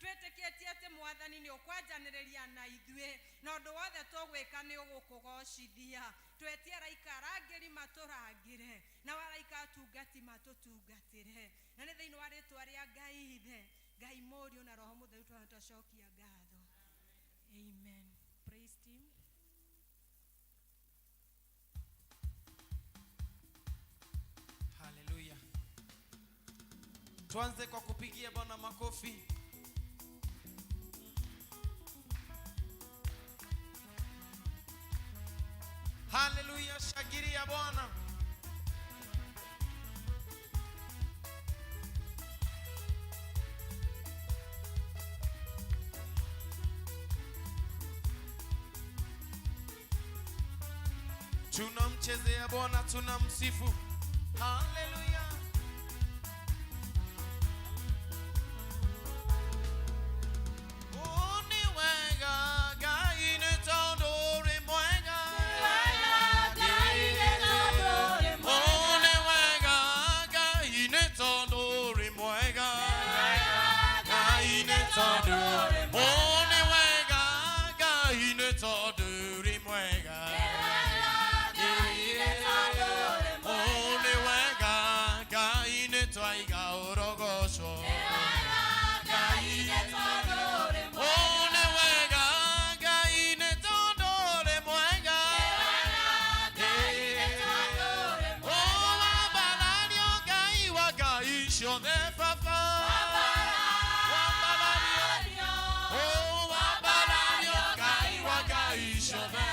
Twĩtĩkĩtie atĩ Mwathani nĩ ũkwanjanĩrĩria na ithuĩ, na ũndũ wothe tũgwĩka nĩ ũgũkũgocithia. Twetie araika arangĩri matũrangĩre, nao araika atungati matũtungatĩre. Na nĩ thĩinĩ wa rĩtwa rĩa Ngai Ithe, Ngai Mũriũ na Roho Mũtheru twana twacokia ngatho. Amen. Praise team. Haleluya. Tuanze kwa kupigia Bwana makofi. Haleluya, shagiria Bwana. Tunamchezea Bwana, tunamsifu. Haleluya. Oh, nĩ wega, Ngai nĩ tondũ ũrĩ mwega. Oh, nĩ wega, Ngai nĩ tondũ ũrĩ mwega. Ngai nĩ tondũ. Oh, nĩ wega, Ngai nĩ tondũ ũrĩ mwega. Oh, nĩ wega, Ngai nĩ twaiga ũrogocwo. Oh, nĩ wega, Ngai nĩ tondũ ũrĩ mwega. Oh, wambarario Ngai wa Ngai ciothe Baba. Wambarario. Oh, wambarario Ngai wa Ngai ciothe.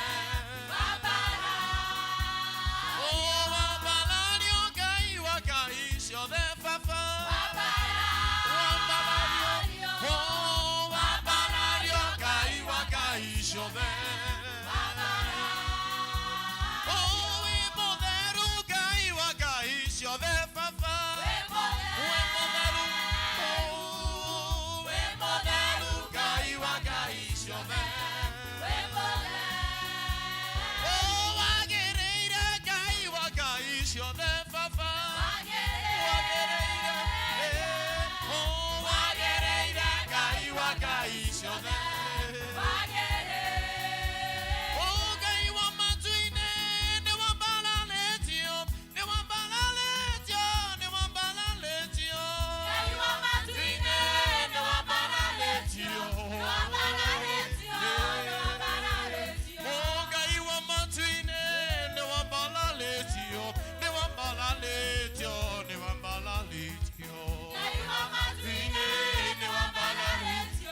Oh, wambarario Ngai wa Ngai ciothe Baba. Wambarario. Oh, wambarario Ngai wa Ngai ciothe. Oh, wĩ mũtheru Ngai wa Ngai ciothe Baba. Wĩ mũtheru. Oh, wĩ mũtheru Ngai wa Ngai ciothe. Oh, wagĩrĩire Ngai wa Ngai ciothe Baba. Wagĩrĩire. Oh, wagĩrĩire Ngai wa Ngai ciothe. Oh, Ngai wa matu-inĩ nĩ wambararĩtio, nĩ wambararĩtio, nĩ wambararĩtio. Nĩ wambararĩtio. Oh, Ngai wa matu-inĩ nĩ wambararĩtio, nĩ wambararĩtio, nĩ wambararĩtio. Nĩ wambararĩtio.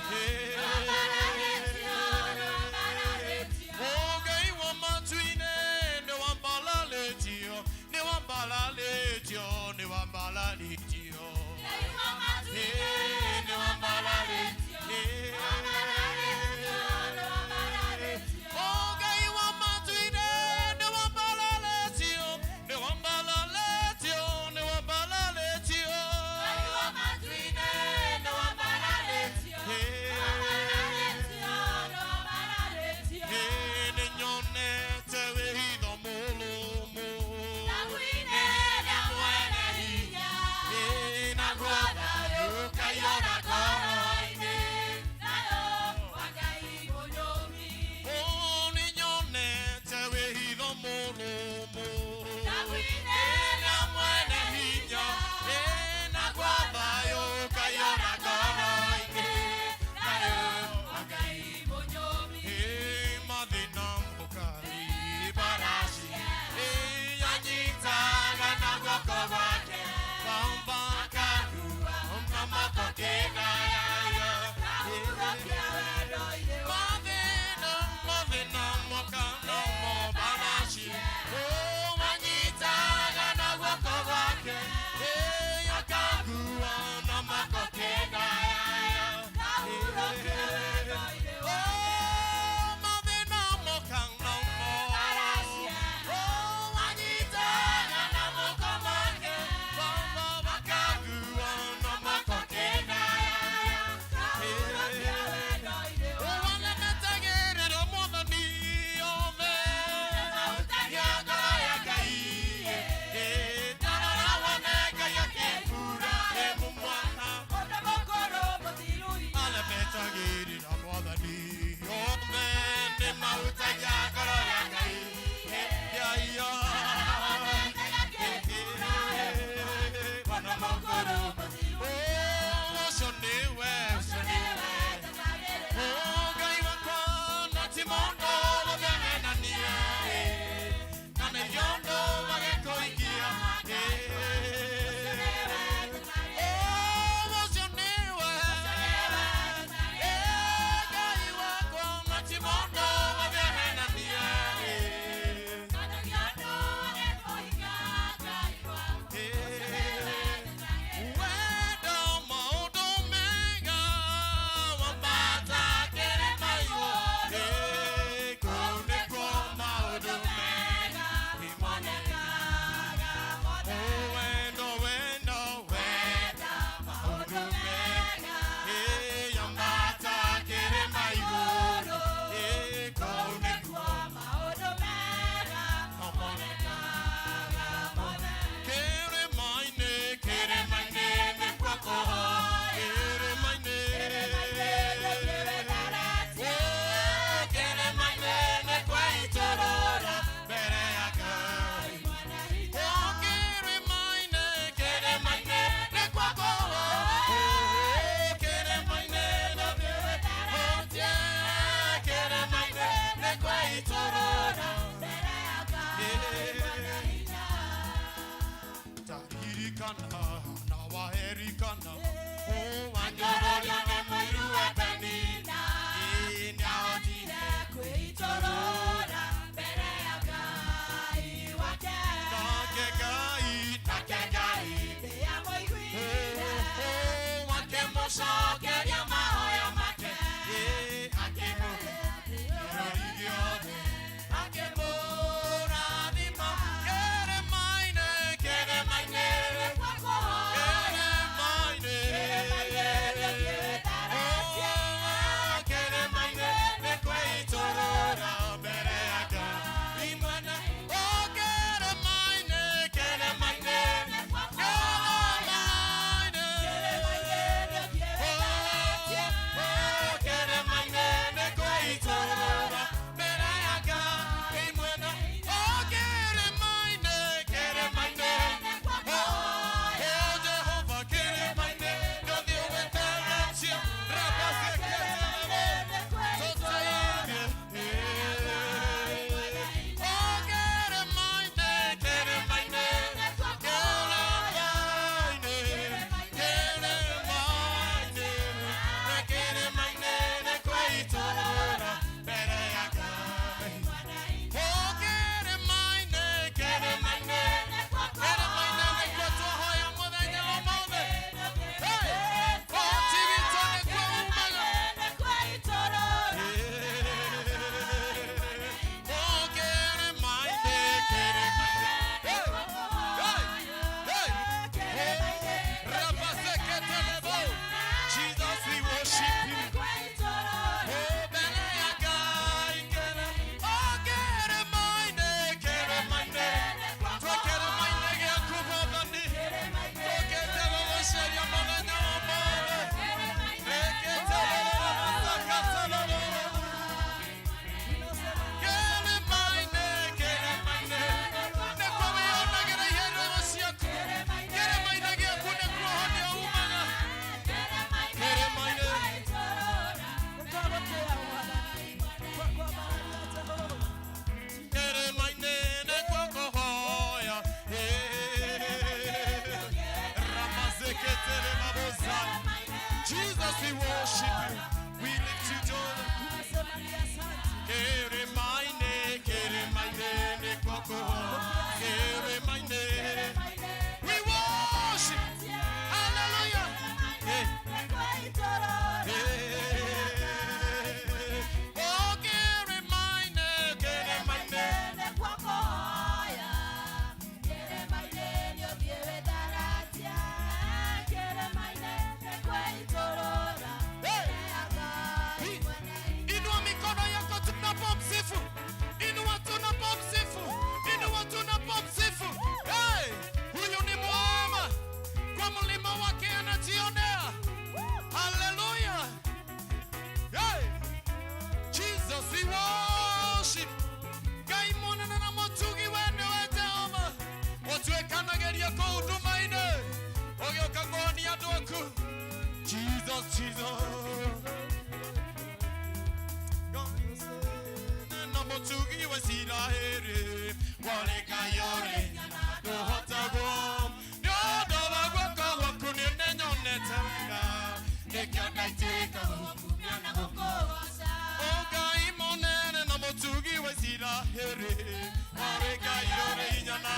Jesus, we worship you. We lift you down. Tunasema ni asante. Keremaine, keremaine, ne kwako. Keremaine. We worship. Hallelujah. Hey. Hey. Oh, keremaine, keremaine. Hey. Inua mikono yako tunapomsifu. Inua tunapomsifu. Inua tunapomsifu. Hey, huyu ni mwema. Kwa mlima wake anajionea. Hallelujah. Hey, Jesus, we worship. Ngai mũnene na mũtugi we nĩwe Jehova. Ũtuĩkanagĩria kũu nduma-inĩ. Ũgĩũka kũhonia andũ aku. Jesus, Jesus. Na mũtugi wa Isiraeli, warĩ Ngai ũrĩ ndũhotagwo. Nĩ ũndũ wa guoko gwaku niĩ nĩnyonete wega. Nĩkĩo ndaitĩka gũgũkumia na O Ngai mũnene na mũtugi wa Isiraeli, warĩ Ngai ũrĩ hinya na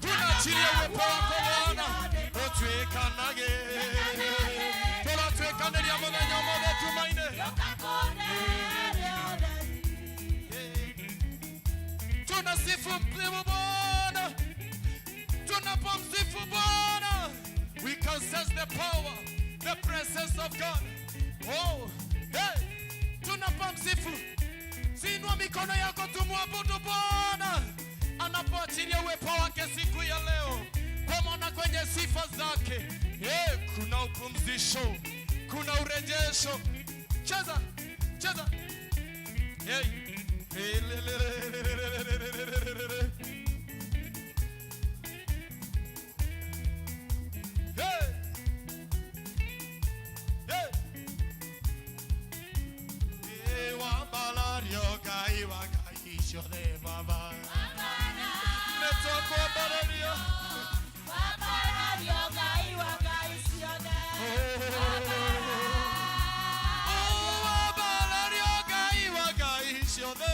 Tunaachilia uwepo wako Bwana, utuikanage tũratuĩkanĩria mũthenya ũmũthĩ tumaine. Tunasifu msifu Bwana, tunapomsifu Bwana, we can sense the power, the presence of God. Oh, hey, tunapomsifu, siinua mikono yako tumwabudu Bwana anapoachilia uwepo wake siku ya leo, kwa maana kwenye sifa zake hey, kuna upumzisho, kuna urejesho. Cheza, cheza. Hey. Hey, le, le, le, le, le, le, le, le, le, le, le. Hey. Hey. Hey, wambalario Ngai wa Ngai ciothe Baba. Nĩtwakwambararia. Oh, wambarario Ngai wa Ngai ciothe.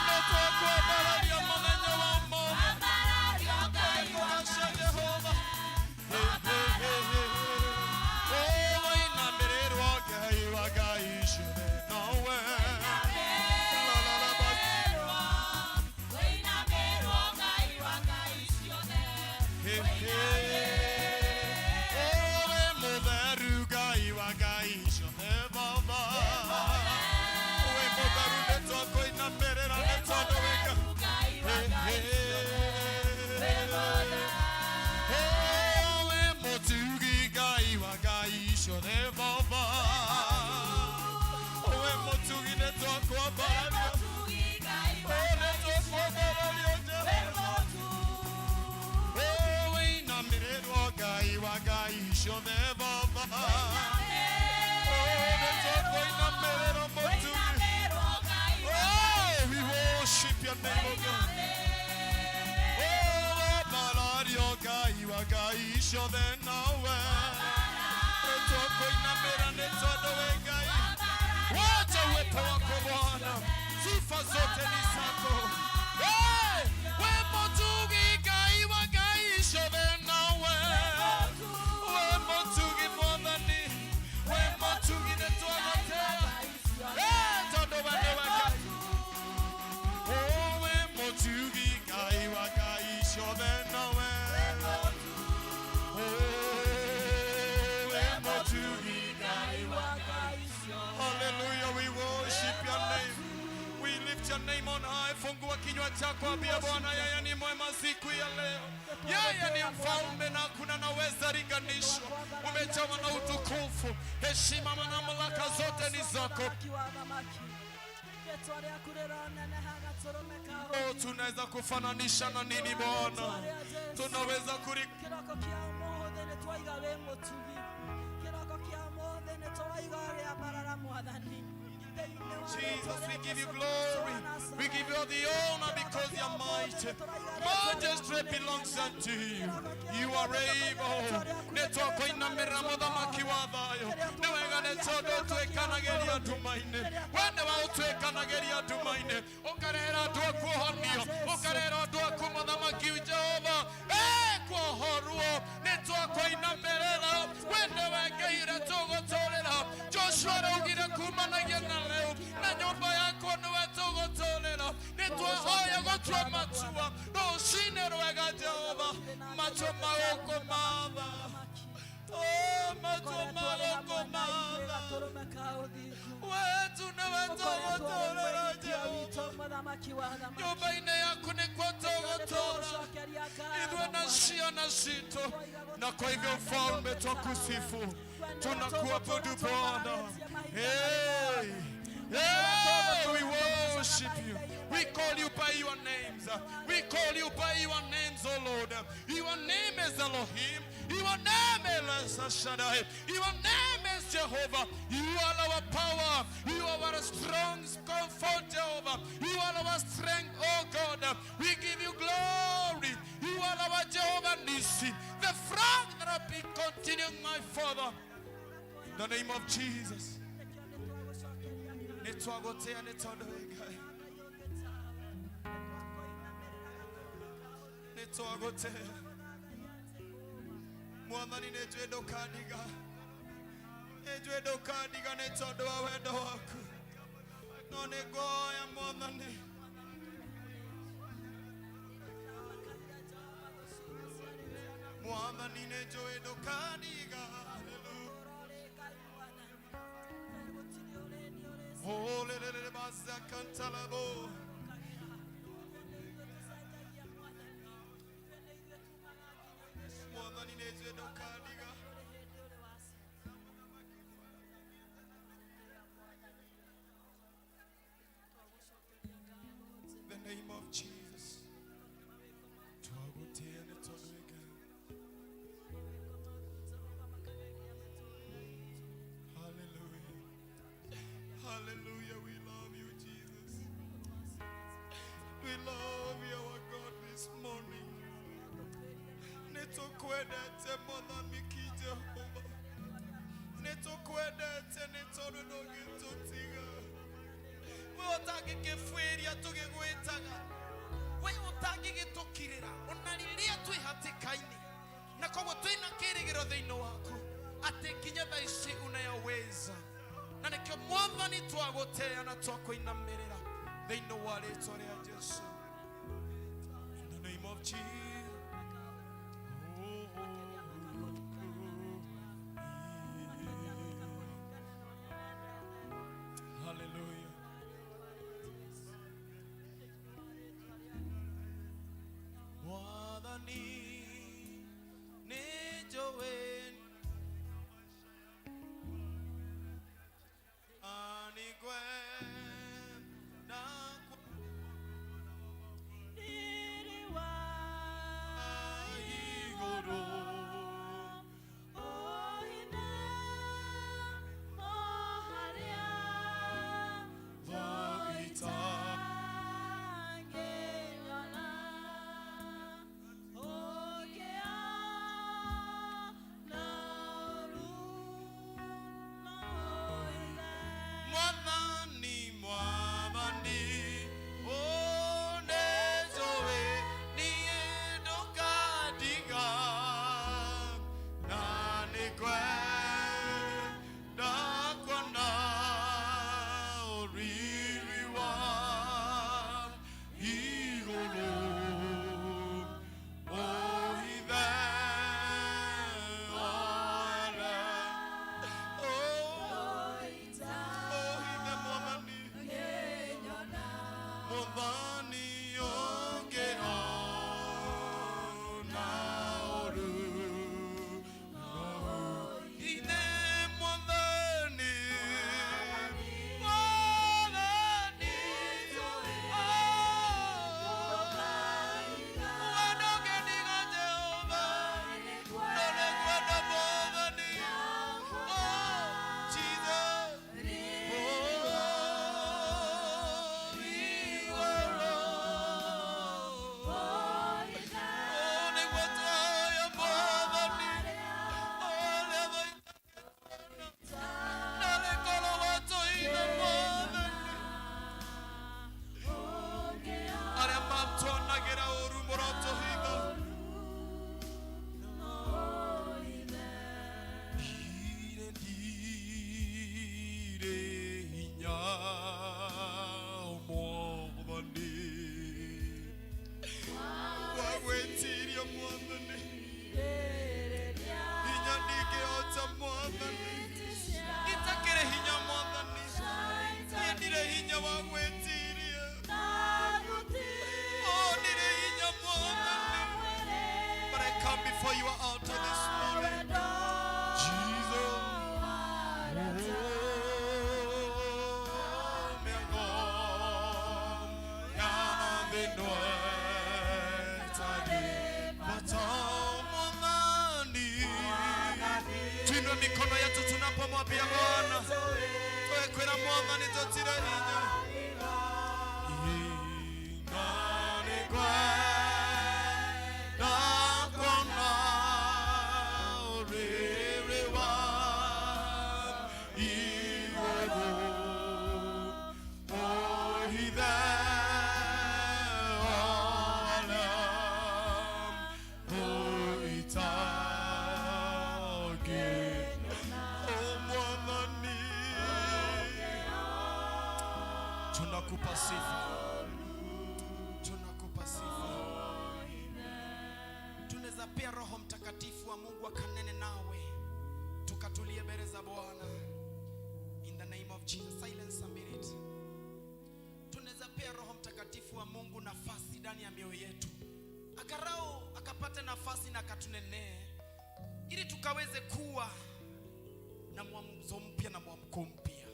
Nĩtwakwambararia mũthenya wa ũmũthĩ. Kũgaca Jehova. Hey, hey, hey, hey. Oh, wainamĩrĩrwo Ngai wa Ngai ciothe nowe. La, la, la, ba. Hey, hey. Oh, we mũtheru Ngai wa Ngai ciothe Baba. We mũtheru nĩtwakũinamĩrĩra nĩ tondũ wĩ Ngai. Hey, hey. Oh, we mũtugi Ngai wa Ngai ciothe Baba. We mũtugi nĩtwakwambararia. Oh, nĩtwakwambararia Jehova. Oh, wĩinamĩrĩrwo Ngai wa Ngai ciothe Baba. Oh, nĩtwakũinamĩrĩra mũtugi. Oh, we worship your name, oh God. Oh, wambarario Ngai wa Ngai ciothe nawe. Nĩtwakũinamĩra nĩ tondũ wĩ Ngai. Wacha uwepo wako Bwana, sifa zote ni zako. Hey, we mũtugi Ngai wa Ngai ciothe nawe. We mũtugi Mwathani, we mũtugi nĩtwagũtĩa. Hey, tondũ we nĩwe Ngai. Oh, we mũtugi Ngai wa Ngai ciothe nawe. Oh, we mũtugi Ngai wa Ngai. Hallelujah. your name on high. Fungua kinywa chako, ambia Bwana yeye ni mwema siku ya leo. Yeye ni mfalme na hakuna naweza linganishwa. Umejawa na utukufu, heshima na mamlaka zote ni zako. Mũthamaki wa athamaki. Rĩtwa rĩaku rĩroneneha gatũrũme ka Oh, ũthingu. tunaweza kufananisha na nini Bwana? Tunaweza kuri Kĩroko kĩa ũmũthĩ nĩ twaiga wĩ mũtugi. Kĩroko kĩa ũmũthĩ nĩ tũraiga ũrĩambarara Mwathani. Thĩinĩ wa rĩtwa Jesus, we rĩa give you Jesũ Kristo glory. wa Nazareth. We give you all the honor because you are mighty. Majesty belongs unto you. You are able. Nĩ twakũinamĩrĩra mũthamaki wa thayũ. Nĩ wega nĩ tondũ ũtuĩkanagĩria nduma-inĩ. We nĩwe ũtuĩkanagĩria nduma-inĩ. Ũkarehera andũ aku ũhonio. Ũkarehera andũ aku mũthamaki Jehova. Kuohorwo. Nĩ twakũinamĩrĩra. We nĩwe Ngai ũrĩa tũgũtũũrĩra. Joshua araugire kumanagia na rĩu na nyũmba yakwa nĩwe tũgũtũũrĩra. Nĩ twahoya gũtua matua rũcinĩ rwega Jehova, matua magũkũmatha. Oh, matua magũkũmatha. Gatũrũme ka ũthingu. Wetu nĩwe tũgũtũũrĩra Jehova. Mũthamaki wa athamaki. Nyũmba-inĩ yaku nĩkuo tũgũtũũra ithuĩ na ciana citũ, na kwa hivyo mfalme, twakusifu, tunakuabudu Bwana. Hey, hey, we worship you. We call you by your names. We call you by your names, O Lord. Your name is Elohim. Your name is El Shaddai. Your name is Jehovah. You are our power. You are our strong comfort, Jehovah. You are our strength, oh God. We give you glory. You are our Jehovah Nissi, the flag that have been continuing, my Father. In the name of Jesus. Nĩ twagũtĩa nĩ tondũ wĩ Ngai. Nĩ twagũtĩa. Mwathani nĩ njũĩ ndũkandiga. Nĩ njũĩ ndũkandiga nĩ tondũ wa wendo waku. No nĩ ngũhoya Mwathani. Mwathani nĩ njũĩ ndũkandiga. Hallelujah. Oh, lelele bazakantalabo. Mwathani nĩ njũĩ ndũkandiga. The name of Jesus. Twagũtĩa nĩ tondũ wĩ Ngai. Hallelujah. Hallelujah. We love you, Jesus. We love you, our God, this morning. Nĩ tũkwendete Mwathani Jehova. Nĩ tũkwendete nĩ tondũ ndũngĩtũtiga. We ũtangĩkĩbuĩria tũgĩgwĩtaga. We ũtangĩgĩtũkirĩra ona rĩrĩa twĩ hatĩka-inĩ. Na koguo twĩna kĩĩrĩgĩrĩro thĩinĩ waku atĩ nginya thaa ici unayaweza, na nĩkĩo Mwathani twagũtĩa na twakũinamĩrĩra thĩinĩ wa rĩtwa rĩa Jesu. In the name of Jesus. Oh, oh, oh. Hallelujah. Mwathani nĩ njũĩ anigwenda. Riri wa Mwathani tũtirĩ hinya. Nĩngwenda kuona riri wa igũrũ, ũhithe arĩa ũitangĩnyona. O Mwathani, tunakupa sifa, tunakupa sifa. Tunaweza pia Roho Mtakatifu wa Mungu akanene nawe, tukatulie mbele za Bwana. In the name of Jesus, silence a minute. Tunaweza pia Roho Mtakatifu wa Mungu nafasi ndani ya mioyo yetu, akarao akapate nafasi na akatunenee, ili tukaweze kuwa na mwanzo mpya na mwamko mpya,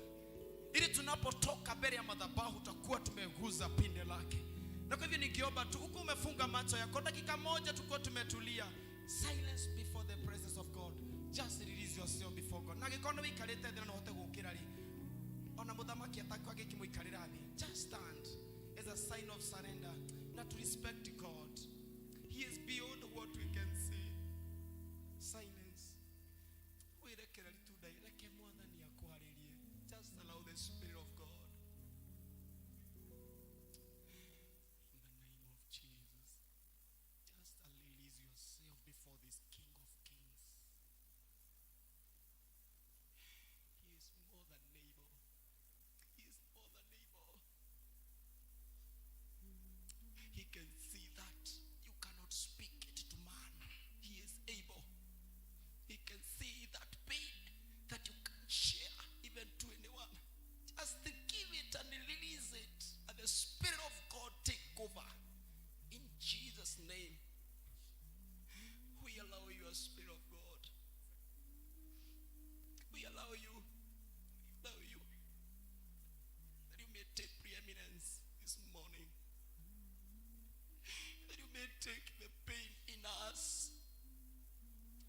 ili tunapotoka mbele ya madhabahu tutakuwa tumeguza pinde lake. Na kwa hivyo nikiomba tu, huku umefunga macho yako, dakika moja tukuwa tumetulia, silence before the presence of God. Just release yourself before God. Na gĩkorwo nĩ wĩikarĩte thĩ na no ũhote gũũkĩra rĩ, ona mũthamaki atakwa agĩkĩmũikarĩra thĩ, just stand as a sign of surrender na to respect God. He is beyond what we can see. Silence. Wĩrekere tu reke Mwathani akwarĩrie. Just allow the Spirit of God. In the name of Jesus, just release yourself before this King of Kings. He is more than able. He is more than able. He can see that you cannot speak it to man. He is able. He can see that pain that you can't share even to anyone. Just give it and release it. And the Spirit of God take over. In Jesus' name, we allow your Spirit of God. We allow you. We allow you. That you may take preeminence this morning. That you may take the pain in us.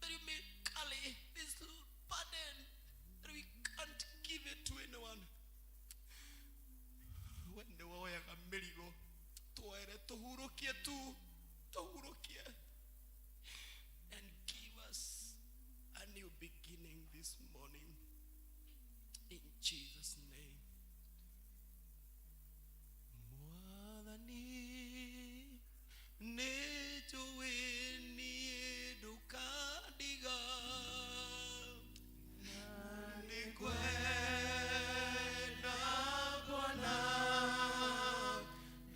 That you may carry this burden that we can't give it to anyone. We nĩ woyaga mĩrigo, tuoere, tũhurũkie tu, tũhurũkie, and give us a new beginning this morning, in Jesus' name. Mwathani, nĩnjũĩ niĩ ndũkandiga, nĩngwenda kuona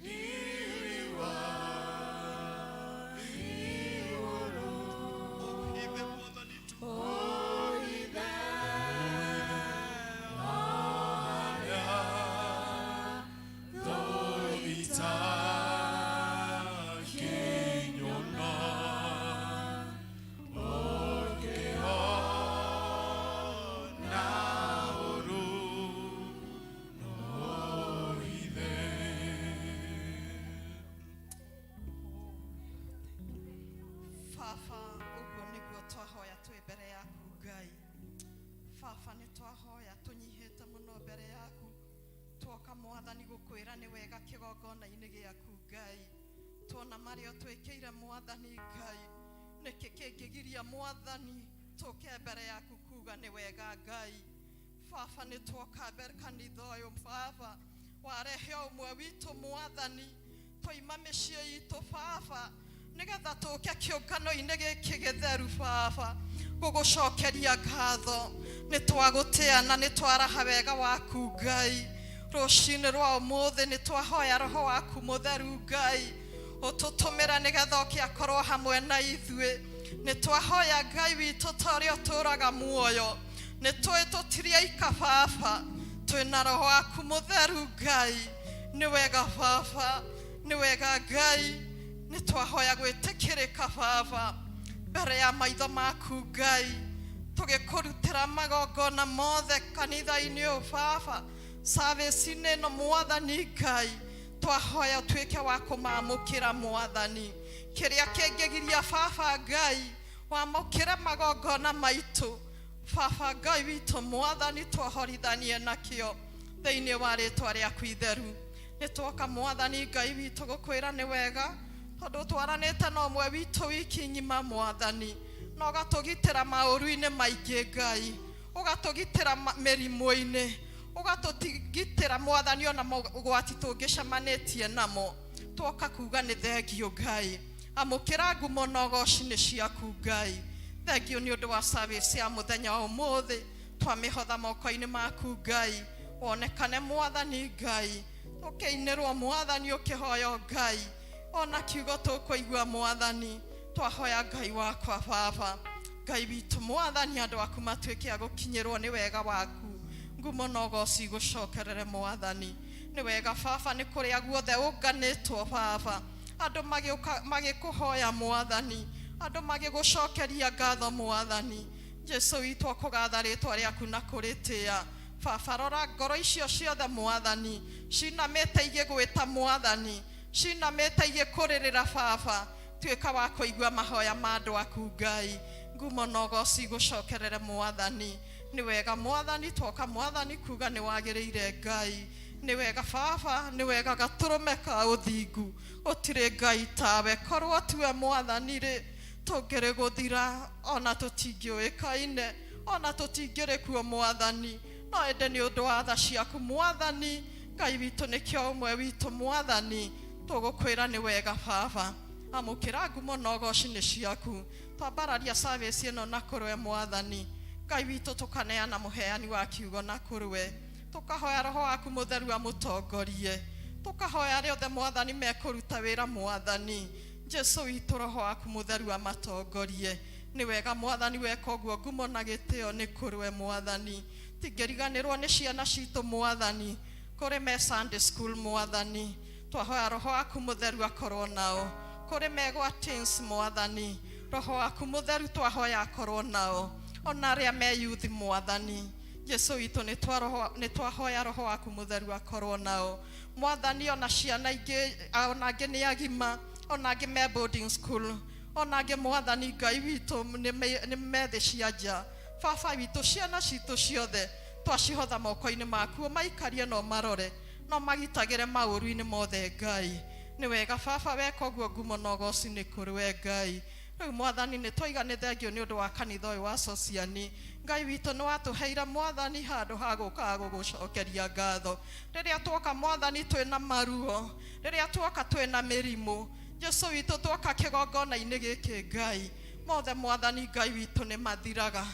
riri wa igũrũ. Ũhithe Mwathani tu, ũhithe arĩa thũ itakĩnyona, ũngĩona ũru no hithe. Baba, ũguo nĩguo twahoya twĩ mbere yaku. Ngai Baba, nĩ twahoya tũnyihĩte mũno mbere yaku. Twoka, Mwathani, gũkwĩra nĩ wega kĩgongona-inĩ gĩaku. Ngai, tuona marĩa ũtwĩkĩire, Mwathani Ngai, nĩkĩ kĩngĩgiria, Mwathani, tũke mbere yaku kuga nĩ wega? Ngai Baba, nĩ twoka mbere kanitha ũyũ. Baba, warehe o ũmwe witũ, Mwathani, twaima mĩciĩ itũ, Baba, nĩgetha tũke kĩũngano-inĩ gĩkĩ gĩtheru, Baba, gũgũcokeria ngatho. Nĩ twagũtĩa na nĩ twaraha wega waku. Ngai, rũcinĩ rwa ũmũthĩ nĩ twahoya Roho waku Mũtheru, Ngai, ũtũtũmĩra nĩgetha oke akorwo hamwe na ithuĩ. Nĩ twahoya, Ngai witũ, ta ũrĩa ũtũũraga muoyo, nĩ tũĩ tũtirĩ aika, Baba, twĩna Roho waku Mũtheru. Ngai, nĩ wega, Baba, nĩ wega. Ngai, nĩ twahoya gwĩtĩkĩrĩka, Baba, mbere ya maitho maku. Ngai, tũgĩkũrutĩra magongona mothe kanitha-inĩ ũyũ, Baba, service-inĩ ĩno, Mwathani Ngai, twahoya ũtuĩke wa kũmamũkĩra. Mwathani, kĩrĩa kĩngĩgiria, Baba Ngai, wamũkĩre magongona maitũ, Baba Ngai witũ, Mwathani, twohorithanie nakĩo. Thĩinĩ wa rĩtwa rĩaku itheru nĩ twoka Mwathani Ngai witũ gũkwĩra nĩ wega, tondũ twaranĩte na ũmwe witũ wiki ng'ima Mwathani, na ũgatũgitĩra maũru-inĩ maingĩ Ngai, ũgatũgitĩra mĩrimũ-inĩ, ũgatũgitĩra Mwathani ona mogwati tũngĩcemanĩtie namo. Twoka kuga nĩ thengio Ngai, amũkĩra ngumo na ũgoci nĩ ciaku Ngai. Thengio nĩ ũndũ wa service ya mũthenya wa ũmũthĩ, twamĩhotha moko-inĩ maku Ngai, wonekane Mwathani Ngai, ũkĩinĩrwo Mwathani, ũkĩhoywo Ngai, ona kiugo tũkũigua Mwathani. Twahoya Ngai wakwa Baba, Ngai witũ Mwathani, andũ aku matuĩke a gũkinyĩrwo nĩ wega waku, ngumo na ũgoci gũcokerere Mwathani. Nĩ wega Baba, nĩ kũrĩa guothe ũnganĩtwo Baba, andũ magĩũka magĩkũhoya Mwathani, andũ magĩgũcokeria ngatho Mwathani. Jesu witũ, akũgatha rĩtwa rĩaku na kũrĩtĩa Baba. Rora ngoro icio ciothe Mwathani cinamĩte igĩgwĩta Mwathani, cinamĩte igĩkũrĩrĩra Baba, tuĩka wa kũigua mahoya ma andũ aku Ngai, ngumo na ũgoci gũcokerere Mwathani. Nĩ wega Mwathani, twoka Mwathani kuga nĩ wagĩrĩire Ngai. Nĩ wega Baba, nĩ wega gatũrũme ka ũthingu, gũtirĩ Ngai tawe. Korwo tiwe Mwathani rĩ, tũngĩrĩ gũthira, ona tũtingĩũĩkaine, ona tũtingĩrĩ kuo Mwathani, no ĩndĩ nĩ ũndũ wa tha ciaku Mwathani Ngai witũ, nĩkĩo ũmwe witũ Mwathani tũgũkwĩra nĩ wega Baba, amũkĩra ngumo na ũgoci nĩ ciaku. Twambararia service ĩno na kũrwe Mwathani Ngai witũ, tũkaneana mũheani wa kiugo na kũrwe, tũkahoya Roho waku Mũtheru amũtongorie, tũkahoya arĩa othe Mwathani mekũruta wĩra Mwathani Jesu witũ, Roho waku Mũtheru amatongorie. Nĩ wega Mwathani, weka ũguo ngumo na gĩtĩo nĩ kũrwe Mwathani. Tingĩriganĩrwo nĩ ciana citũ Mwathani, kũrĩ me Sunday school Mwathani, twahoya Roho waku Mũtheru akorwo nao, kũrĩ megwa teens Mwathani, Roho waku Mũtheru twahoya akorwo nao, ona arĩa me youth Mwathani Jesu witũ, nĩ twahoya Roho waku Mũtheru akorwo nao Mwathani. Ona ciana ingĩ, ona angĩ nĩ agima, ona angĩ me boarding school, ona angĩ Mwathani Ngai witũ nĩ methĩ cia nja, Baba witũ, ciana citũ ciothe twacihotha moko-inĩ maku, ũmaikarie na ũmarore no magitagĩre maũru-inĩ mothe Ngai. Nĩ wega Baba, weka ũguo ngumo na ũgoci nĩ kũrĩ we Ngai. Rĩu Mwathani nĩ twaiga nĩ thengio nĩ ũndũ wa kanitha ũyũ wa Sociani. Ngai witũ, nĩ watũheire Mwathani handũ ha gũkaga gũgũcokeria ngatho rĩrĩa tuoka Mwathani twĩna maruo, rĩrĩa tuoka twĩna mĩrimũ, Jesu witũ, tuoka kĩgongona-inĩ gĩkĩ Ngai, mothe Mwathani Ngai witũ nĩ mathiraga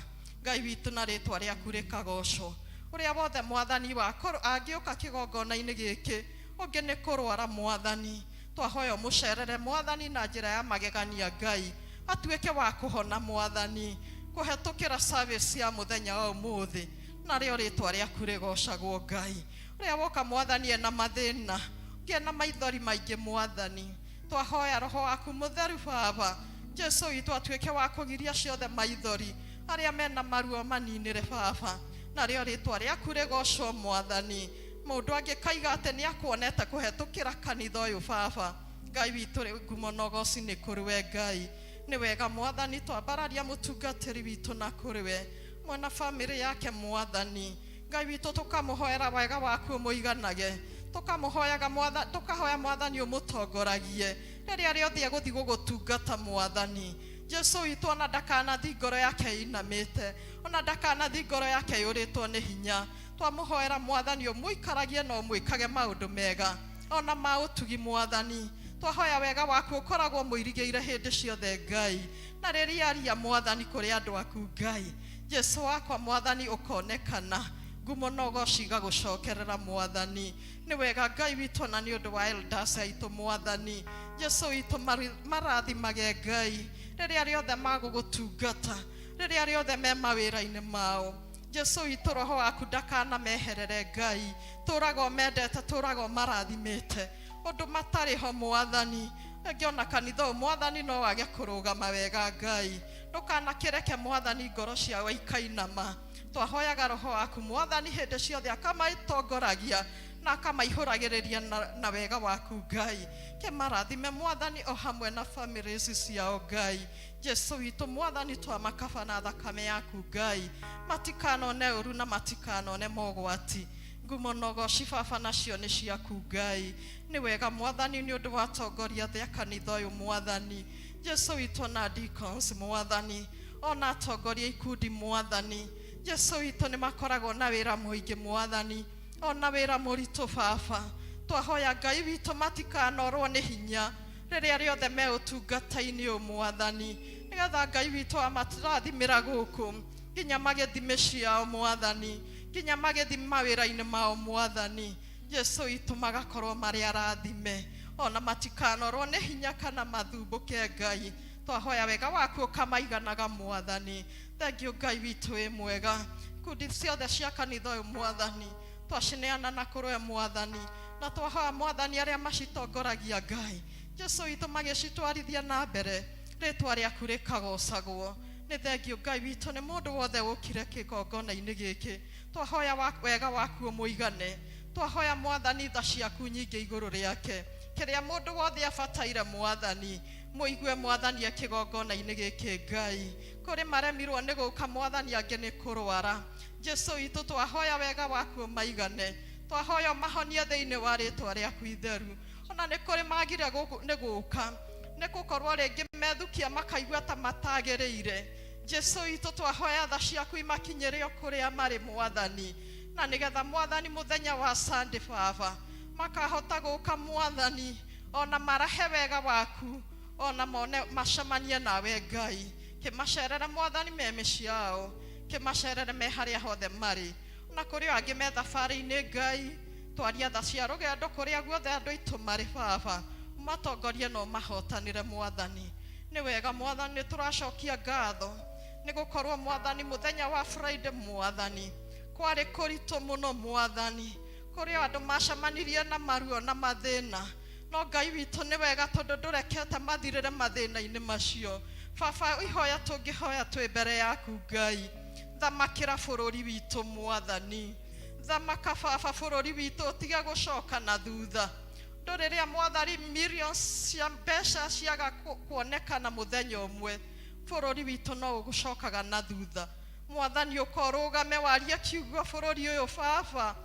Ngai witũ, na rĩtwa rĩaku rĩkagocwo. Ũrĩa wothe Mwathani wakorwo angĩũka kĩgongona-inĩ gĩkĩ, ũngĩ nĩ kũrwara Mwathani, twahoya ũmũcerere Mwathani na njĩra ya magegania Ngai, atuĩke wa kũhona Mwathani kũhetũkĩra service ya mũthenya wa ũmũthĩ, narĩo rĩtwa rĩaku rĩgocagwo Ngai. Ũrĩa woka Mwathani ena mathĩna, ũngĩ ena maithori maingĩ Mwathani, twahoya Roho waku Mũtheru Baba Jesu witũ atuĩke wa kũgiria ciothe maithori, arĩa mena maruo maninĩre Baba, narĩo rĩtwa rĩaku rĩgocwo Mwathani. Mũndũ angĩkaiga atĩ nĩ akuonete kũhetũkĩra kanitha ũyũ Baba Ngai witũ, rĩu ngumo na ũgoci nĩ kũrĩ we Ngai. Nĩ wega Mwathani, twambararia mũtungatĩri witũ na kũrĩ we mwena bamĩrĩ yake Mwathani Ngai witũ, tũkamũhoera wega waku ũmũiganage, tũkamũhoyaga Mwathani, tũkahoya Mwathani ũmũtongoragie rĩrĩa rĩothe egũthiĩ gũgũtungata Mwathani Jesu witũ, ona ndakanathi ngoro yake ĩinamĩte, ona ndakanathi ngoro yake yũrĩtwo nĩ hinya. Twamũhoera Mwathani ũmũikaragie na ũmwĩkage maũndũ mega ona ma ũtugi Mwathani. Twahoya wega waku ũkoragwo mũirigĩire hĩndĩ ciothe Ngai, na rĩrĩa aria Mwathani kũrĩ andũ aku Ngai Jesu wakwa Mwathani, ũkonekana, ngumo na ũgoci igagũcokerera Mwathani. Nĩ wega Ngai witũ, ona nĩ ũndũ wa elders aitũ Mwathani Jesu witũ, marathimage Ngai rĩrĩa rĩothe magũgũtungata, rĩrĩa rĩothe me mawĩra-inĩ mao. Jesu witũ, Roho waku ndakanameherere Ngai, tũraga ũmendete, tũraga ũmarathimĩte ũndũ matarĩ ho Mwathani. Rĩngĩ ona kanitha ũyũ Mwathani no wage kũrũgama wega Ngai, ndũkanakĩreke Mwathani ngoro ciao ikainama. Twahoyaga Roho waku Mwathani hĩndĩ ciothe akamatongoragia na akamaihũragĩrĩria na wega waku Ngai. Kĩmarathime Mwathani o hamwe na families ciao Ngai Jesu witũ. Mwathani, twamakaba na thakame yaku Ngai, matikanone ũru na matikanone mogwati. Ngumo na ũgoci baba nacio nĩ ciaku Ngai. Nĩ wega mwathani nĩ ũndũ wa atongoria othe a kanitha ũyũ mwathani. Jesu witũ ona deacons mwathani, ona atongoria ikundi mwathani. Jesu witũ nĩ makoragwo na wĩra mũingĩ mwathani, ona wĩra mũritũ baba. Twahoya Ngai witũ matikanorwo nĩ hinya rĩrĩa rĩothe me ũtungata-inĩ ũyũ mwathani, nĩgetha Ngai witũ amatũrathimĩra gũkũ nginya magĩthiĩ mĩciĩ yao mwathani, nginya magĩthiĩ mawĩra-inĩ mao mwathani. Jesu witũ magakorwo marĩ arathime, ona matikanorwo nĩ hinya kana mathumbũke Ngai. Twahoya wega waku ũkamaiganaga mwathani. Thengiũ Ngai witũ wĩ mwega. Ikundi ciothe cia kanitha ũyũ mwathani twacineana na kũrwe mwathani, na twahoya mwathani arĩa macitongoragia Ngai Jesu witũ magĩcitwarithia na mbere, rĩtwa rĩaku rĩkagocagwo. Nĩ thengiũ Ngai witũ nĩ mũndũ wothe ũkire kĩgongona-inĩ gĩkĩ. Twahoya wega waku ũmũigane. Twahoya mwathani tha ciaku nyingĩ igũrũ rĩake. Kĩrĩa mũndũ wothe abataire mwathani, mũigue mwathani e kĩgongona-inĩ gĩkĩ Ngai. Kũrĩ maremirwo nĩ gũka mwathani, angĩ nĩ kũrwara. Jesu witũ twahoya wega waku ũmaigane. Twahoya ũmahonie thĩinĩ wa rĩtwa rĩaku itheru. Ona nĩ kũrĩ magire nĩ gũka, nĩ gũkorwo rĩngĩ methukia makaigua ta matagĩrĩire. Jesu witũ twahoya tha ciaku imakinyĩre o kũrĩa marĩ mwathani, na nĩgetha mwathani mũthenya wa Sunday baba makahota gũka mwathani, ona marahe wega waku, ona mone macemanie nawe Ngai. Kĩmacerere mwathani me mĩciĩ yao, kĩmacerere me harĩa hothe marĩ, na kũrĩ o angĩ me thabarĩ-inĩ Ngai. Twaria tha cia rũgendo kũrĩa guothe andũ aitũ marĩ baba, ũmatongorie na ũmahotanĩre mwathani. Nĩ wega mwathani, nĩ tũracokia ngatho nĩ gũkorwo mwathani mũthenya wa Friday mwathani kwarĩ kũritũ mũno mwathani, kũrĩ o andũ macemanirie na maruo na mathĩna, no Ngai witũ nĩ wega tondũ ndũrekete mathirĩre mathĩna-inĩ macio. Baba, ihoya tũngĩhoya twĩ mbere yaku Ngai, thamakĩra bũrũri witũ mwathani. Thamaka baba bũrũri witũ ũtige gũcoka na thutha. Ndũrĩ rĩrĩa mwathani millions cia mbeca ciaga kuonekana mũthenya ũmwe, bũrũri witũ no ũgũcokaga na thutha. Mwathani ũka ũrũgame warie kiugo bũrũri ũyũ baba,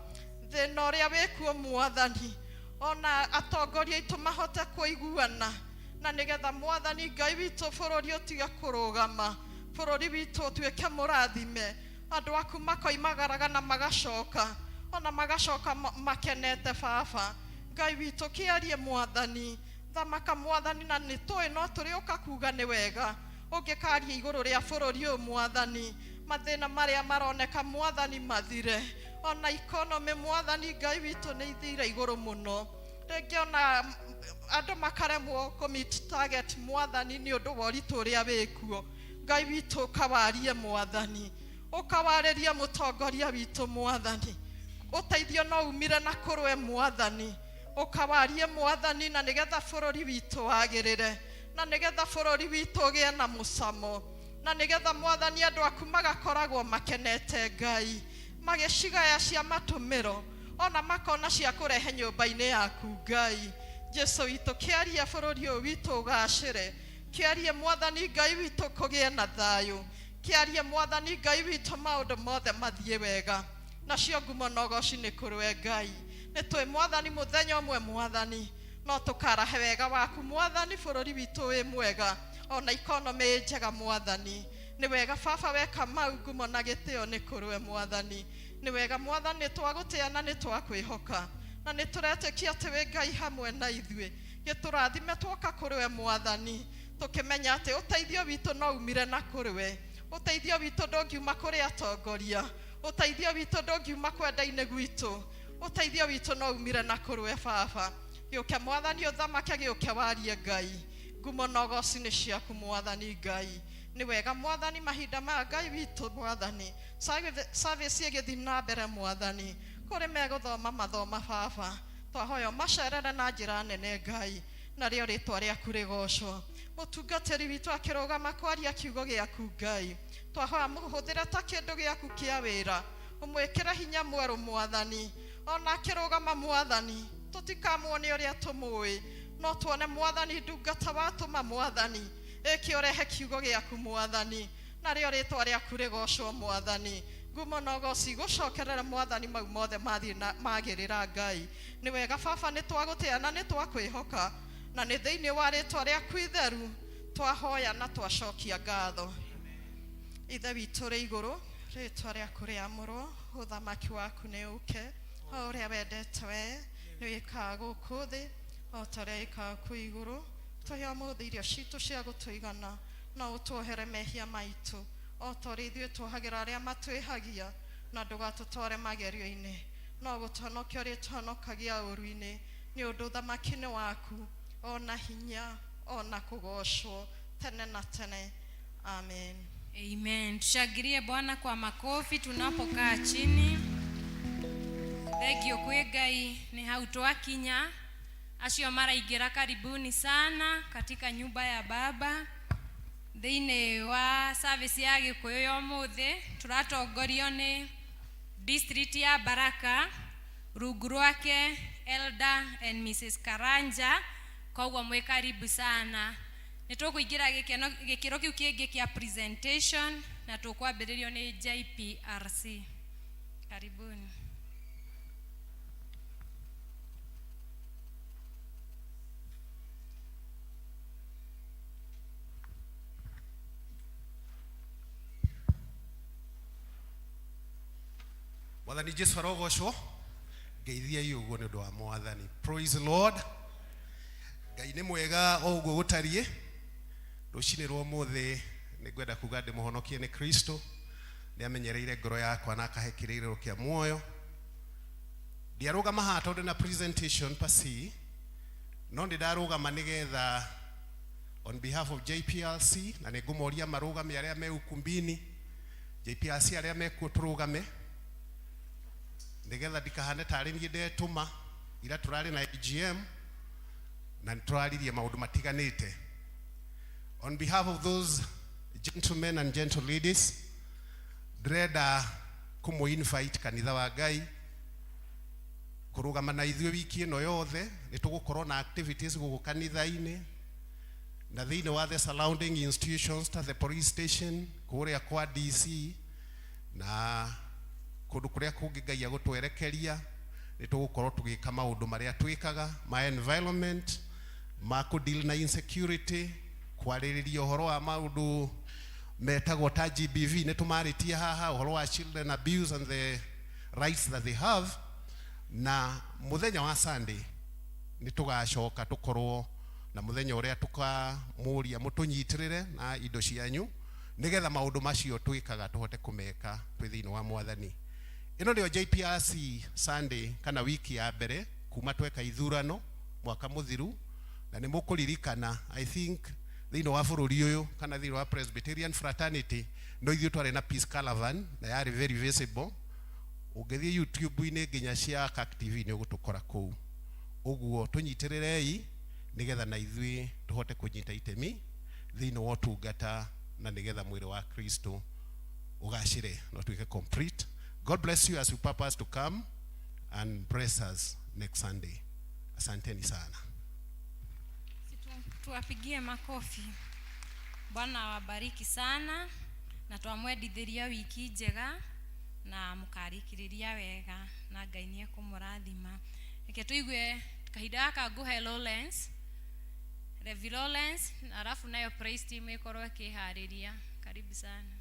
thĩna ũrĩa wĩkuo mwathani, ona atongoria aitũ mahote kũiguana, na nĩgetha mwathani Ngai witũ bũrũri ũtige kũrũgama, bũrũri witũ ũtuĩke mũrathime, andũ aku makoimagaraga na magacoka, ona magacoka makenete baba. Ngai witũ kĩarie mwathani, thamaka mwathani, na nĩ tũĩ no tũrĩũka kuga nĩ wega ũngĩkaria igũrũ rĩa bũrũri ũyũ mwathani, mathĩna marĩa maroneka mwathani mathire, ona economy mwathani Ngai witũ nĩ ithire igũrũ mũno, rĩngĩ ona andũ makaremwo kũ meet target mwathani nĩ ũndũ wa ũritũ ũrĩa wĩkuo. Ngai witũ ũkawarie mwathani, ũkawarĩrie mũtongoria witũ mwathani, ũteithio no umire na kũrwe mwathani, ũkawarie mwathani, na nĩgetha bũrũri witũ wagĩrĩre, na nĩgetha bũrũri witũ ũgĩe na mũcamo, na nĩgetha mwathani andũ aku magakoragwo makenete Ngai, magĩcigaya cia matũmĩro, ona makona cia kũrehe nyũmba-inĩ yaku Ngai. Jesu witũ kĩarie bũrũri ũyũ witũ ũgacĩre, kĩarie mwathani Ngai witũ kũgĩe na thayũ, kĩarie mwathani Ngai witũ maũndũ mothe mathiĩ wega, nacio ngumo na ũgoci nĩ kũrwe Ngai. Nĩ tũĩ mwathani mũthenya ũmwe mwathani no tũkarahe wega waku mwathani, bũrũri witũ wĩ mwega, ona economy ĩ njega mwathani. Nĩ wega baba weka mau, ngumo na gĩtĩo nĩ kũrwe mwathani. Nĩ wega mwathani, nĩ twagũtĩa na nĩ twakwĩhoka, na nĩ tũretĩkia atĩ wĩ Ngai hamwe na ithuĩ. Gĩtũrathime twoka kũrĩ we mwathani, tũkĩmenya atĩ ũteithio witũ no umire na kũrĩ we. Ũteithio witũ ndũngiuma kũrĩ atongoria, ũteithio witũ ndũngiuma kwenda-inĩ gwitũ, ũteithio witũ no umire na kũrĩ we baba. Gĩũke mwathani ũthamake, gĩũke warie Ngai, ngumo na ũgoci nĩ ciaku mwathani Ngai. Nĩ wega mwathani mahinda maya Ngai witũ mwathani, service ĩgĩthiĩ na mbere mwathani, kũrĩ megũthoma mathoma baba, twahoya ũmacerere na njĩra nene Ngai, narĩo rĩtwa rĩaku rĩgocwo. Mũtungatĩri witũ akĩrũgama kwaria kiugo gĩaku Ngai, twahoya mũhũthĩre ta kĩndũ gĩaku kĩa wĩra, ũmwĩkĩre hinya mwerũ mwathani, ona akĩrũgama mwathani tũtikamuone ũrĩa tũmũĩ, no tuone mwathani ndungata watũma mwathani, ĩke ũrehe kiugo gĩaku mwathani, narĩo rĩtwa rĩaku rĩgocwo mwathani. Ngumo na ũgoci gũcokerera mwathani mau mothe mathiĩ na magĩrĩra Ngai. Nĩ wega baba, nĩ twagũtĩa na nĩ twakwĩhoka, na nĩ thĩinĩ wa rĩtwa rĩaku itheru twahoya na twacokia ngatho. Ithe witũ ũrĩ igũrũ, rĩtwa rĩaku rĩamũrwo, ũthamaki waku nĩ ũke, o ũrĩa wendete we nĩ wĩkaga gũkũ thĩ o ta ũrĩa wĩkaga kũu igũrũ. Tũhe ũmũthĩ irio citũ cia gũtũigana, na ũtuohere mehia maitũ o ta ũrĩa ithuĩ tuohagĩra arĩa matwĩhagia, na ndũgatũtware magerio-inĩ, no gũtũhonokia ũrĩtũhonokagia ũũru-inĩ, nĩ ũndũ ũthamaki nĩ waku, ona hinya, ona kũgocwo tene na tene. Amen. Amen. Tushangilie Bwana kwa makofi tunapokaa chini. Thengio kwĩ Ngai nĩ hau twakinya. Acio maraingĩra, karibuni sana katika nyumba ya Baba. Thĩinĩ wa service ya Gĩkũyũ ya ũmũthĩ tũratongorio nĩ district ya Baraka, rungu rwake Elder and Mrs. Karanja, koguo mwĩ karibu sana. Nĩ tũkũingĩra gĩkeno gĩkĩro kĩu kĩngĩ kĩa presentation na tũkwambĩrĩrio nĩ JPRC. Karibuni. Mwathani Jesu arogocwo. Ngeithiai ũguo nĩ ũndũ wa Mwathani. Praise the Lord. Ngai nĩ mwega o ũguo gũtariĩ. Rũcinĩ rwa ũmũthĩ nĩ ngwenda kuga ndĩmũhonokie nĩ Kristo. Nĩ amenyereire ngoro yakwa na akahe kĩrĩgĩrĩro kĩa muoyo. Ndiarũgama haha tondũ na presentation pasi, no ndĩ ndarũgama nĩgetha on behalf of JPRC, na nĩ ngũmoria marũgame arĩa me ukumbini, JPRC arĩa mekuo tũrũgame nigetha ndikahane tarĩ niĩ ndetũma. Ira tũrarĩ na AGM na nĩ tũraririe maũndũ matiganĩte. On behalf of those gentlemen and gentle ladies, ndĩrenda kũmũ invite kanitha wa Ngai kũrũgama na ithuĩ wiki ĩno yothe. Nĩ tũgũkorwo na activities gũkũ kanitha-inĩ na thĩinĩ wa the surrounding institutions ta the police station, kũrĩa kwa DC na kũndũ kũrĩa kũngĩ Ngai agũtwerekeria. Nĩ tũgũkorwo tũgĩka maũndũ marĩa twĩkaga ma environment, ma kũ deal na insecurity, kwarĩrĩria ũhoro wa maũndũ metagwo ta GBV. Nĩ tũmarĩtie haha ũhoro wa children abuse and the rights that they have. Na mũthenya wa Sunday nĩ tũgacoka tũkorwo na mũthenya ũrĩa tũkamũria mũtũnyitĩrĩre na indo cianyu, nĩgetha maũndũ macio twĩkaga tũhote kũmeka twĩ thĩinĩ wa Mwathani. Ĩno nĩyo JPRC Sunday kana wiki ya mbere kuma tweka ithurano mwaka mũthiru, na nĩ mũkũririkana, I think thĩinĩ wa bũrũri ũyũ kana thĩinĩ wa Presbyterian fraternity no ithuĩ twarĩ na Peace Caravan na yarĩ very visible. Ũngĩthiĩ YouTube-inĩ nginya cia CAC TV nĩ ũgũtũkora kũu. Ũguo tũnyitĩrĩrei nĩgetha na ithuĩ tũhote kũnyita itemi thĩinĩ wa ũtungata, na nĩgetha mwĩrĩ wa Kristo ũgacĩre na ũtuĩke complete. God bless you as you purpose to come and bless us next Sunday. Asanteni sana. Tuwapigie makofi. Bwana awabariki sana na twamwendithĩria wiki njega na mũkarĩkĩrĩria wega na Ngai nĩ ekũmũrathima. Reke tũigue kahinda gaka ngũhe Lawrence, Levi Lawrence, alafu nayo praise team ĩkorwo ĩkĩharĩria. Karibu sana.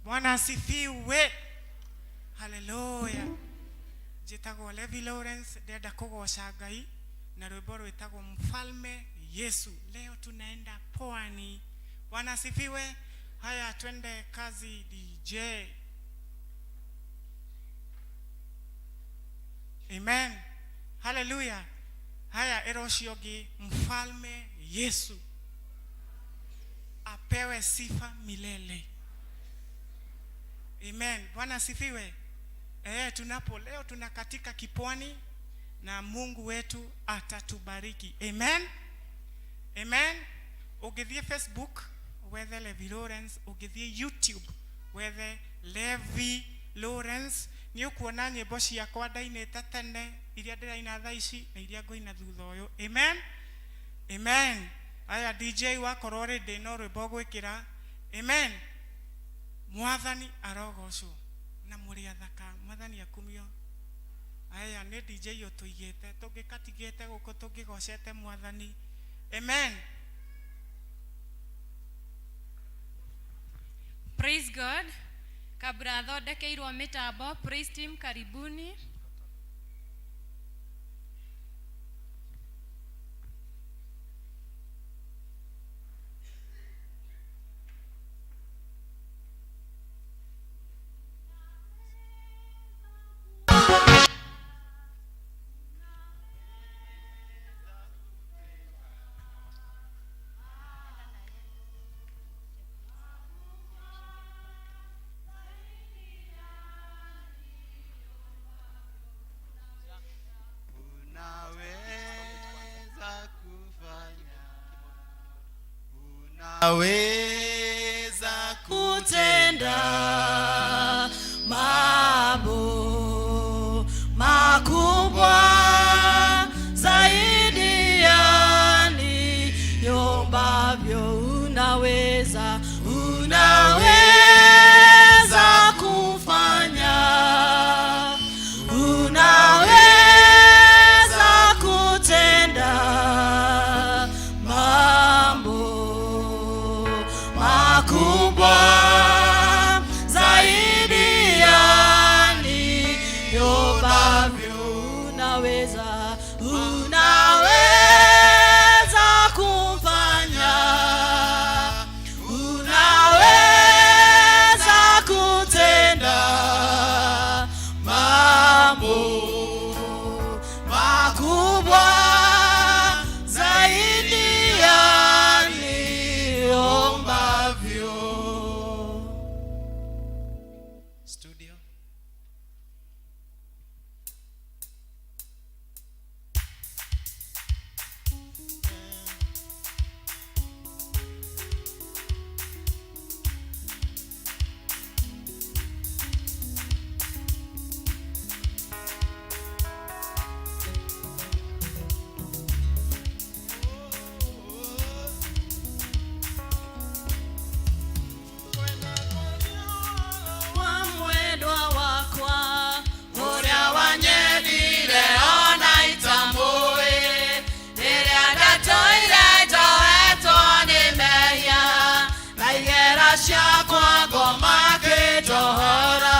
Bwana asifiwe. Haleluya. Njĩtagwo Levi Lawrence, ndĩrenda kũgoca Ngai na rwĩmbo rwĩtagwo Mfalme Yesu. Leo tunaenda pwani. Bwana asifiwe. Haya, twende kazi DJ. Amen. Haleluya. Haya, ĩra ũcio ũngĩ, Mfalme Yesu. apewe sifa milele. Amen. Bwana asifiwe. Tunapo leo tunakatika kipwani na Mungu wetu atatubariki. Amen. Amen. Ũngĩthiĩ Facebook wethe Levi Lawrence, ũngĩthiĩ YouTube wethe Levi Lawrence, nĩ ũkuona nyĩmbo ciakwa ndainĩte tene iria ndĩraina thaa ici na iria ngũina thutha ũyũ. Amen. Amen. Aya DJ wakorwo rĩ no rwĩmbo gwĩkĩra. Amen. Mwathani arogocwo na mũrĩ athaka, Mwathani akumio. Aya nĩ DJ ũtũigĩte, tũngĩkatigĩte gũkũ tũngĩgocete Mwathani. Amen. Praise God. Kabla thondekeirwo mitambo, praise team karibuni. Unaweza kufanya, unaweza kutenda mambo makubwa zaidi ya niombavyo. Unaweza, unaweza kufanya, unaweza kutenda mambo makubwa zaidi ya niombavyo. Unaweza, unaweza kufanya, unaweza kutenda mambo makubwa zaidi ya niombavyo. Studio. Kwa mwendwa wakwa Ũrĩa wanyendire ona itamũĩ, rĩrĩa ndatũire njohetwo nĩ mehia, na igera ciakwa ngoma kĩnjohora.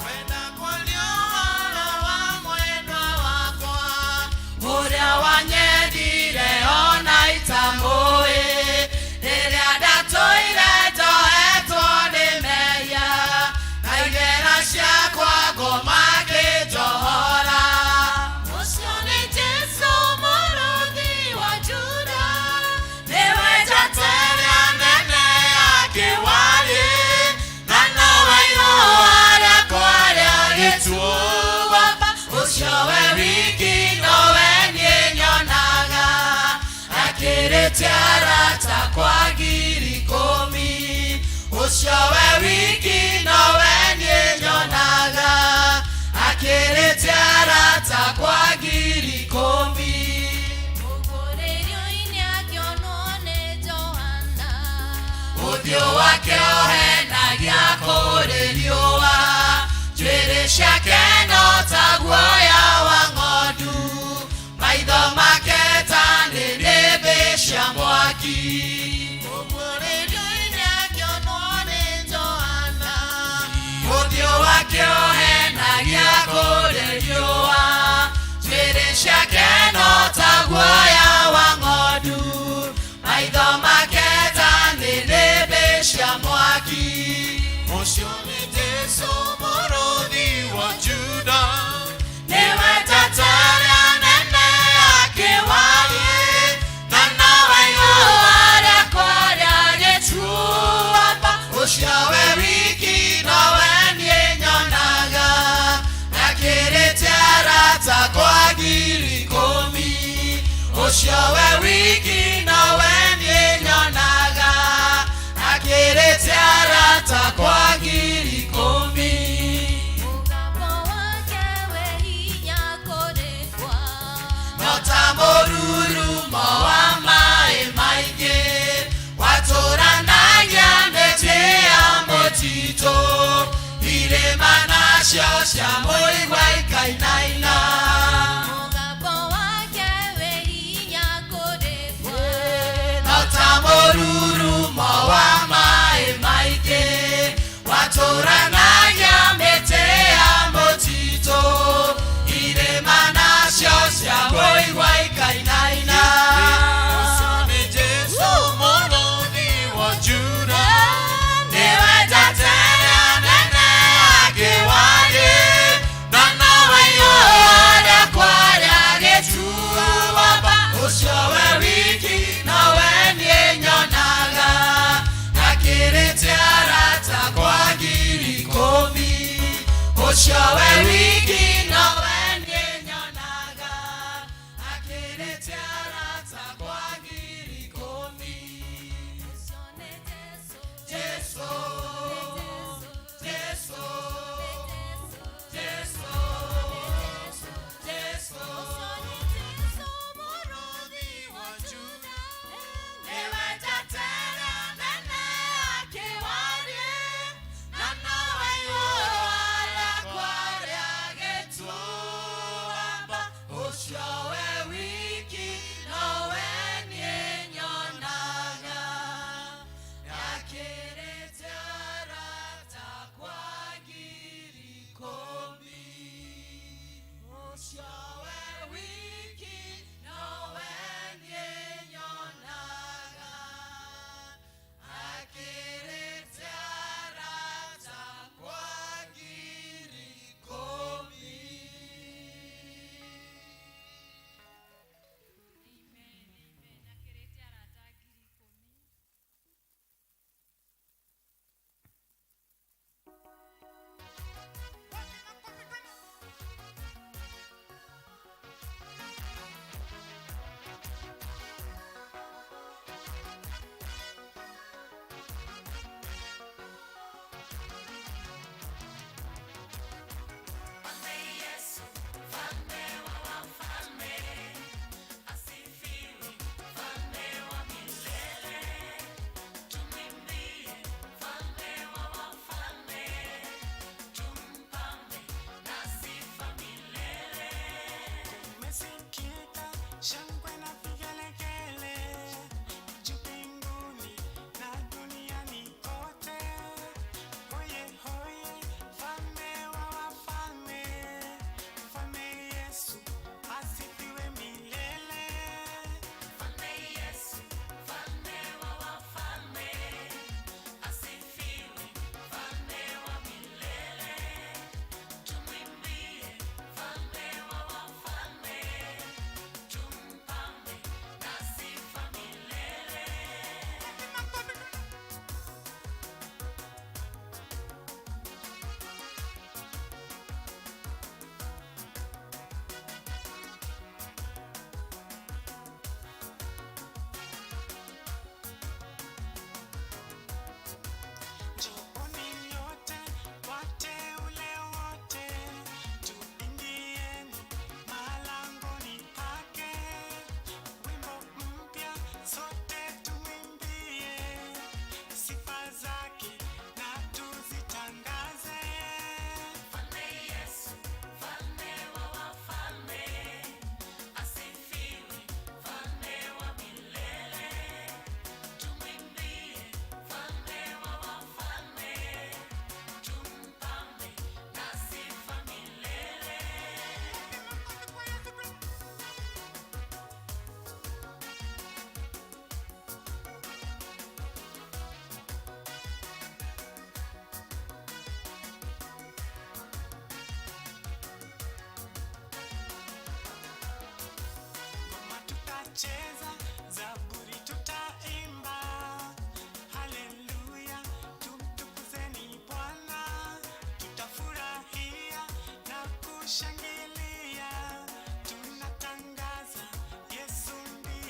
Kwenda kwaria ũhoro wa mwendwa wakwa, ũrĩa wanyendire ona itamũĩ, rĩrĩa ndatũire njohetwo nĩ mehia, na igera ciakwa ngoma kĩnjohora. Ũcio nĩ Jesũ mũrũthi wa Juda. Nĩwe njata ĩrĩa nene ya kĩwariĩ, na nowe ihũa rĩakwa rĩa gĩtuamba. Ũcio we wiki nowe niĩ nyonaga, akĩrĩte arata kwa 10,000. Ũcio we wiki nowe niĩ nyonaga, akĩrĩte arata kwa 10,000. Mũgũrĩrio-inĩ akĩonwo nĩ Johana. Ũthiũ wake ũhenagia kũrĩ riũa, njuĩrĩ ciake no ta guoya wa ng'ondu, maitho make ta nĩnĩmbĩ cia mwaki. Mũguũrĩrio-inĩ akĩonwo nĩ Johana, ũthiũ wake ũhenagia kũrĩ riũa, njuĩrĩ ciake no ta guoya wa ng'ondu, maitho make ta nĩnĩmbĩ cia mwaki. Ũcio nĩ Jesũ mũrũthi wa Juda, nĩwe njata ĩrĩa nene ya kĩwariĩ, na nowe ihũa rĩakwa rĩa gĩtuamba. Ũcio we wiki nowe niĩ nyonaga, akĩrĩte arata kwa 10,000. Mũgambo wake wĩ hinya kũrĩ kwa. No ta mũrurumo wa maĩ maingĩ, watũranagia mĩtĩ ya mũtitũ, irĩma nacio cia mũigua ikainaina. Mũgambo wake wĩ hinya kũrĩ kwa. No ta mũrurumo wa maĩ maingĩ, watũranagia mĩtĩ ya mũtitũ, irĩma nacio cia mũigua ikainaina. Ũcio nĩ Jesũ mũrũthi wa Juda, nĩwe njata ĩrĩa nene ya kĩwariĩ, na nowe igũrũ rĩakwa rĩa gĩtuamba. Ũcio we wiki nowe niĩ nyonaga, akĩrĩte arata kwa 10,000. Ũcio we wiki nowe niĩ nyonaga, akĩrĩte arata kwa 10,000. Ũcio nĩ Jesũ. Jesũ, Jesũ, Jesũ, Jesũ. Ũcio nĩ Jesũ mũrũthi wa Juda. Nĩwe njata ĩrĩa nene ya kĩwariĩ, na nowe igũrũ rĩakwa rĩa gĩtuamba. Ũcio we wiki nowe niĩ nyonaga, akĩrĩte arata kwa 10,000. Ũcio we wiki nowe niĩ nyonaga, akĩrĩte arata kwa 10,000. Amen, amen. Akĩrĩte arata 10,000. Kumesikika shangwe na vigelegele juu mbinguni na duniani kote. Hoye hoye, mfalme wa wafalme, mfalme Yesu asifiwe milele. Mfalme Yesu, mfalme wa wafalme, asifiwe, mfalme wa milele. Tumwimbie mfalme wa wafalme, tumpambe na sifa milele. Njooni nyote, wateule wote, tuingieni malangoni pake. Wimbo mpya sote tumwimbie, sifa zake na tuzitangaze. Mfalme Yesu, mfalme wa wafalme, asifiwe, mfalme wa milele. Tumwimbie mfalme wa wafalme, tumpambe na sifa milele. Ngoma tutacheza, zaburi tutaimba, haleluya, tumtukuzeni Bwana, tutafurahia na kushangilia, tunatangaza Yesu ndiye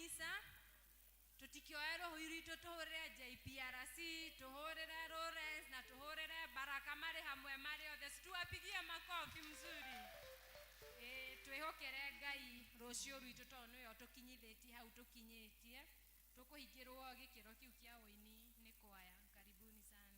kanitha tutikioe rũhũi rwitũ tũhũrĩre JPRC tũhũrĩre Lawrence na tũhũrĩre Baraka marĩ hamwe marĩ othe situwapigie makofi mzuri. Ĩ, twĩhokere Ngai rũciũ rwitũ tondũ nĩwe ũtũkinyithĩtie hau tũkinyĩtie tũkũhingĩrwo gĩkĩro kĩu kĩa ũini nĩ kwaya. Karibuni sana.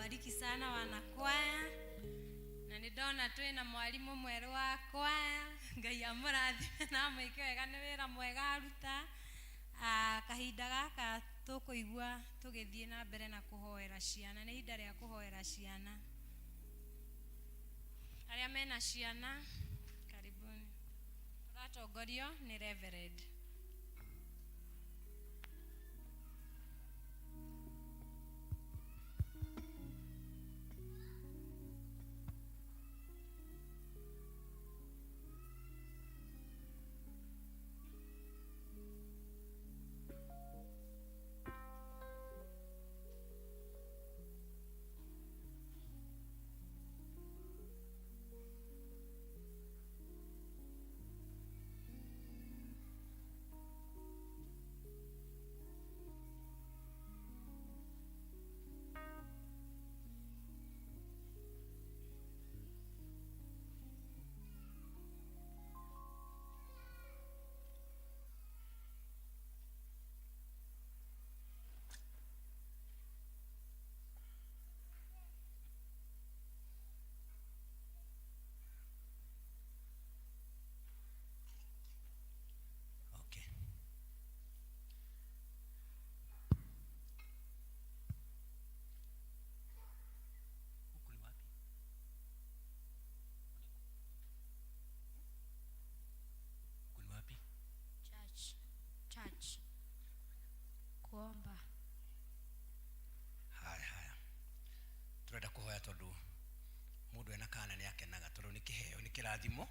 awabariki sana wanakwaya na nĩ ndona twĩna mwarimũ mwerũ wa kwaya Ngai amũrathime na amwĩke wega nĩ wĩra mwega aruta. Kahinda gaka tũkũigua tũgĩthiĩ na mbere na kũhoera ciana, nĩ ihinda rĩa kũhoera ciana. Arĩa mena ciana, karibuni. Tũratongorio nĩ Reverend. Okay. Huku ni wapi? Huku ni wapi? Church. Church. Kuomba. Haya haya. Turenda kuhoya tondu mundu ena kana ni akenaga tondu ni kiheo ni kirathimo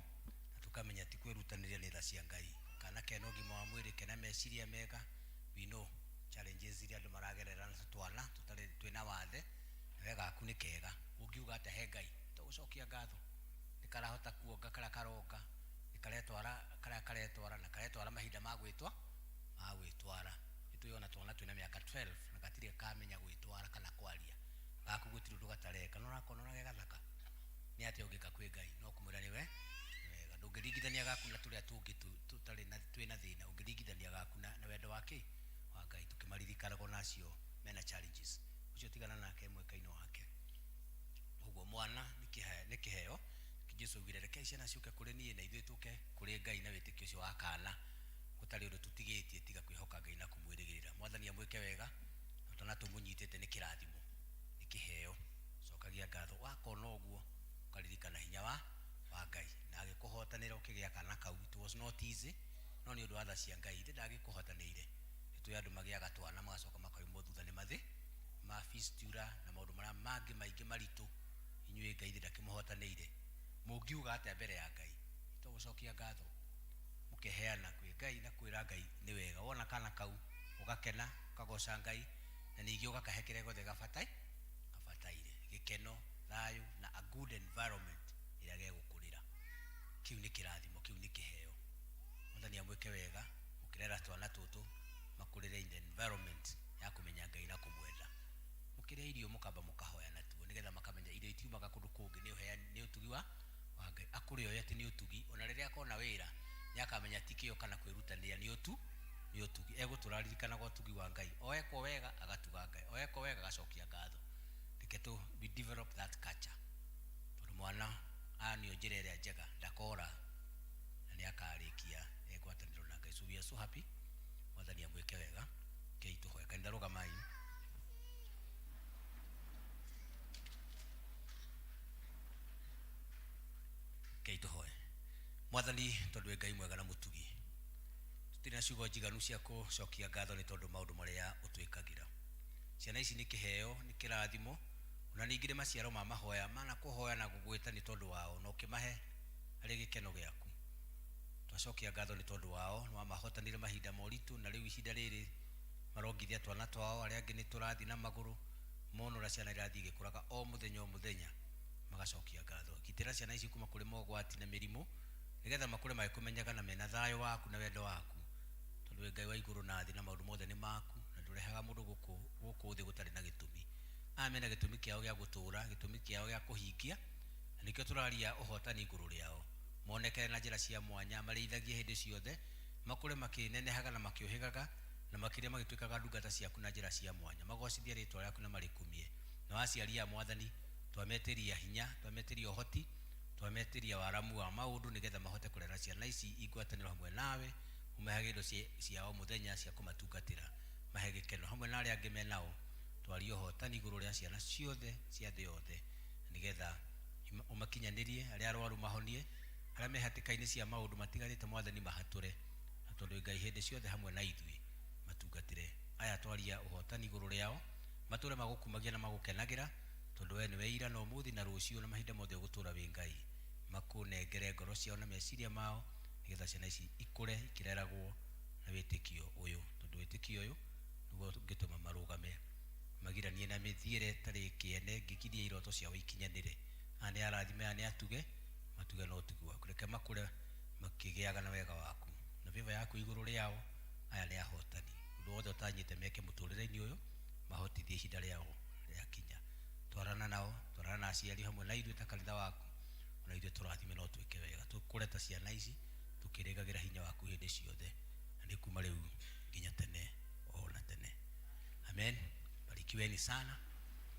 na tukamenya ti kwirutaniria ni tha cia Ngai. Kana kena ũgima wa mwĩrĩ, kena meciria mega. We know challenges iria andũ maragerera na twana tutarĩ twĩna wathe na we gaku nĩ kega. Ũngiuga atĩa he Ngai? Tũgũcokia ngatho. Nĩ karahota kuonga karĩa karonga, nĩ karetwara karĩa karetwara na karetwara mahinda ma gwĩtwa ma gwĩtwara. Nĩ tũĩ twana twĩna mĩaka 12 na gatirĩ kamenya gwĩtwara kana kwaria. Gaku gũtirĩ ũndũ gatareka. No ũrakona ũrĩa ge gathaka. Nĩ atĩa ũngĩka kwĩ Ngai? No kũmwĩra nĩwe nĩ wega. Ndũngĩringithania gaku na tũrĩa tũngĩ tũtarĩ na twĩna thĩna. Ũngĩringithania gaku na wendo wa kĩ? Wa Ngai. Tũkĩmaririkanaga ona acio mena challenges. Ũcio tigana nake mweka-inĩ wake. Ũguo mwana nĩ kĩheo. Jesu augire reke ciana ciũke kũrĩ niĩ na ithuĩ tũke kũrĩ Ngai na wĩtĩkio ũcio wa kana. Gũtarĩ ũndũ tũtigĩtie tiga kwĩhoka Ngai na kũmwĩrĩgĩrĩra. Mwathani amwĩke wega na twana tũmũnyitĩte nĩ kĩrathimo, nĩ kĩheo. Cokagia ngatho. Wakona ũguo ũkaririkana hinya wa Ngai na agĩkũhotanĩra ũkĩgĩa kana kau. It was not easy, no nĩ ũndũ wa tha cia Ngai ithe ndagĩkũhotanĩire. Nĩ tũĩ andũ magĩaga twana magacoka makaumwo thutha nĩ mathĩ ma fistula na maũndũ marĩa mangĩ maingĩ maritũ. Inyuĩ Ngai ithe ndakĩmũhotanĩire. Mũngiuga atĩa mbere ya Ngai? Tũgũcokia ngatho. Mũkeheana kwĩ Ngai na kwĩra Ngai nĩ wega. Wona kana kau ũgakena, ũkagoca Ngai na ningĩ ũgakahe kĩrĩa gĩothe gabataire. Gĩkeno, thayũ na a good environment ĩrĩa gegũkũrĩra. Kĩu nĩ kĩrathimo, kĩu nĩ kĩheo. Mwathani amwĩke wega, mũkĩrera twana tũtũ makũrĩre in the environment ya kũmenya Ngai na kũmwenda. Mũkĩrĩa irio mũkamba mũkahoya natuo nĩgetha makamenya irio itiumaga kũndũ kũngĩ, nĩ ũtugi wa Ngai. Akũrĩ oĩ atĩ nĩ ũtugi, ona rĩrĩa akona wĩra nĩ akamenya ti kĩo kana kwĩrutanĩria nĩ ũtugi. Egũtũra aririkanaga ũtugi wa Ngai. Oekwo wega agatuga Ngai, oekwo wega agacokia ngatho. Reke we develop that culture. Tondũ mwana anio njĩra ĩrĩa njega ndakora na nĩ akarĩkia ngwatanĩro na Ngai. So we are so happy. Mwathani amwĩke wega. Kei tũhoe. Kanitha rũgamai. Kei tũhoe. Mwathani tondũ wĩ Ngai mwega na mũtugi, tũtirĩ na ciugo njiganu cia kũcokia ngatho nĩ tondũ maũndũ marĩa ũtwĩkagĩra. Ciana ici nĩ kĩheo, nĩ kĩrathimo, ona ningĩ nĩ maciaro ma mahoya mana kũhoya na gũgwĩta nĩ tondũ wao, na ũkĩmahe harĩ gĩkeno gĩaku. Twacokia ngatho nĩ tondũ wao, nĩ wamahotanire mahinda moritũ, na rĩu ihinda rĩrĩ marongithia twana twao, arĩa angĩ nĩ tũrathiĩ na magũrũ, mona ũrĩa ciana irathiĩ igĩkũraga o mũthenya o mũthenya, magacokia ngatho. Gitĩra ciana ici kuma kũrĩ mogwati na mĩrimũ, nĩgetha makũre magĩkũmenyaga na mena thayũ waku na wendo waku, tondũ wĩ Ngai wa igũrũ na thĩ na maũndũ mothe nĩ maku, na ndũrehaga mũndũ gũkũ thĩ gũtarĩ na gĩtũmi. Aya mena gĩtũmi kĩao gĩa gũtũũra, gĩtũmi kĩao gĩa kũhingia, na nĩkĩo tũraria ũhotani igũrũ rĩao. Monekere na njĩra cia mwanya, marĩithagie hĩndĩ ciothe, makũre makĩnenehaga na makĩũhĩgaga, na makĩria magĩtuĩkaga ndungata ciaku na njĩra cia mwanya. Magocithie rĩtwa rĩaku na marĩkumie. Na aciari a Mwathani, twametĩria hinya, twametĩria ũhoti, twametĩria waramu wa maũndũ, nĩgetha mahote kũrera ciana ici i ngwatanĩro hamwe nawe. Ũmehage indo cia o mũthenya cia kũmatungatĩra, mahe gĩkeno hamwe na arĩa angĩ menao. Twarie ũhotani igũrũ rĩa ciana ciothe cia thĩ yothe, nĩgetha ũmakinyanĩrie. Arĩa arwaru mahonie, arĩa me hatĩka-inĩ cia maũndũ matiganĩte, Mwathani, mahatũre. Na tondũ Ngai hĩndĩ ciothe hamwe na ithuĩ, matungatĩre aya. Twaria ũhotani igũrũ rĩao, matũre magũkumagia na magũkenagĩra, tondũ we nĩwe ira na ũmũthĩ na rũciũ na mahinda mothe ũgũtũra wĩ Ngai. Makũnengere ngoro ciao na meciria mao, nĩgetha ciana ici ikũre ikĩreragwo na wĩtĩkio ũyũ, tondũ wĩtĩkio ũyũ nĩguo ũngĩtũma marũgame magiranie na mĩthiĩre ĩtarĩ kĩene, ngĩkirie iroto ciao ikinyanĩre. Aya nĩ arathime, aya nĩ atuge, matuge na ũtugi waku. Reke makũre makĩgĩaga na wega waku na favor yaku igũrũ rĩao. Aya nĩ ahotani. Ũndũ wothe ũtanyĩte meke mũtũrĩre-inĩ ũyũ, mahotithie ihinda rĩao rĩakinya. Twarana nao, twarana na aciari hamwe na ithuĩ ta kanitha waku, ona ithuĩ tũrathime no twĩke wega, tũkũre ta ciana ici tũkĩrĩgagĩra hinya waku hĩndĩ ciothe, na nĩ kuma rĩu nginya tene o na tene. Amen. Barikiweni sana.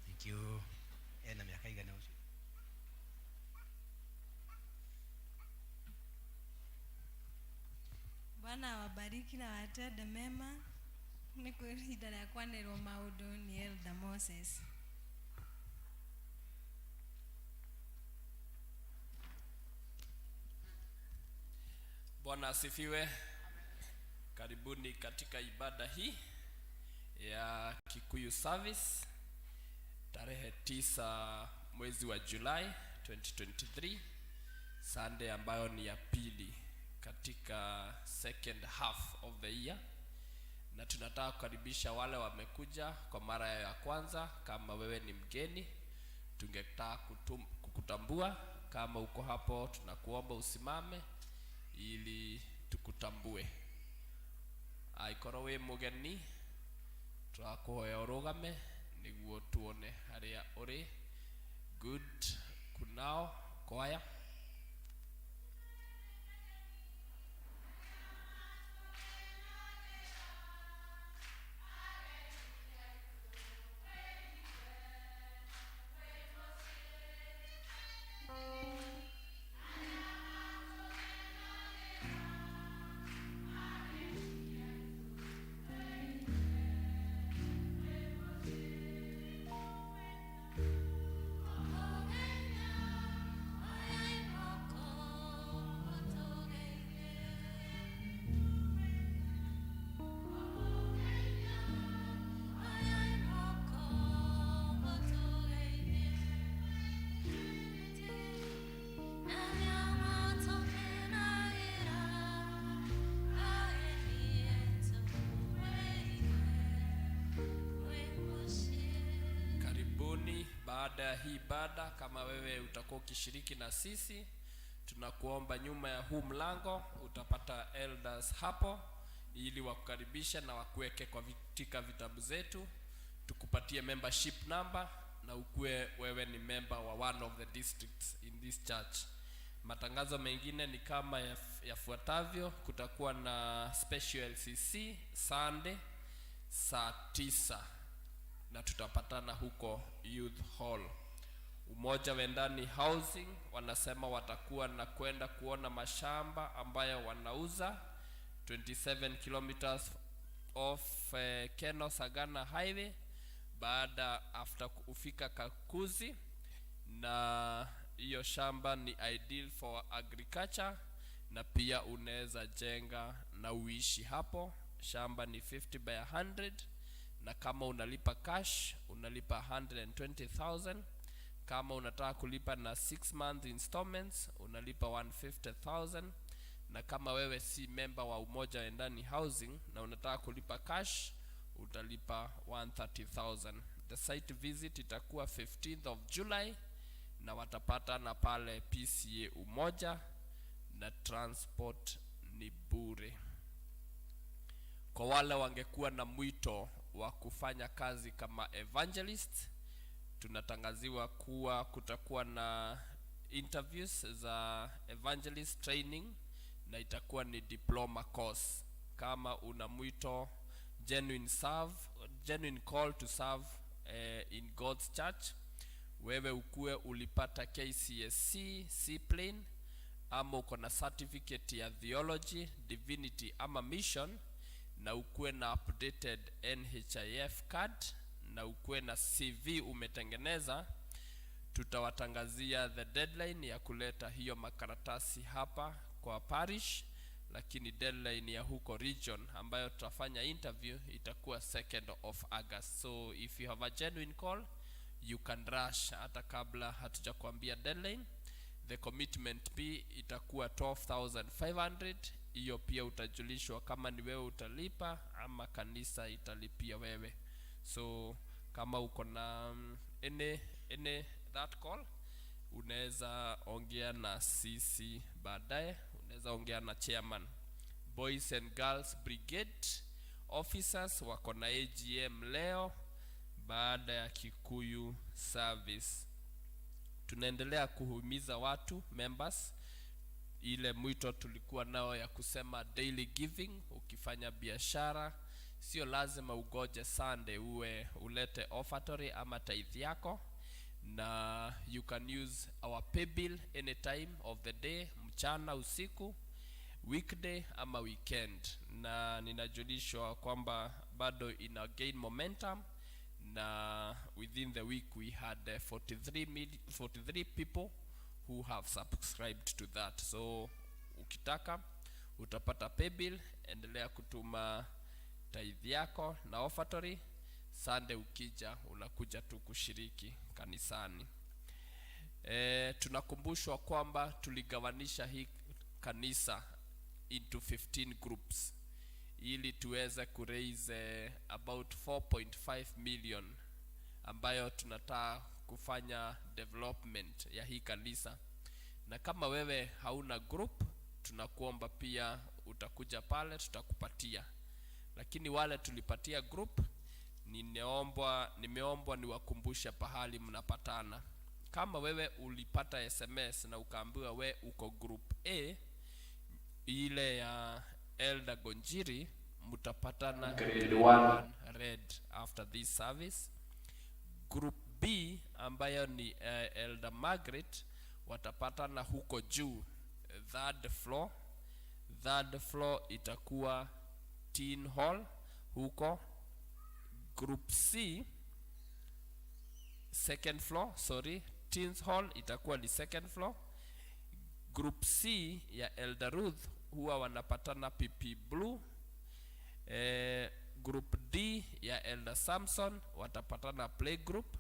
Thank you. Ena mĩaka igana ũcio? Bwana awabariki na watende mema. Nĩ kwĩ ihinda rĩa kwanĩrwo maũndũ nĩ Elder Moses. Bwana asifiwe. Karibuni katika ibada hii ya Kikuyu Service tarehe 9 mwezi wa Julai 2023, Sunday ambayo ni ya pili katika second half of the year, na tunataka kukaribisha wale wamekuja kwa mara ya kwanza. Kama wewe ni mgeni, tungetaka kukutambua. Kama uko hapo, tunakuomba usimame ili tukutambue. Aikorwo wĩ mũgeni, tũrakũhoya ũrũgame nĩguo tuone harĩa ũrĩ. Good. Kunao kwaya. Karibuni. Baada ya hii ibada, kama wewe utakuwa ukishiriki na sisi, tunakuomba nyuma ya huu mlango utapata elders hapo ili wakukaribisha na wakuweke kwa katika vitabu zetu, tukupatie membership number na ukuwe wewe ni member wa one of the districts in this church. Matangazo mengine ni kama yafuatavyo. Kutakuwa na special LCC Sunday saa 9 na tutapatana huko Youth Hall. Umoja Wendani Housing wanasema watakuwa na kwenda kuona mashamba ambayo wanauza 27 kilometers off Keno Sagana Highway, baada after kufika Kakuzi, na hiyo shamba ni ideal for agriculture na pia unaweza jenga na uishi hapo. Shamba ni 50 by 100, na kama unalipa cash unalipa 120,000. Kama unataka kulipa na 6 month installments unalipa 150,000, na kama wewe si member wa Umoja Wendani Housing na unataka kulipa cash utalipa 130,000. The site visit itakuwa 15th of July na watapatana pale PCEA Umoja, na transport ni bure. Kwa wale wangekuwa na mwito wa kufanya kazi kama evangelist, tunatangaziwa kuwa kutakuwa na interviews za evangelist training na itakuwa ni diploma course. Kama una mwito, genuine serve, genuine call to serve in God's church. Wewe ukuwe ulipata KCSE C plane ama uko na certificate ya theology, divinity ama mission, na ukuwe na updated NHIF card na ukuwe na CV umetengeneza, tutawatangazia the deadline ya kuleta hiyo makaratasi hapa kwa parish, lakini deadline ya huko region ambayo tutafanya interview itakuwa 2nd of August. So if you have a genuine call, you can rush hata kabla hatujakwambia deadline. The commitment fee itakuwa 12,500. Hiyo pia utajulishwa kama ni wewe utalipa ama kanisa italipia wewe. So kama uko na any that call, unaweza ongea na sisi baadaye, unaweza ongea na chairman. Boys and Girls Brigade officers wako na AGM leo baada ya Kikuyu service. Tunaendelea kuhimiza watu members, ile mwito tulikuwa nao ya kusema daily giving. Ukifanya biashara sio lazima ugoje Sunday uwe ulete offertory ama tithe yako, na you can use our pay bill anytime of the day, mchana, usiku, weekday ama weekend. Na ninajulishwa kwamba bado ina gain momentum, na within the week we had 43 people who have subscribed to that. So ukitaka utapata pay bill, endelea kutuma tithe yako na offertory. Sunday ukija unakuja tu kushiriki kanisani. Tunakumbushwa kwamba tuligawanisha hii kanisa into 15 groups ili tuweze kuraise about 4.5 million ambayo tunataka kufanya development ya hii kanisa. Na kama wewe hauna group, tunakuomba pia utakuja pale tutakupatia. Lakini wale tulipatia group, nimeombwa niwakumbushe pahali mnapatana. Kama wewe ulipata SMS na ukaambiwa we uko group A ile ya Elder Gonjiri, mtapatana grade 1 red after this service. Group B ambayo ni Elder Margaret watapatana huko juu third floor. Third floor itakuwa Teen Hall huko. Group C second floor, sorry, Teens Hall itakuwa ni second floor. Group C ya Elder Ruth huwa wanapatana PP Blue. Group D ya Elder Samson watapatana play group.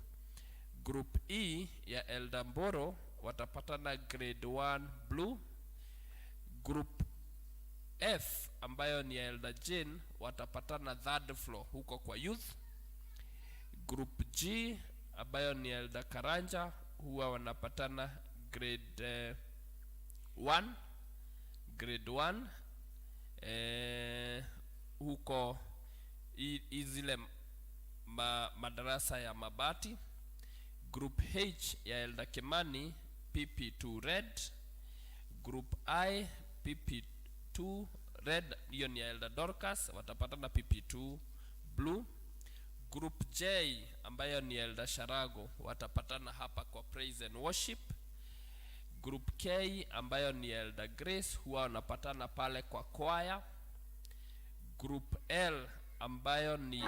Group E ya Elder Mboro watapatana grade 1 blue. Group F ambayo ni ya Elder Jane watapatana third floor huko kwa youth. Group G ambayo ni Elder Karanja huwa wanapatana grade 1, grade 1 huko zile madarasa ya mabati. Group H ya Elder Kimani PP2 red. Group I PP2 red, hiyo ni ya Elder Dorcas, watapatana PP2 blue. Group J ambayo ni Elder Sharago watapatana hapa kwa praise and worship. Group K ambayo ni Elder Grace huwa wanapatana pale kwa choir. Group L ambayo ni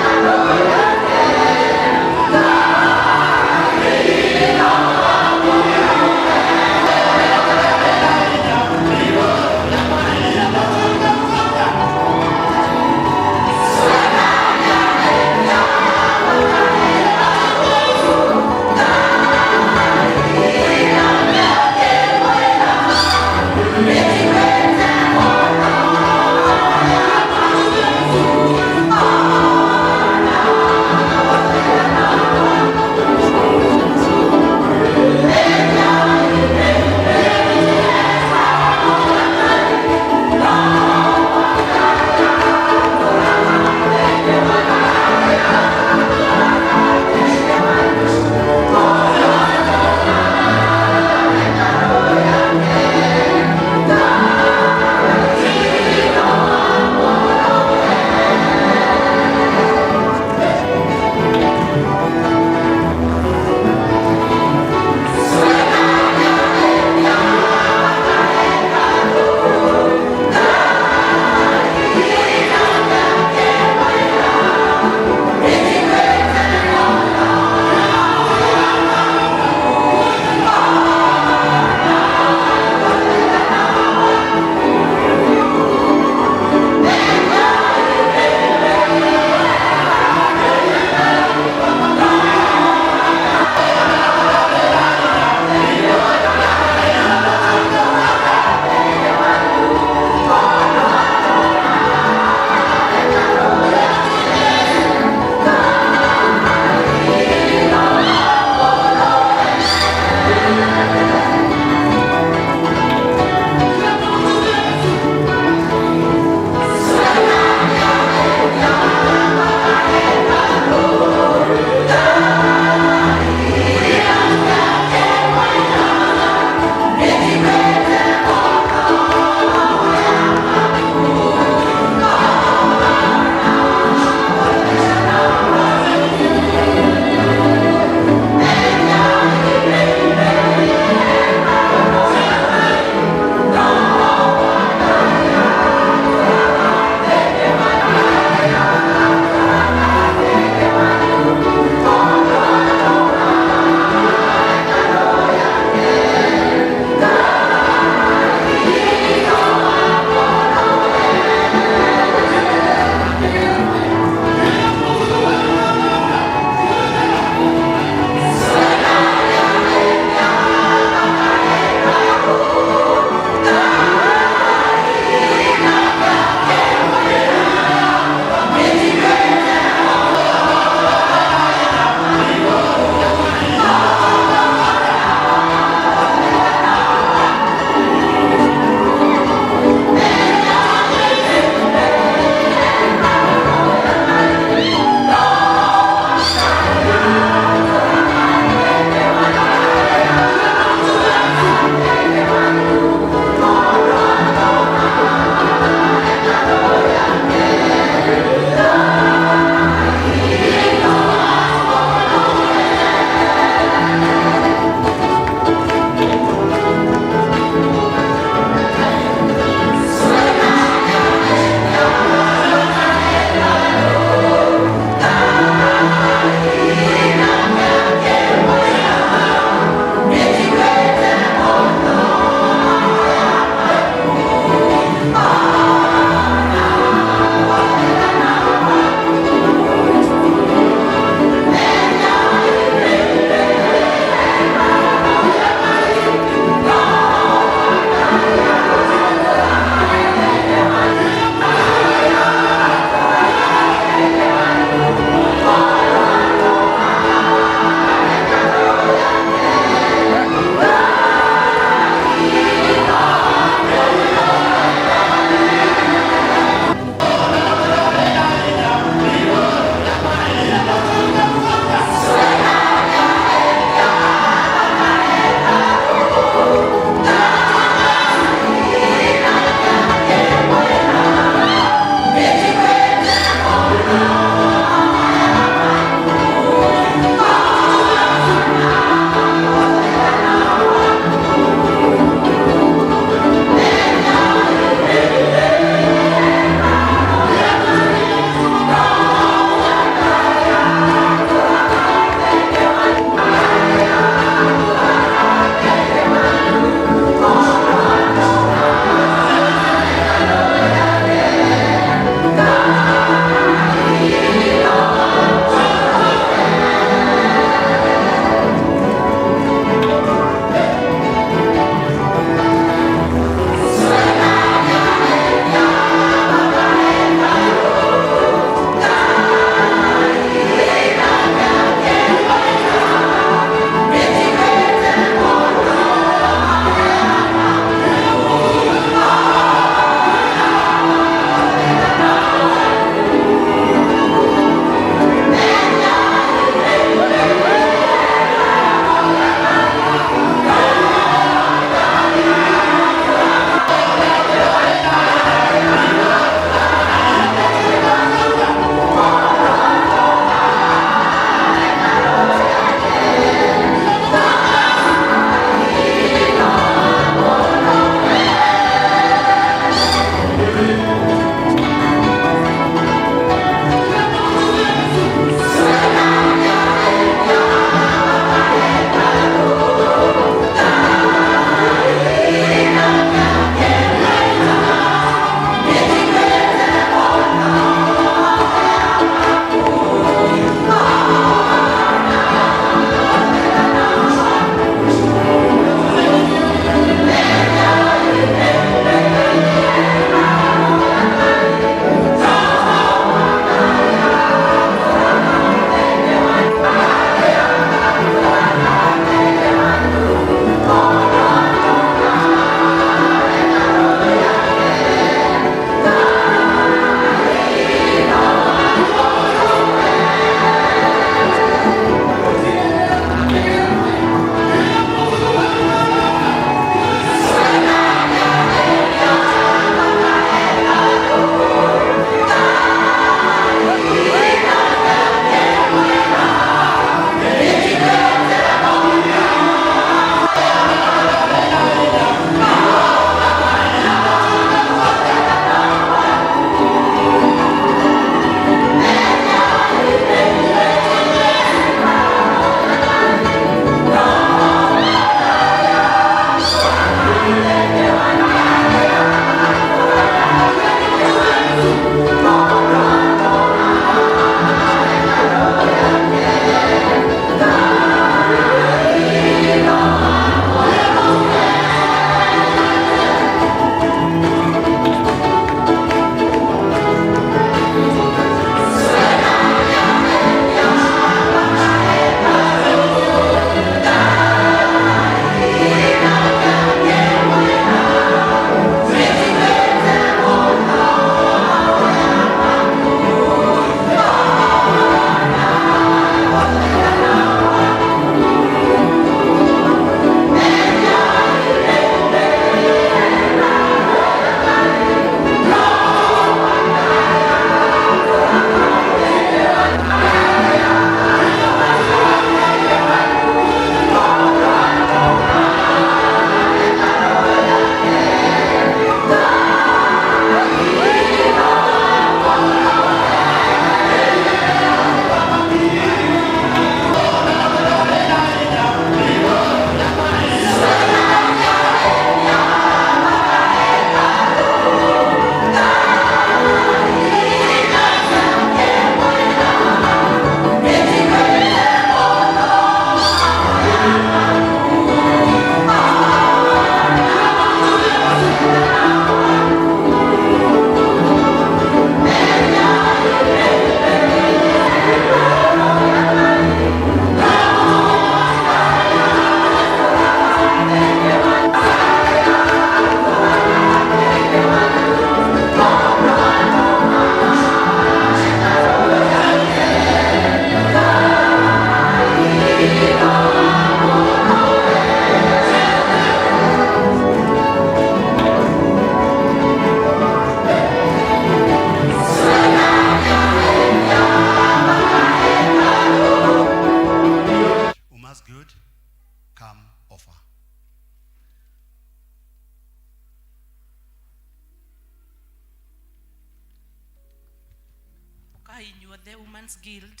Ũkai inyuothe Women's Guild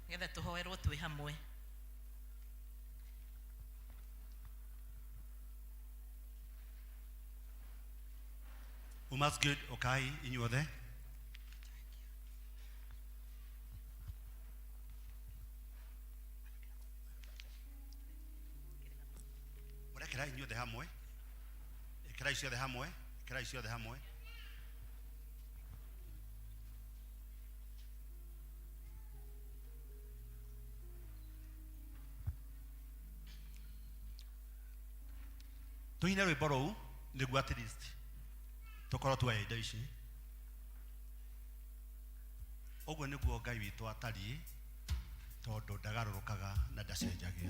nĩgetha tũhoerwo twĩ hamwe. Women's Guild ũkai inyuothe. Mũrekĩra inyuothe hamwe. Ĩkĩrai ciothe hamwe. Ĩkĩrai ciothe hamwe. Tũine rwĩmbo rũu nĩguo at least tũkorwo tuoya indo ici. Ũguo nĩguo Ngai witũ atariĩ tondũ ndagarũrũkaga na ndacenjagia.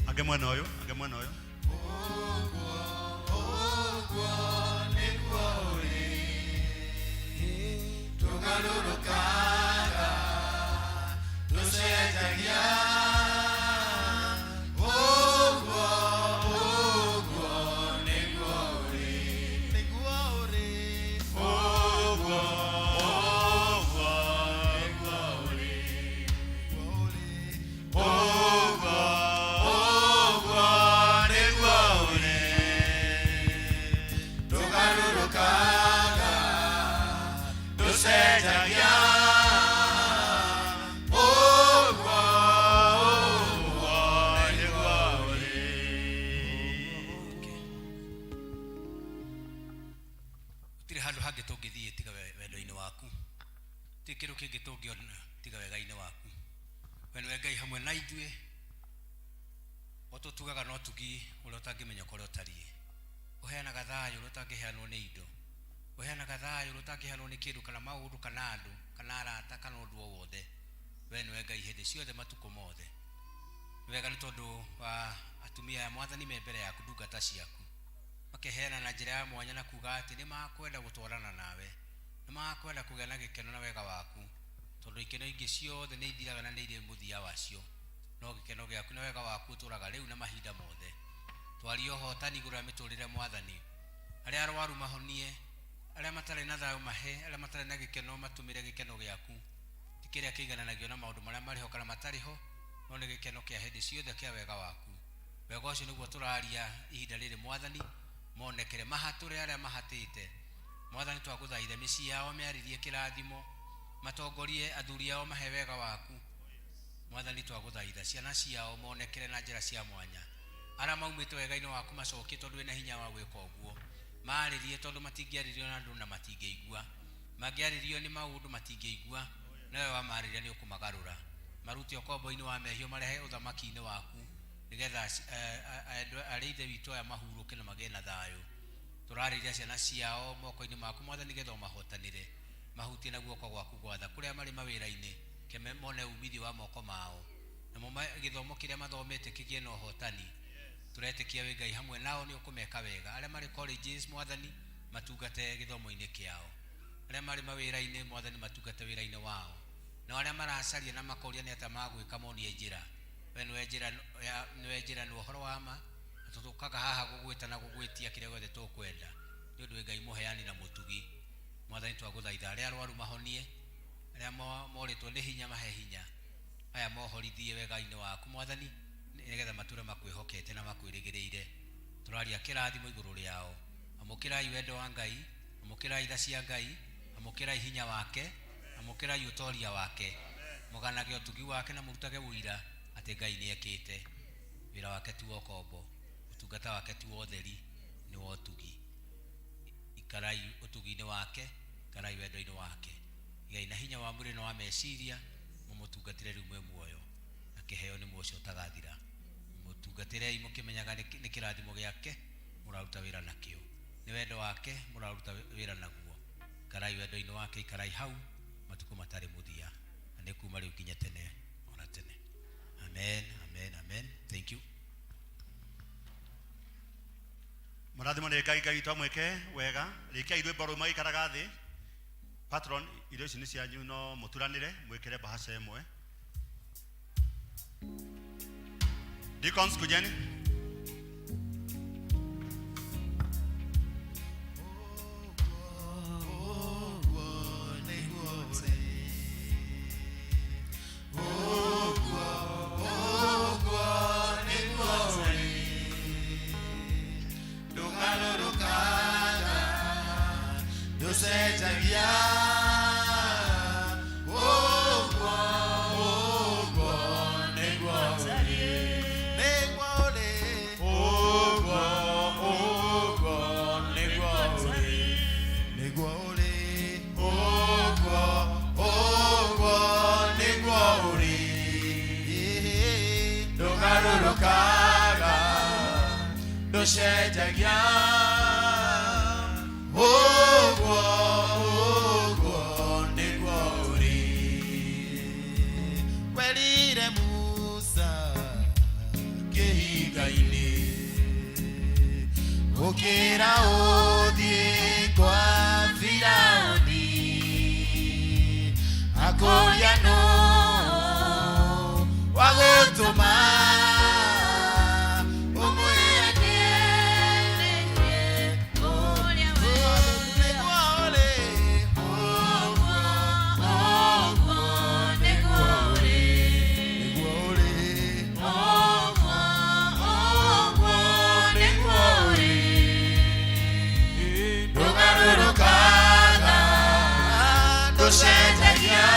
Angĩ mwena ũyũ, angĩ mwena ũyũ. Tũgarũrũkaga, tũcenjagia. Ũguo, ũguo nĩguo ũrĩ. Nĩguo ũrĩ. Ũguo, ũguo nĩguo ũrĩ. Ũguo, ũguo nĩguo ũrĩ. Tũgarũrũkaga, tũcenjagia. Ũguo, ũguo nĩguo ũrĩ. Gũtirĩ handũ hangĩ tũngĩthiĩ tiga wendo-inĩ waku. Gũtirĩ kĩndũ kĩngĩ tũngĩona tiga wega-inĩ waku. We nĩwe Ngai hamwe na ithuĩ. O tũtugaga na ũtugi ũrĩa ũtangĩmenya ũrĩa ũtariĩ. Ũheanaga thayũ ũrĩa ũtangĩheanwo nĩ indo. Ũheanaga thayũ ũrĩa ũtangĩheanwo nĩ kĩndũ kana maũndũ kana andũ kana arata kana ũndũ o wothe. We nĩwe Ngai hĩndĩ ciothe matukũ mothe. Nĩ wega nĩ tondũ wa atumia aya Mwathani me mbere yaku ndungata ciaku. Makeheana na njĩra ya mwanya na kuga atĩ nĩ makwenda gũtwarana nawe. Nĩ makwenda kũgĩa na gĩkeno na wega waku. Tondũ ikeno ingĩ ciothe nĩ ithiraga na nĩ irĩ mũthia wacio. No gĩkeno gĩaku na wega waku ũtũraga rĩu na mahinda mothe. Twarie ũhotani igũrũ rĩa mĩtũrĩre Mwathani. Arĩa arwaru mahonie, arĩa matarĩ na thayũ mahe, arĩa matarĩ na gĩkeno matũmĩre gĩkeno gĩaku. Ti kĩrĩa kĩigananagio na maũndũ marĩa marĩ ho kana matarĩ ho, no nĩ gĩkeno kĩa hĩndĩ ciothe kĩa wega waku. Wega ũcio nĩguo tũraria ihinda rĩrĩ Mwathani, monekere mahatũre arĩa mahatĩte. Mwathani twagũthaitha mĩciĩ yao mĩarĩrie kĩrathimo, matongorie athuri ao mahe wega waku. Mwathani twagũthaitha ciana ciao monekere na njĩra cia mwanya. Arĩa maumĩte wega-inĩ waku macokie tondũ wĩna hinya wa gwĩka ũguo. Marĩrie tondũ matingĩarĩrio na andũ na matingĩigua. Mangĩarĩrio nĩ maũndũ matingĩigua, nawe wamarĩria nĩ ũkũmagarũra. Marute ũkombo-inĩ wa mehia marehe ũthamaki-inĩ waku nĩgetha arĩa ithe witũ aya mahurũke na magĩe na thayũ. Tũrarĩria ciana ciao moko-inĩ maku Mwathani nĩgetha ũmahotanĩre. Mahutie na guoko gwaku gwatha kũrĩa marĩ mawĩra-inĩ keme mone umithio wa moko mao. Namo gĩthomo kĩrĩa mathomete kĩgĩe na ũhotani. Tũretĩkia wĩ Ngai hamwe nao nĩ ũkũmeka wega. Arĩa marĩ colleges Mwathani matungate gĩthomo-inĩ kĩao. Arĩa marĩ mawĩra-inĩ Mwathani matungate wĩra-inĩ wao. Nao arĩa maracaria na makoria nĩ atĩa magwĩka monie njĩra. We nĩwe njĩra ya, nĩwe njĩra nĩ ũhoro wa ma. Na tũtũkaga haha gũgwĩta na gũgwĩtia kĩrĩa gĩothe tũkwenda. Nĩ ũndũ wĩ Ngai mũheani na mũtugi. Mwathani twagũthaitha arĩa arwaru mahonie, arĩa morĩtwo nĩ hinya mahe hinya. Aya mohorithie wega-inĩ waku Mwathani nĩgetha matũre makwĩhokete na makwĩrĩgĩrĩire. Tũraria kĩrathimo igũrũ rĩao. Amũkĩrai wendo wa Ngai, amũkĩrai tha cia Ngai, amũkĩrai hinya wake, amũkĩrai ũtoria wake. Mũganage ũtugi wake na mũrutage ũira atĩ Ngai nĩ ekĩte. Wĩra wake ti wa ũkombo, ũtungata wake ti wa ũtheri, nĩ wa ũtugi. Ikarai ũtugi-inĩ wake, ikarai wendo-inĩ wake. Igai na hinya wa mwĩrĩ na wa meciria, mũmũtungatĩre rĩu mwĩ muoyo, na kĩheo nĩ muoyo ũcio ũtagathira. Mũtungatĩrei mũkĩmenyaga nĩ kĩrathimo gĩake mũraruta wĩra nakĩo. Nĩ wendo wake mũraruta wĩra naguo. Ikarai wendo-inĩ wake, ikarai hau matukũ matarĩ mũthia. Na nĩ kuma rĩu nginya tene ona tene. Amen, amen, amen. Thank you. Mũrathimo nĩ Ngai, Ngai witũ amwĩke wega. Rĩkiai rwĩmbo rũu magĩikaraga thĩ. Patron, irio ici nĩ cianyu no mũturanĩre mwĩkĩre mbahaca ĩmwe. Deacons, kujeni. Ndũgarũrũkaga, ndũcenjagia. Ũguo, ũguo nĩguo ũrĩ. Nĩguo ũrĩ. Ũguo, ũguo nĩguo ũrĩ. Nĩguo ũrĩ. Ũguo, ũguo nĩguo ũrĩ. Ndũgarũrũkaga, ndũcenjagia. Ũguo, ũguo nĩguo ũrĩ. Werire Musa kĩhinga-inĩ, ũkĩra ũthiĩ kwa Firaũni, akũria nũ wagũtũma, ũmwĩre nĩguo ũrĩ. Ũguo, nĩguo ũrĩ. Nĩguo ũrĩ. Ũguo, nĩguo ũrĩ. Ndũgarũrũkaga, ndũcenjagia.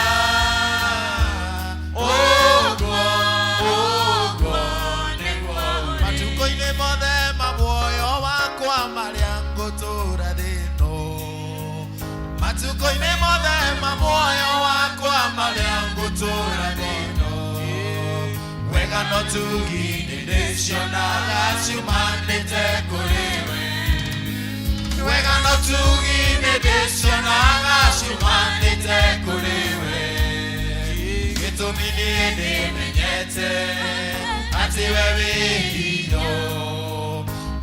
Ũguo, ũguo nĩguo ũrĩ. Matukũ-inĩ mothe ma muoyo wakwa marĩa ngũtũũra thĩ ĩno, matukũ-inĩ mothe ma muoyo wakwa marĩa ngũtũũra thĩ ĩno, wega no tugi nĩndĩcionaga ciumanĩte kũrĩ we. Wega no tugi nĩndĩcionaga ciumanĩte kũrĩ we. Gĩtũmi niĩ nĩmenyete atĩ we wĩ hitho.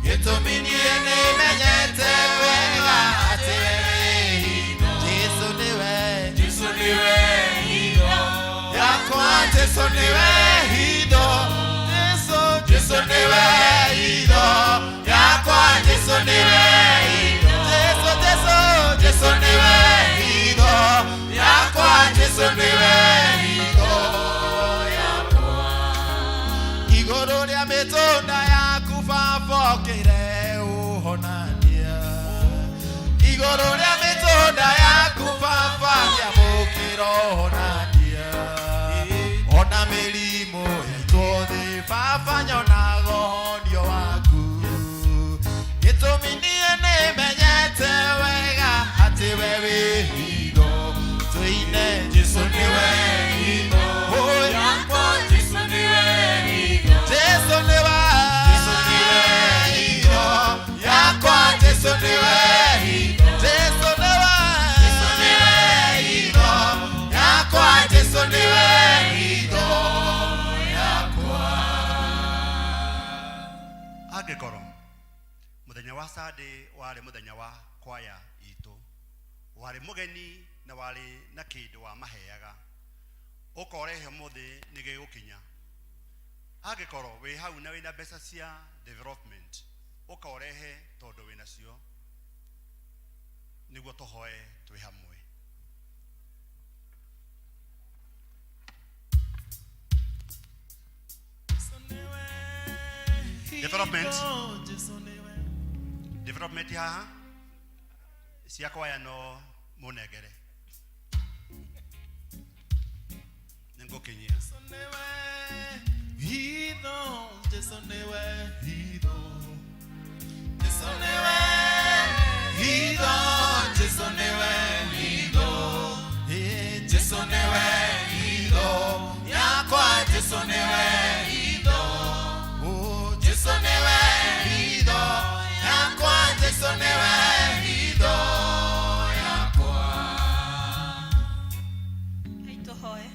Gĩtũmi niĩ nĩmenyete wega atĩ we wĩ hitho. Jesũ nĩwe, Jesũ nĩwe hitho yakwa, Jesũ nĩwe hitho. Jesũ, Jesũ nĩwe hitho yakwa, Jesũ nĩwe hitho. Jesũ, Jesũ, Jesũ nĩwe hitho yakwa, Jesũ nĩwe hitho yakwa. Igũrũ rĩa mĩtũnda yaku baba ũkĩre ũhonania, igũrũ rĩa mĩtũnda yaku baba ngĩamũkĩra ũhonania, ona mĩrimũ yaitwo thĩ baba nyonaga ũhonio waku. Gĩtũmi niĩ nĩmenyete wega atĩ we wĩ hitho. Tũine Jesũ nĩwe hitho yakwa, Jesũ nĩwe hitho. Jesũ nĩwe, Jesũ nĩwe hitho yakwa, Jesũ nĩwe hitho. Jesũ nĩwe, Jesũ nĩwe hitho yakwa, Jesũ nĩwe hitho yakwa. Angĩkorwo mũthenya wa Sunday warĩ mũthenya wa kwaya itũ, warĩ mũgeni na warĩ na kĩndũ wamaheaga, ũkorehe ũmũthĩ nĩ gĩgũkinya. Angĩkorwo wĩ hau na wĩna mbeca cia development, ũkorehe tondũ wĩnacio, nĩguo tũhoe twĩ hamwe. Development, development haha cia kwaya no mũnengere nĩngũkinyia. Hitho, Jesũ nĩwe hitho. Jesũ nĩwe hitho, Jesũ nĩwe hitho. Jesũ nĩwe hitho yakwa, Jesũ nĩwe hitho. Oh, Jesũ nĩwe hitho yakwa, Jesũ nĩwe hitho yakwa. Ngai tũhoe.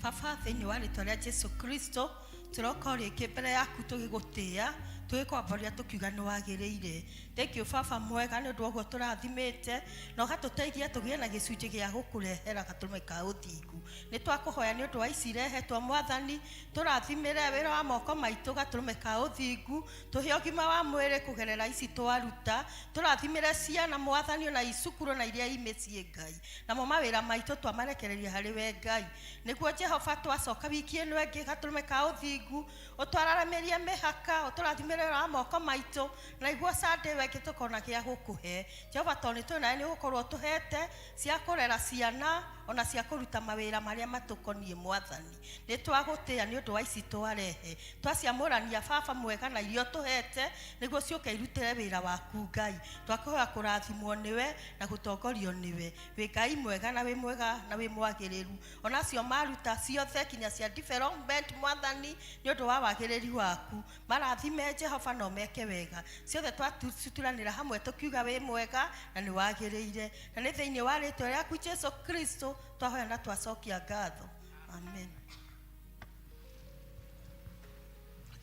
Baba, thĩinĩ wa rĩtwa rĩa Jesu Kristo, tũroka o rĩngĩ mbere yaku tũgĩgũtĩĩa. Tũgĩkwamboria tũkiuga nĩ wagĩrĩire. Thank you baba mwega nĩ ũndũ wa ũguo tũrathimĩte na ũgatũteithia tũgĩe na gĩcunjĩ gĩa gũkũrehera gatũrũme ka ũthingu. Nĩ twakũhoya nĩ ũndũ wa ici irehetwo mwathani, tũrathimĩre wĩra wa moko maitũ gatũrũme ka ũthingu, tũhe ũgima wa mwĩrĩ kũgerera ici twaruta, tũrathimĩre ciana mwathani ona i cukuru na iria i mĩciĩ Ngai, namo mawĩra maitũ twamarekereria harĩ we Ngai, nĩguo Jehova twacoka wiki ĩno ĩngĩ gatũrũme ka ũthingu ũtwararamĩrie mĩhaka, ũtũrathimĩre wĩra wa moko maitũ, na iguo Sunday ĩyo ĩngĩ tũkona gĩa gũkũhe Jehova, tondũ nĩ tũĩ nawe nĩ ũgũkorwo ũtũhete cia kũrera ciana ona cia kũruta mawĩra marĩa matũkoniĩ mwathani. Nĩ twagũtĩĩa nĩ ũndũ wa ici twarehe, twaciamũrania baba mwega na iria ũtũhete nĩguo ciũke irutĩre wĩra waku Ngai. Twakũhoya kũrathimwo nĩwe na gũtongorio nĩwe. Wĩ Ngai mwega na wĩ mwega na wĩ mwagĩrĩru. Ona acio maruta ciothe kinya cia development mwathani nĩ ũndũ wa wagĩrĩru waku. Marathime Jehova na ũmeke wega. Ciothe twacituranĩra hamwe tũkiuga wĩ mwega na nĩ wagĩrĩire. Na nĩ thĩinĩ wa rĩtwa rĩaku Jesu Kristo twahoya na twacokia ngatho. Amen.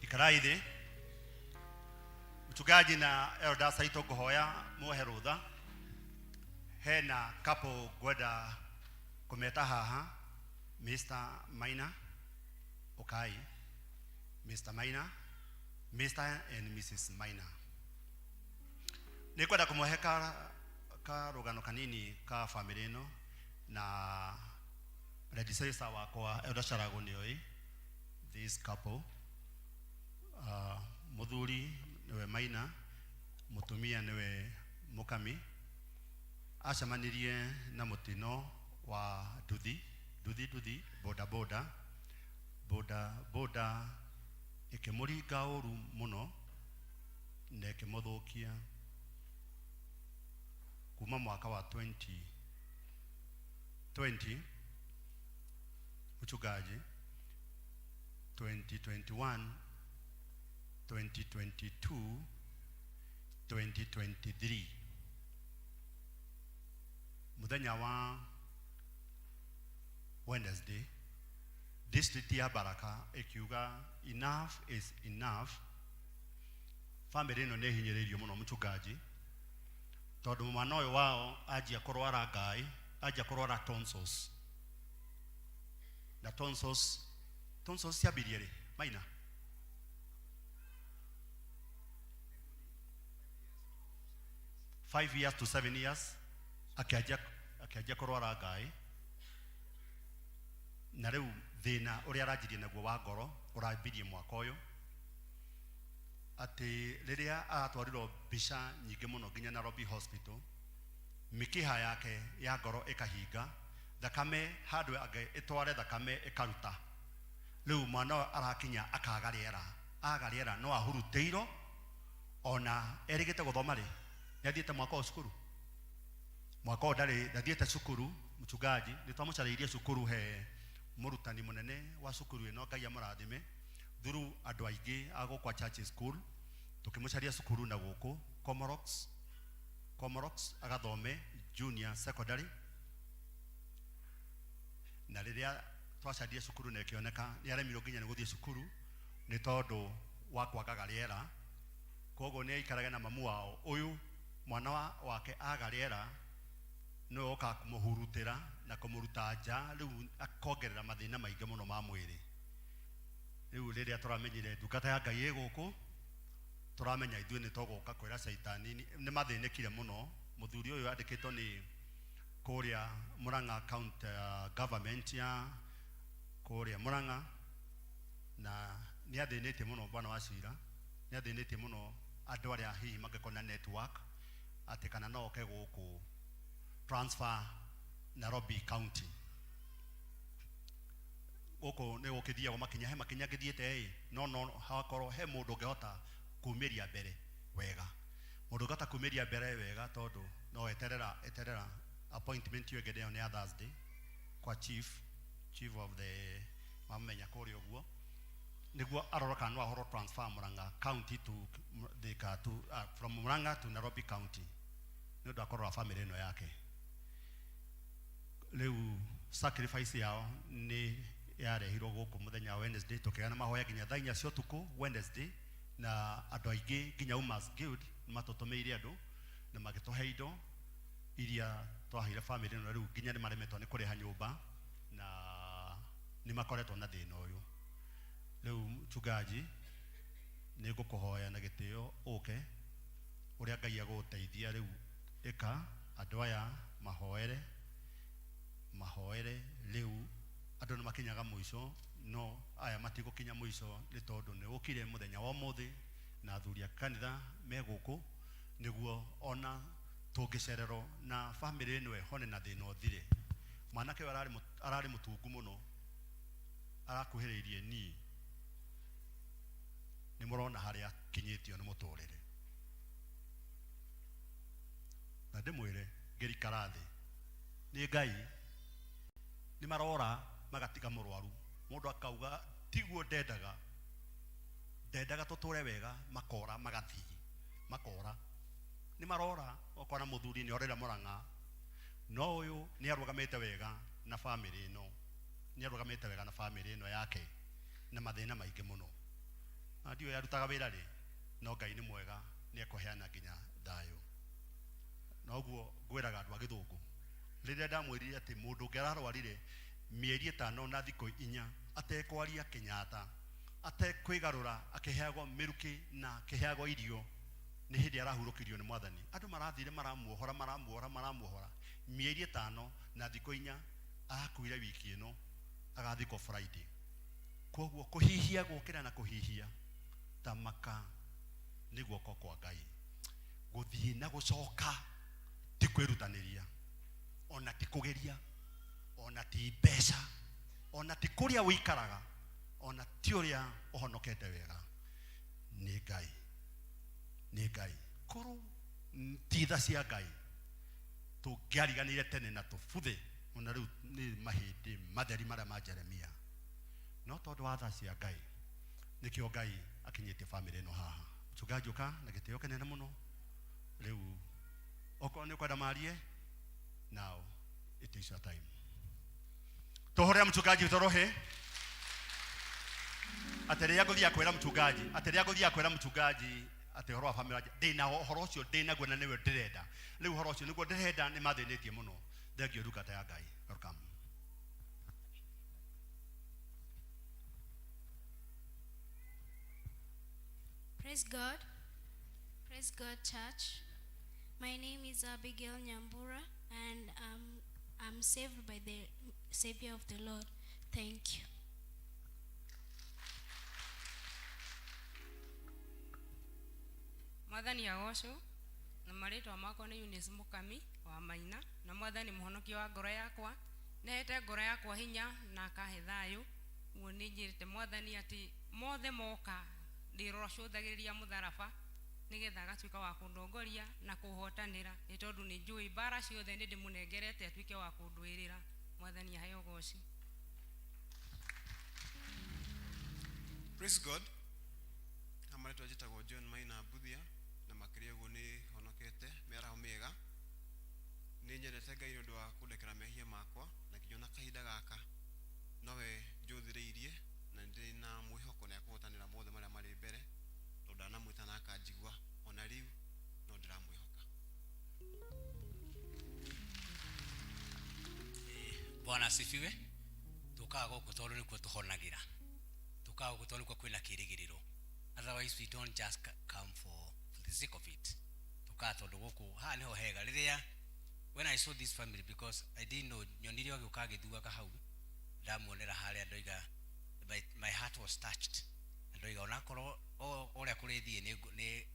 Ikarai thĩ. Mchungaji na elders aitũ ngũhoya muohe rũtha. Hena couple ngwenda kũmeta haha, Mr. Maina, ũkai. Mr. Maina, Mr. and Mrs. Maina. Nĩ ngwenda kũmũhe ka karũgano kanini ka famĩlĩ ĩno na legislator wakwa Elder Charago nĩoĩ this couple. Mũthuri nĩwe Maina, mũtumia nĩwe Mũkami. Acemanirie na mũtino wa nduthi, nduthi nduthi, boda boda, boda boda ĩkĩmũringa ũru mũno na ĩkĩmũthũkia kuma mwaka wa 2020 mchungaji 2021 2022 2023 muthenya wa Wednesday district ya Baraka ĩkiuga enough is enough. Family ĩno nĩ hinyĩrĩirio mũno mchungaji, tondũ mwana ũyũ wao anjia kũrwara ngai, anjia kũrwara tonsils, na tonsils, tonsils ciambirie rĩ Maina? 5 years to 7 years akĩanjia akĩanjia kũrwara ngai, na rĩu thĩna ũrĩa aranjirie naguo wa ngoro ũrambirie mwaka ũyũ, atĩ rĩrĩa aratwarirwo mbica nyingĩ mũno nginya Nairobi Hospital, mĩkiha yake ya ngoro ĩkahinga, thakame handũ angĩ ĩtware thakame ĩkaruta. Rĩu mwana ũyũ arakinya akaga rĩera, aga rĩera no ahurutĩirwo, ona erĩgĩte gũthoma rĩ, nĩ athiĩte mwaka ũyũ cukuru, mwaka ũyũ ndarĩ ndathiĩte cukuru mchungaji, nĩ twamũcarĩirie cukuru he mũrutani mũnene wa cukuru ĩno, Ngai amũrathime, through andũ aingĩ a gũkũ church school, tũkĩmũcaria cukuru na gũkũ Comorox, Comorox agathome junior secondary, na rĩrĩa twacarire cukuru na ĩkĩoneka, nĩ aremirwo nginya nĩ gũthiĩ cukuru nĩ tondũ wa kwagaga rĩera, koguo nĩ aikarage na mamu wao ũyũ mwana wake aga rĩera nĩwe ũkaga kũmũhurutĩra na kũmũruta nja, rĩu akongerera mathĩna maingĩ mũno ma mwĩrĩ. Rĩu rĩrĩa tũramenyire ndungata ya Ngai ĩ gũkũ, tũramenya ithuĩ nĩ tũgũka kwĩra caitani nĩ mathĩnĩkire mũno. Mũthuri ũyũ andĩkĩtwo nĩ kũrĩa Murang'a county government ya kũrĩa Murang'a, na nĩ athĩnĩtie mũno bwana wa cira, nĩ athĩnĩtie mũno andũ arĩa hihi mangĩkorwo na network atĩ kana no oke gũkũ transfer Nairobi County. Gũkũ nĩ gũkĩthiagwo makinya, he makinya ngĩthiĩte ĩ, no no hakorwo he mũndũ ũngĩhota kumĩria mbere wega, mũndũ ũngĩhota kumĩria mbere wega, tondũ no eterera eterera appointment ĩyo ĩngĩ nayo nĩ ya Thursday kwa chief, chief of the mamenya kũrĩa ũguo, nĩguo arore kana no ahorwo transfer Murang'a County to Thika to from Murang'a to Nairobi County nĩ ũndũ wa kũrora family ĩno yake. Rĩu sacrifice yao nĩ yarehirwo gũkũ mũthenya wa Wednesday, tũkĩgana mahoya nginya thaa inya cia ũtukũ Wednesday, Na andũ aingĩ nginya Umas Guild nĩ matũtũmĩire andũ na magĩtũhe indo iria twaheire famĩlĩ ĩno, rĩu nginya nĩ maremetwo nĩ kũrĩha nyũmba na nĩ makoretwo na thĩna ũyũ. Rĩu mchungaji, nĩ ngũkũhoya na gĩtĩo ũke ũrĩa Ngai agũgũteithia rĩu ĩka andũ aya mahoere mahoere. Rĩu andũ nĩ makinyaga mũico, no aya matigũkinya mũico nĩ tondũ nĩ ũkire mũthenya wa ũmũthĩ na athuri a kanitha me gũkũ nĩguo ona tũngĩcererwo na bamĩrĩ ĩno ĩhone na thĩna ũthire. Mwanake ũyũ ararĩ mũtungu mũno, arakuhĩrĩirie niĩ, nĩ mũrona harĩa akinyĩtio nĩ mũtũrĩre. Na ndĩmwĩre ngĩrikara thĩ nĩ Ngai nĩ marora magatiga mũrwaru, mũndũ akauga tiguo ndendaga, ndendaga tũtũre wega, makora magathiĩ makora nĩ marora. Ũkona mũthuri nĩ orĩra Mũrang'a, no ũyũ nĩ arũgamĩte wega na bamĩrĩ ĩno, nĩ arũgamĩte wega na bamĩrĩ ĩno yake na mathĩna maingĩ mũno, na ndiũĩ arutaga wĩra rĩ, no Ngai nĩ mwega, nĩ ekũheana nginya thayũ. Noguo ngwĩraga andũ a Gĩthũngũ rĩrĩa ndamwĩrire atĩ mũndũ ũngĩ ararwarire mĩeri 5 na thikũ 4 atekwaria Kenyatta, atekwĩgarũra, akĩheagwo mĩrukĩ na akĩheagwo irio, nĩ hĩndĩ arahurũkirio nĩ Mwathani. Andũ marathire maramuohora maramuohora maramuohora mĩeri 5 na thikũ 4, arakuire wiki ĩno, agathikwo Friday. Koguo kũhihia gũkĩra na kũhihia tamaka nĩ guoko kwa Ngai. Gũthiĩ na gũcoka ti kwĩrutanĩria, ona ti kũgeria, ona ti mbeca, ona ti kũrĩa ũikaraga, ona ti ũrĩa ũhonokete wega, nĩ Ngai, nĩ Ngai. Korwo ti tha cia Ngai tũngĩariganĩire tene na tũbuthe, ona rĩu nĩ mahĩndĩ matheri marĩa ma Jeremia. No tondũ wa tha cia Ngai nĩkĩo Ngai akinyĩtie bamĩrĩ ĩno haha. Mchungaji, ũka na gĩtĩo kĩnene mũno. Rĩu okorwo nĩ ũkwenda marie, now it is your time. Tũhũrĩre mchungaji witũ rũhĩ. Atĩ rĩrĩa ngũthiaga kwĩra mchungaji, atĩ rĩrĩa ngũthiaga kwĩra mchungaji atĩ ũhoro wa bamĩrĩ, ndĩna ũhoro ũcio ndĩnaguo na nĩwe ndĩrenda. Rĩu ũhoro ũcio nĩguo ndĩrenda, nĩ mathĩnĩtie mũno. Thengiũ ndungata ya Ngai. Welcome. Praise God. Praise God, church. My name is Abigail Nyambura, and I'm saved by the Savior of the Lord. Thank you. Mwathani agocwo. Na marĩtwa makwa nĩ Eunice Mũkami wa Maina, na Mwathani mũhonokia wa ngoro yakwa nĩahete ngoro yakwa hinya na akahe thayũ. Ũguo nĩ njĩrĩte Mwathani atĩ mothe moka ndĩrocũthagĩrĩria mũtharaba, nĩgetha agatuĩka wa kũndongoria na kũhotanĩra, nĩ tondũ nĩ njũĩ mbara ciothe nĩ ndĩmũnengerete atuĩke wa kũndũĩrĩra. Mwathani aheo ũgoci. Praise God. Ha marĩtwa njĩtagwo John Maina Mbuthia, na makĩria ũguo nĩ honokete mĩaraho mĩega. Nĩ nyendete Ngai nĩ ũndũ wa kũndekera mehia makwa, na nginya ona kahinda gaka nowe njũthĩrĩirie, na ndĩ na mwĩhoko nĩ akũhotanĩra mothe marĩa marĩ mbere, tondũ ndanamwĩta na akanjigua, ona rĩu no ndĩramwĩhoka. Bwana asifiwe. Tukaga gũkũ tondũ nĩkuo tũhonagĩra, tukaga gũkũ tondũ nĩkuo kwĩna kĩrĩgĩrĩro. Otherwise we don't just come for the sake of it. Tukaga tondũ gũkũ haha nĩho hega. Rĩrĩa when I saw this family, because I didn't know, nyonire agĩũka agĩthuaga hau, ndamuonera harĩa ndoiga my heart was touched, na ndoiga onakorwo ũrĩa kũrĩthiĩ nĩ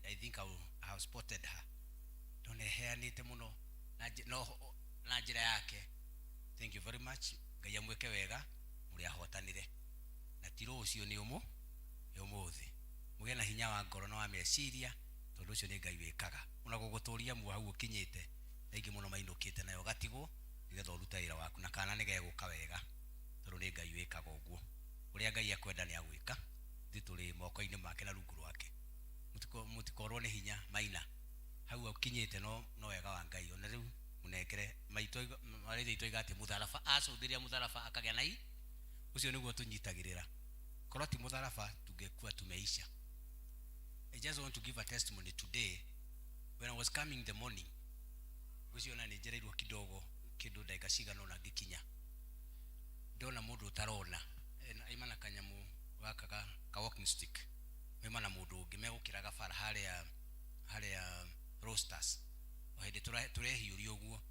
I think I have spotted her, tondũ nĩeheanĩte mũno na no na njĩra yake. Thank you very much. Ngai amwĩke wega, mũrĩ ahotanĩre, na ti rũciũ, nĩ nĩ ũmũthĩ. Mũgĩe na hinya wa ngoro na wa meciria, tondũ ũcio nĩ Ngai wĩkaga ona gũgũtũria muoyo hau ũkinyĩte, na aingĩ mũno mainũkĩte nayo ũgatigwo nĩgetha ũrute wĩra waku, na kana nĩgegũka wega, tondũ nĩ Ngai wĩkaga ũguo. Ũrĩa Ngai ekwenda nĩ agwĩka, ithuĩ tũrĩ moko-inĩ make na rungu rwake. Mũtikorwo nĩ hinya maina hau ũkinyĩte, no wega wa Ngai. Ona rĩu mũnengere maitũ marĩtĩ itũ oiga atĩ mũtharaba acũthĩrĩria mũtharaba akagĩa na i ũcio nĩguo tũnyitagĩrĩra. Korwo ti mũtharaba tungekuwa tumeisha. I just want to give a testimony today. When I was coming in the morning, ngwĩciria nĩ njereirwo kidogo kĩndũ ndagĩka cigana ũna ngĩkinya, ndona mũndũ ũtarona aima na kanyamũ gaka ka walking stick, maima na mũndũ ũngĩ megũkĩraga bara harĩa harĩa Roasters. O hĩndĩ tũrehiũria ũguo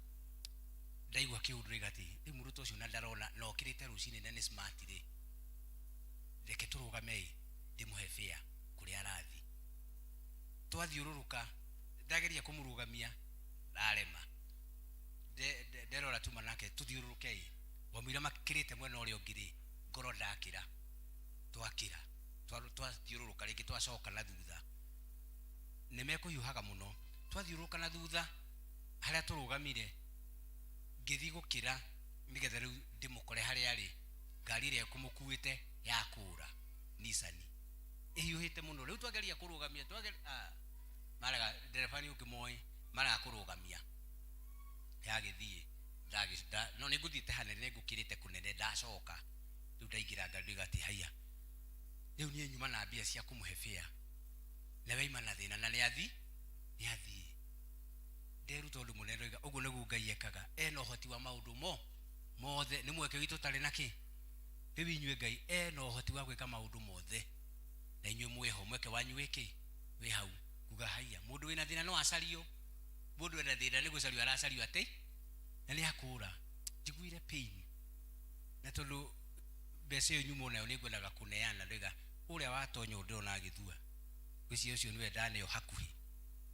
ndaigua kĩũndũ rĩga atĩ rĩu mũrutwo ũcio na ndarona na okĩrĩte rũcinĩ na nĩ smart rĩ, reke tũrũgame ĩ ndĩmũhe fare kũrĩa arathiĩ. Twathiũrũrũka ndageria kũmũrũgamia ndarema. Nderora tuma nake tũthiũrũrũke ĩ wamwĩra makĩrĩte mwena ũrĩa ũngĩ rĩ, ngoro ndakĩra, twakĩra twathiũrũrũka rĩngĩ twacoka na thutha, nĩ mekũhiũhaga mũno. Twathiũrũrũka na thutha harĩa tũrũgamire, ngĩthiĩ gũkĩra nĩgetha rĩu ndĩmũkore harĩa arĩ, ngari ĩrĩa ĩkũmũkuĩte yakũra Nissan ĩhiũhĩte mũno. Rĩu twageria kũrũgamia marega ndereba nĩ ũngĩmoĩ marega kũrũgamia yagĩthiĩ no nĩ ngũthiĩte hanene ngũkĩrĩte kũnene, ndacoka rĩu ndaingĩra ngari ndoiga atĩ haiya, rĩu niĩ nyuma na mbia cia kũmũhe fare na we ima na thĩna na nĩ athiĩ. Nderuta ũndũ mũnene ndoiga ũguo nĩguo Ngai ekaga, ena ũhoti wa maũndũ mothe, nĩ mweke witũ ũtarĩ na kĩ. Rĩu inyuĩ Ngai ena ũhoti wa gwĩka maũndũ mothe na inyuĩ mwĩho, mweke wanyu wĩkĩ wĩ hau kuga haiya, mũndũ wĩna thĩna no acario, mũndũ wĩna thĩna nĩ gũcario aracario atĩ na nĩ akũra. Njiguire pain na tondũ mbeca ĩyo nyuma nayo nĩ ngwendaga kũneana, ndoiga ũrĩa watonya ũyũ ndĩrona agĩthua, ngwĩciria ũcio nĩwe ndaneo hakuhĩ,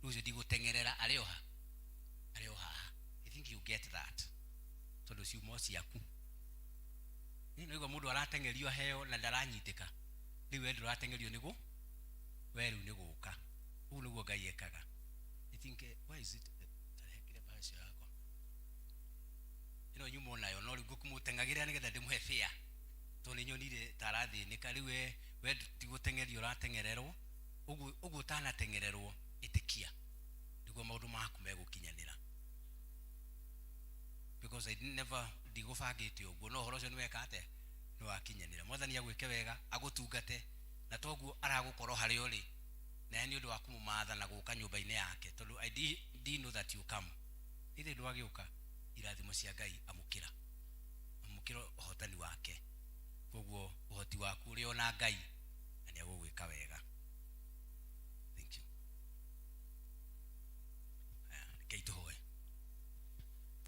rĩu ũcio ndigũteng'erera, arĩ o ha, arĩ o haha. I think you get that tondũ ciumo ciaku. Nĩ naigua mũndũ arateng'erio aheo na ndaranyitĩka, rĩu we ndũrateng'erio nĩguo we rĩu nĩ gũka. Ũguo nĩguo Ngai ekaga. I think why is it tarehe kĩremba ũcio yakwa ĩno nyuma nayo, no rĩu ngũkũmũteng'agĩrĩra nĩgetha ndĩmũhe fare tondũ nĩ nyonire ta arathĩnĩka. Rĩu we ti gũteng'erio ũrateng'ererwo, ũguo ũguo ũtanateng'ererwo ĩtĩkia nĩguo maũndũ maku megũkinyanĩra, because I never ndigũbangĩte ũguo, no ũhoro ũcio nĩ weka atĩa, nĩ wakinyanĩra. Mwathani agwĩke wega, agũtungate na toguo aragũkorwo harĩa ũrĩ naye nĩ ũndũ wa kũmũmatha na gũka nyũmba-inĩ yake, tondũ I did know that you come. Ithe ndwagĩũka, irathimo cia Ngai amũkĩra, amũkĩra ũhotani wake, koguo ũhoti waku ũrĩ ona Ngai na nĩ agũgwĩka wega. Thank you. Aya, rekei tũhoe.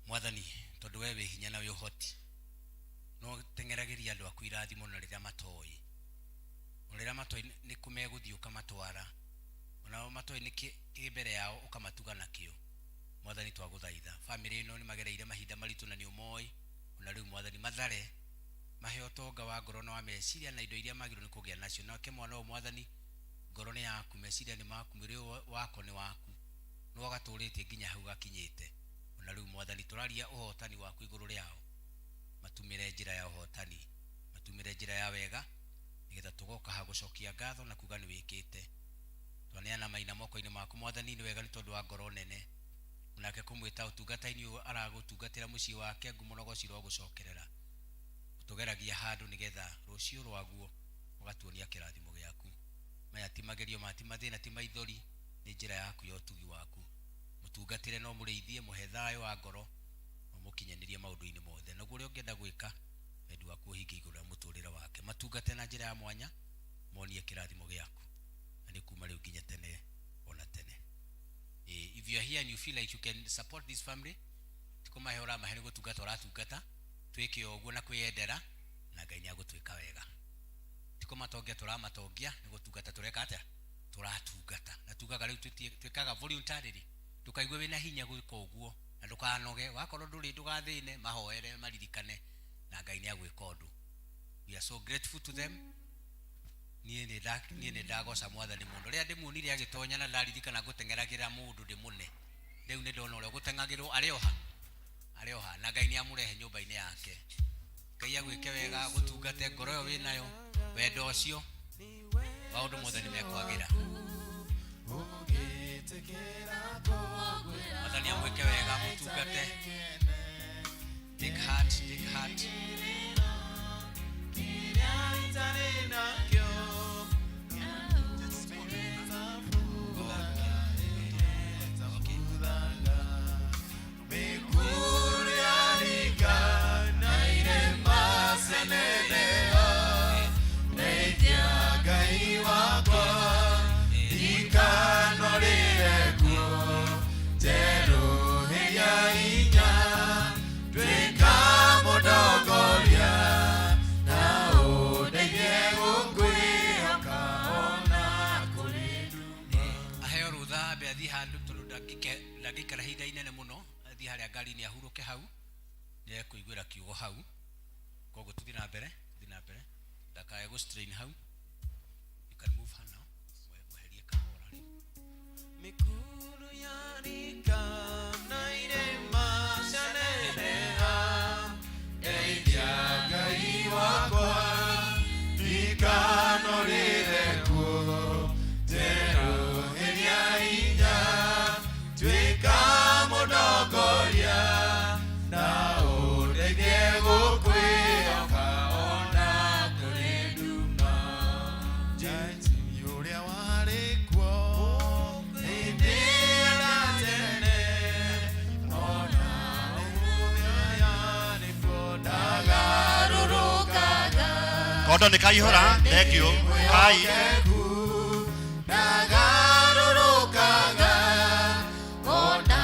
Mwathani, tondũ we wĩ hinya na wĩ ũhoti, no teng'eragĩria andũ aku irathimo na rĩrĩa matoĩ, o rĩrĩa matoĩ nĩ kũ megũthiĩ ũkamatwara, onao matoĩ nĩ kĩ mbere yao ũkamatuga nakĩo. Mwathani twagũthaitha, bamĩrĩ ĩno nĩ magereire mahinda maritũ na nĩ ũmoĩ, ona rĩu Mwathani mathare, mahe ũtonga wa ngoro na wa meciria na indo iria magĩrĩirwo nĩ kũgĩa nacio. Nake mwana ũyũ Mwathani, ngoro nĩ yaku, meciria nĩ maku, mwĩrĩ ũyũ wako nĩ waku, nĩ wagatũrĩtie nginya hau gakinyĩte. Ona rĩu Mwathani tũraria ũhotani waku igũrũ rĩao, matumĩre njĩra ya ũhotani, matumĩre njĩra ya wega, nĩgetha tũgoka ha gũcokia ngatho na kuga nĩ wĩkĩte. Twaneana maina moko-inĩ maku Mwathani, nĩ wega nĩ tondũ wa ngoro nene, onake kũmwĩta ũtungata-inĩ ũyũ aragũtungatĩra mũciĩ wake, ngumo na ũgoci irogũcokerera. Ũtũgeragia handũ nĩgetha rũciũ rwaguo ũgatuonia kĩrathimo gĩaku. Maya ti magerio, maya ti mathĩna, ti maithori, nĩ njĩra yaku ya ũtugi waku. Mũtungatĩre no mũrĩithie, mũhe thayũ wa ngoro, na ũmũkinyanĩrie maũndũ-inĩ mothe. Naguo ũrĩa ũngĩenda gwĩka, wendi waku ũhinge igũrũ rĩa mũtũrĩre wake. Matungate na njĩra ya mwanya, monie kĩrathimo gĩaku, na nĩ kuma rĩu nginya tene ona tene. If you are here and you feel like you can support this family, ti kũmahe ũramahe, nĩ gũtungata ũratungata, twĩke o ũguo na kwĩyendera, na Ngai nĩ agũtwĩka wega. Ti kũmatongia tũramatongia, nĩ gũtungata tũreka atĩa, tũratungata. Na tugaga rĩu twĩkaga voluntarily, ndũkaigue wĩna hinya gwĩka ũguo na ndũkanoge, wakorwo ndũrĩ ndũgathĩne, mahoere maririkane na Ngai nĩ agwĩka ũndũ. We are so grateful to them. Niĩ nĩ ndagoca Mwathani mũno. Rĩrĩa ndĩmuonire agĩtonya na ndaririkana ngũteng'eragĩra mũndũ ndĩmũne, rĩu nĩ ndona ũrĩa gũteng'agĩrwo arĩ o ha, arĩ o ha, na Ngai nĩ amũrehe nyũmba-inĩ yake. Ngai agwĩke wega, agũtungate ngoro ĩyo wĩnayo, wendo ũcio, maũndũ mothe nĩ mekwagĩra. Mwathani amwĩke wega, amũtungate. Take heart, take heart. ngari-inĩ ahurũke hau nĩ ekũiguĩra kiugo hau koguo tũthiĩ na mbere tũthiĩ na mbere ndakae gũ strain hau you can move her now mweherie kahora rĩu Mikuru yarika na irĩma cianeneha, ndeithia Ngai wakwa, ndikanorĩre kuo. Njerũhĩria hinya, tuĩka mũndongoria, na ũndeithie gũkwĩhoka ona kũrĩ nduma. Jesũ ũrĩa warĩ kuo hĩndĩ ya tene, ona ũmũthĩ ũyũ nĩkuo ndagarũrũkaga. Kondo nĩ kaihũra thank you kai Ndagarũrũkaga ona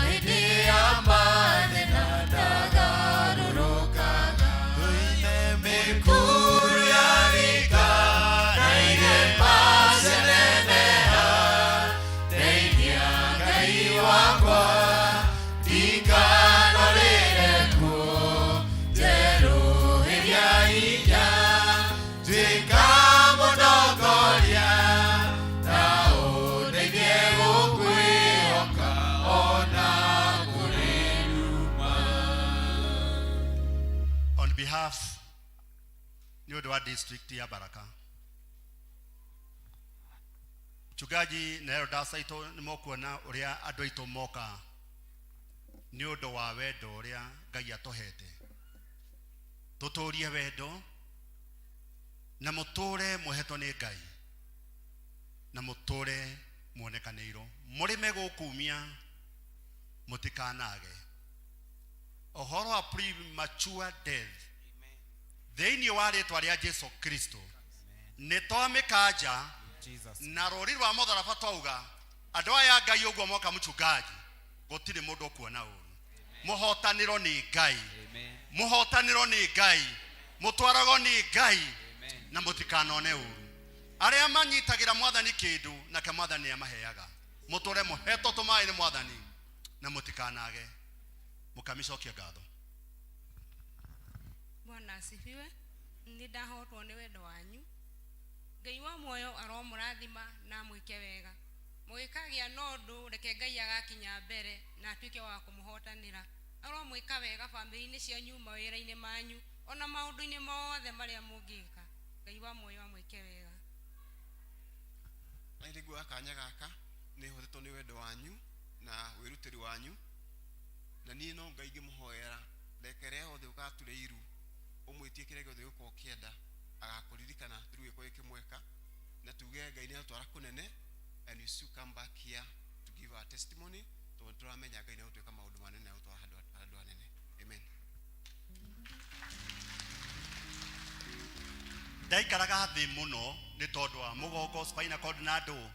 hĩndĩ ya mathĩna ndagarũrũkaga. Tuine mĩkuru ya rika na irĩma cianeneha, ndeithia Ngai wakwa ndikanorĩre kuo. Njerũhĩria hinya, tuĩka mũndongoria, na ũndeithie gũkwĩhoka ona kũrĩ nduma. On behalf nĩ ũndũ wa district ya Baraka mchungaji na elders aitũ nĩ mokuona ũrĩa andũ aitũ moka nĩ ũndũ wa wendo ũrĩa Ngai atũhete tũtũrie wendo na mũtũre mwehetwo nĩ Ngai na mũtũre muonekanĩirwo mũrĩme gũkumia mũtikanage ũhoro wa premature death thĩinĩ wa rĩtwa rĩa Jesu Kristo nĩ twamĩkanja na rũri rwa mũtharaba twauga andũ aya a Ngai ũguo moka mchungaji gũtirĩ mũndũ ũkuona ũru mũhotanĩro nĩ Ngai mũhotanĩro nĩ Ngai mũtwaragwo nĩ Ngai na mũtikanone ũru arĩa manyitagĩra mwathani kĩndũ nake mwathani amaheaga mũtũre mũhetwo tũmaĩ nĩ mwathani na mũtikanage mũkamicokia ngatho. Bwana asifiwe. Nĩ ndahotwo nĩ wendo wanyu. Ngai wa muoyo aromũrathima na amwĩke wega. Mũgĩkagĩa na ũndũ reke Ngai agakinya mbere na atuĩke wa kũmũhotanĩra. Aromwĩka wega bamĩrĩ-inĩ cianyu, mawĩra-inĩ manyu, ona maũndũ-inĩ mothe marĩa mũngĩka. Ngai wa muoyo amwĩke wega. Na nĩ nguoya kanya gaka nĩ hotetwo nĩ wendo wanyu na wĩrutĩri wanyu na niĩ no Ngai ngĩmũhoera reke rĩa yothe ũgature iru ũmwĩtie kĩrĩa gĩothe ũgũkorwo ũkĩenda agakũririkana through gĩko gĩkĩ mweka na tuge Ngai nĩ atwara kũnene and we still come back here to give our testimony tondũ tũramenya Ngai nĩ agũtwĩka maũndũ manene na agũtwara handũ handũ hanene. Amen. Ndaikaraga thĩ mũno nĩ tondũ wa mũgongo spinal cord na ndũ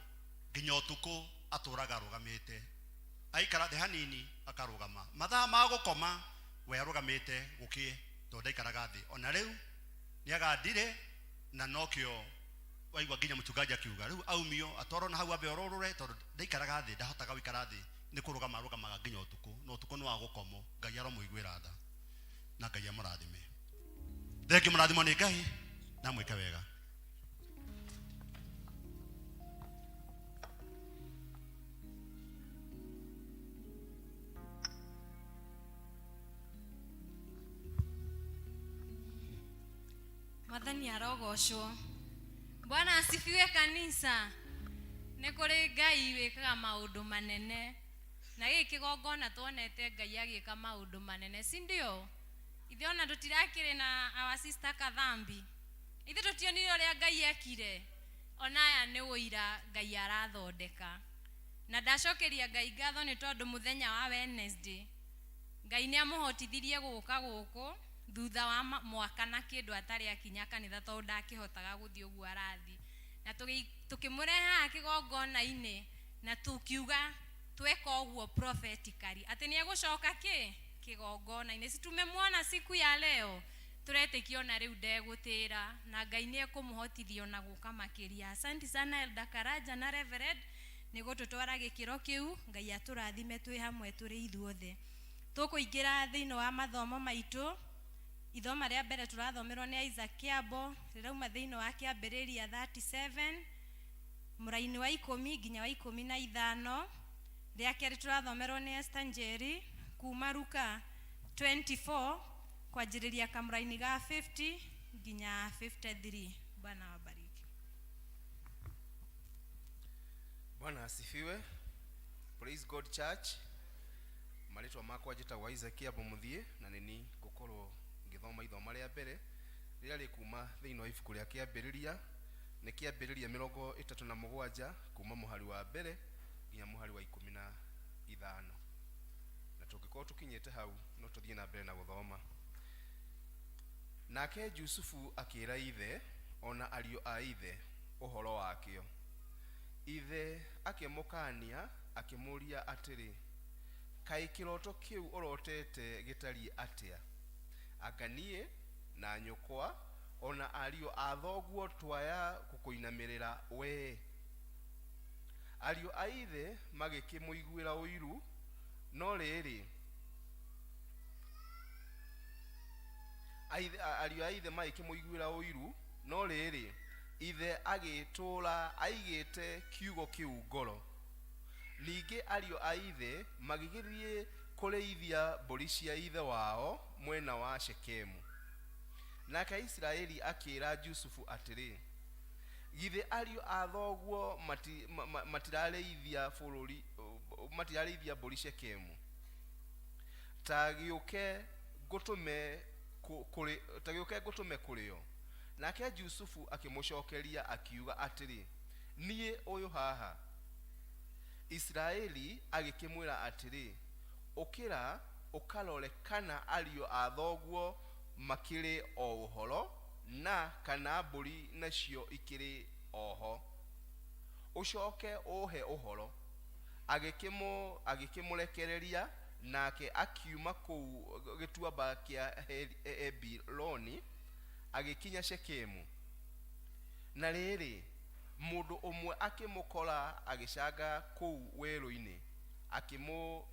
nginya ũtukũ atũraga arũgamĩte aikara thĩ hanini akarũgama mathaa ma gũkoma we arũgamĩte gũkĩe tondũ ndaikaraga thĩ ona rĩu nĩ agandire na nokĩo waigua nginya mũchungaji akiuga rĩu aumio atwarwo na hau ambe orũrũre tondũ ndaikaraga thĩ ndahotaga gũikara thĩ nĩ kũrũgama arũgamaga nginya ũtukũ na ũtukũ nĩ wa gũkomwo Ngai aromũiguĩra tha na Ngai amũrathime thengi mũrathimo nĩ Ngai na mwĩke wega. Mwathani arogocwo. Bwana asifiwe kanisa. Nĩ kũrĩ Ngai wĩkaga maũndũ manene na gĩkĩ kĩgongona tuonete Ngai agĩka maũndũ manene, si ndio? Ithuĩ ona tũtirakĩrĩ na our sister Kathambi, ithuĩ tũtionire ũrĩa Ngai ekire, ona aya nĩ ũira Ngai arathondeka. Na ndacokeria Ngai ngatho nĩ tondũ mũthenya wa Wednesday Ngai nĩ amũhotithirie gũka gũkũ thutha wa mwaka na kĩndũ atarĩ akinya kanitha tondũ ndakĩhotaga gũthiĩ ũguo arathiĩ. Na tũkĩmũrehe haha kĩgongona-inĩ na tũkiuga tweka ũguo prophetically atĩ nĩ egũcoka kĩ kĩgongona-inĩ. Si tumemwona siku ya leo, tũretĩkia ona rĩu ndegũtĩra na Ngai nĩ ekũmũhotithia ona gũka makĩria. Asante sana Elder Karanja na Reverend nĩ gũtũtwara gĩkĩro kĩu. Ngai atũrathime twĩ hamwe tũrĩ ithuothe. Tũkũingĩra thĩinĩ wa mathomo maitũ. Ithoma rĩa mbere tũrathomerwo nĩ Isaac Kĩambo, rĩrauma thĩinĩ wa kĩambĩrĩria 37 mũraini wa 10 nginya wa 15. Rĩa kerĩ tũrathomerwo nĩ Esther Njeri kuma Luka 24 kwanjĩrĩria kamũraini ga 50 nginya 53. Bwana wabariki. Bwana asifiwe. Praise God Church. Marĩtwa makwa njĩtagwo Isaac Kĩambo Mũthiĩ na nĩ ngũkorwo ngĩthoma ithoma rĩa mbere rĩrĩa rĩkuma thĩinĩ wa ibuku rĩa kĩambĩrĩria, nĩ kĩambĩrĩria 37 kuma mũhari wa mbere nginya mũhari wa 15, na tũngĩkorwo tũkinyĩte hau no tũthiĩ na mbere na gũthoma. Nake Jusufu akĩra ithe ona ariũ a ithe ũhoro wakĩo. Ithe akĩmũkaania akĩmũũria atĩrĩ, Kaĩ kĩroto kĩu ũrotete gĩtariĩ atĩa? Anga niĩ, na nyũkwa, o na ariũ a thoguo twaya gũkũinamĩrĩra wee? Ariũ a ithe magĩkĩmũiguĩra ũiru, no rĩrĩ, ariũ a ithe magĩkĩmũiguĩra ũiru, no rĩrĩ, ithe agĩtũũra aigĩte kiugo kĩu ngoro. Ningĩ ariũ a ithe magĩgĩthiĩ kũrĩithia mbũri cia ithe wao mwena wa Shekemu. Nake Isiraeli akĩĩra Jusufu atĩrĩ, Githĩ ariũ a thoguo matirarĩithia bũrũri, matirarĩithia mbũri Shekemu? Ta gĩũke ngũtũme kũrĩ, ta gĩũke ngũtũme kũrĩ o. Nake Jusufu akĩmũcokeria akiuga atĩrĩ, Niĩ ũyũ haha. Isiraeli agĩkĩmwĩra atĩrĩ, Ũkĩra ũkarore kana ariũ a thoguo makĩrĩ o ũhoro, na kana mbũri nacio ikĩrĩ o ho, ũcoke ũũhe ũhoro. Agĩkĩmũrekereria, nake akiuma kũu gĩtuamba kĩa Hebironi, agĩkinya Shekemu. Na rĩrĩ, mũndũ ũmwe akĩmũkora agĩcanga kũu werũ-inĩ,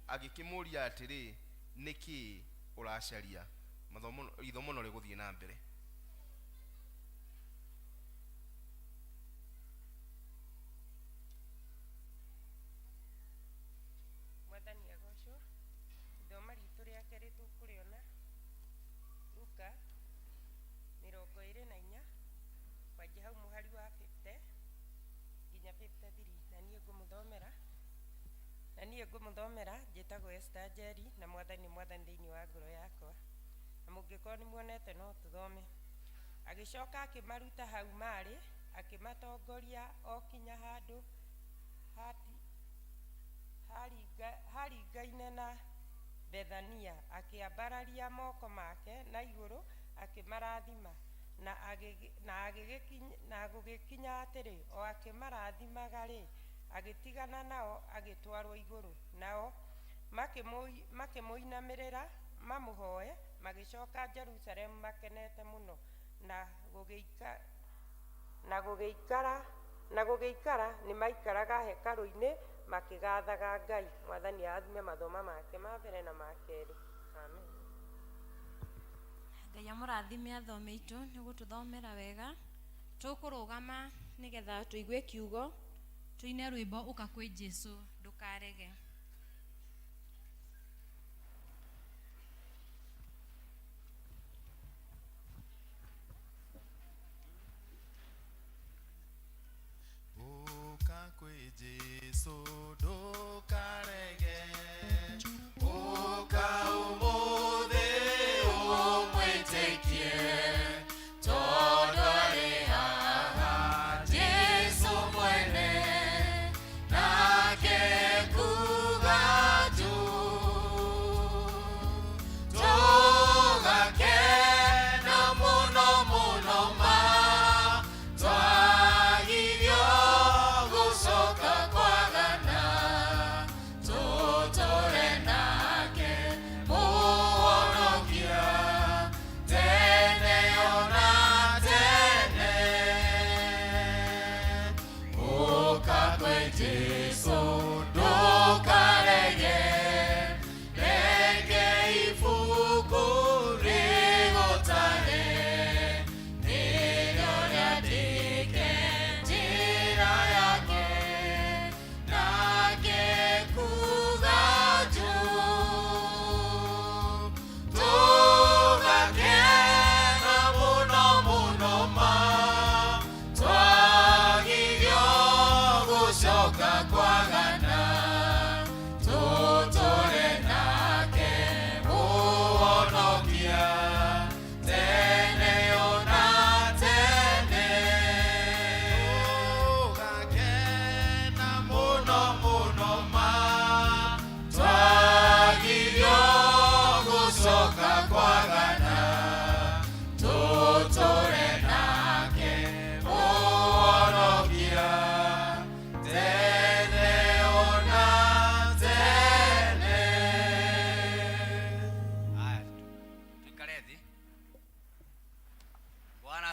agĩkĩmũũria atĩrĩ, Nĩ kĩĩ ũracaria? Mathomo, ithomo no rĩgũthiĩ na mbere. Mwathani agocwo. Ithoma ritũ rĩa kerĩ tũkũrĩona Luka 24 kwanjia hau mũhari wa 50 nginya 53, na niĩ ngũmũthomera na niĩ ngũmũthomera njĩtagwo Esther Njeri, na Mwathani nĩ Mwathani thĩinĩ wa ngoro yakwa, na mũngĩkorwo nĩ muonete no tũthome. Agĩcoka akĩmaruta hau maarĩ, akĩmatongoria o kinya handũ haringaine na Bethania, akĩambararia moko make na igũrũ akĩmarathima. Na gũgĩkinya atĩrĩ, o akĩmarathimaga-rĩ, agĩtigana nao agĩtwarũo igũrũ. Nao makĩmũinamĩrĩra mamũhoe, magĩcoka Jerusalemu makenete mũno, na gũgĩikara nĩmaaikaraga hekarũ-inĩ makĩgathaga Ngai. Mwathani arathime mathoma make ma mbere na ma kerĩ. Amen. Ngai amũrathime athomi aitũ nĩ gũtũthomera wega. Tũkũrũgama nĩgetha tũigue kiugo, tũine rwĩmbo ũka kwĩ Jesu ndũkarege. Ũka kwĩ Jesu ndũkarege, ũka ũmũthĩ ũmwĩtĩkie, tondũ arĩ haha Jesu mwene, nake ku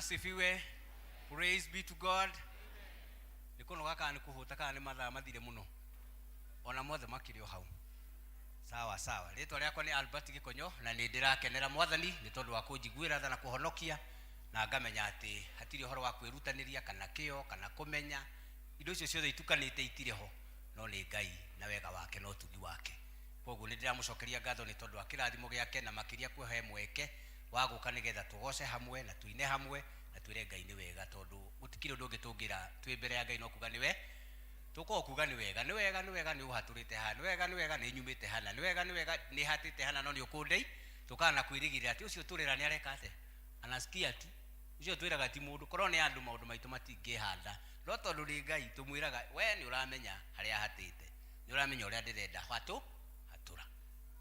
Asifiwe. Praise be to God. Nĩ kũnoga kana nĩ kũhũta kana nĩ mathaa mathire mũno. Ona mothe makĩrĩ o hau. Sawa sawa. Rĩtwa rĩakwa nĩ Albert Gĩkonyo na nĩ ndĩrakenera Mwathani nĩ tondũ wa kũnjiguĩra tha na kũhonokia na ngamenya atĩ hatirĩ ũhoro wa kwĩrutanĩria kana kĩo kana kũmenya indo icio ciothe itukanĩte itirĩ ho no nĩ Ngai na wega wake na ũtugi wake. Koguo nĩ ndĩramũcokeria ngatho nĩ tondũ wa kĩrathimo gĩake na makĩria kũhe mweke wa gũka nĩgetha tũgoce hamwe na tũine hamwe na twĩre Ngai nĩ wega tondũ gũtikĩrĩ ũndũ ũngĩ tũngĩra twĩ mbere ya Ngai no kuga nĩwe tũkorwo kuga nĩ wega nĩ wega nĩ wega nĩ ũhatũrĩte haha nĩ wega nĩ wega nĩ nyumĩte hana nĩ wega nĩ wega nĩ hatĩte hana no nĩ ũkũndei tũkaga na kwĩrĩgĩrĩra atĩ ũcio tũrera nĩ areka atĩa anasikia tu ũcio twĩraga ti mũndũ korwo nĩ andũ maũndũ maitũ matingĩhanda no tondũ nĩ Ngai tũmwĩraga we nĩ ũramenya harĩa hatĩte nĩ ũramenya ũrĩa ndĩrenda hatũ hatũra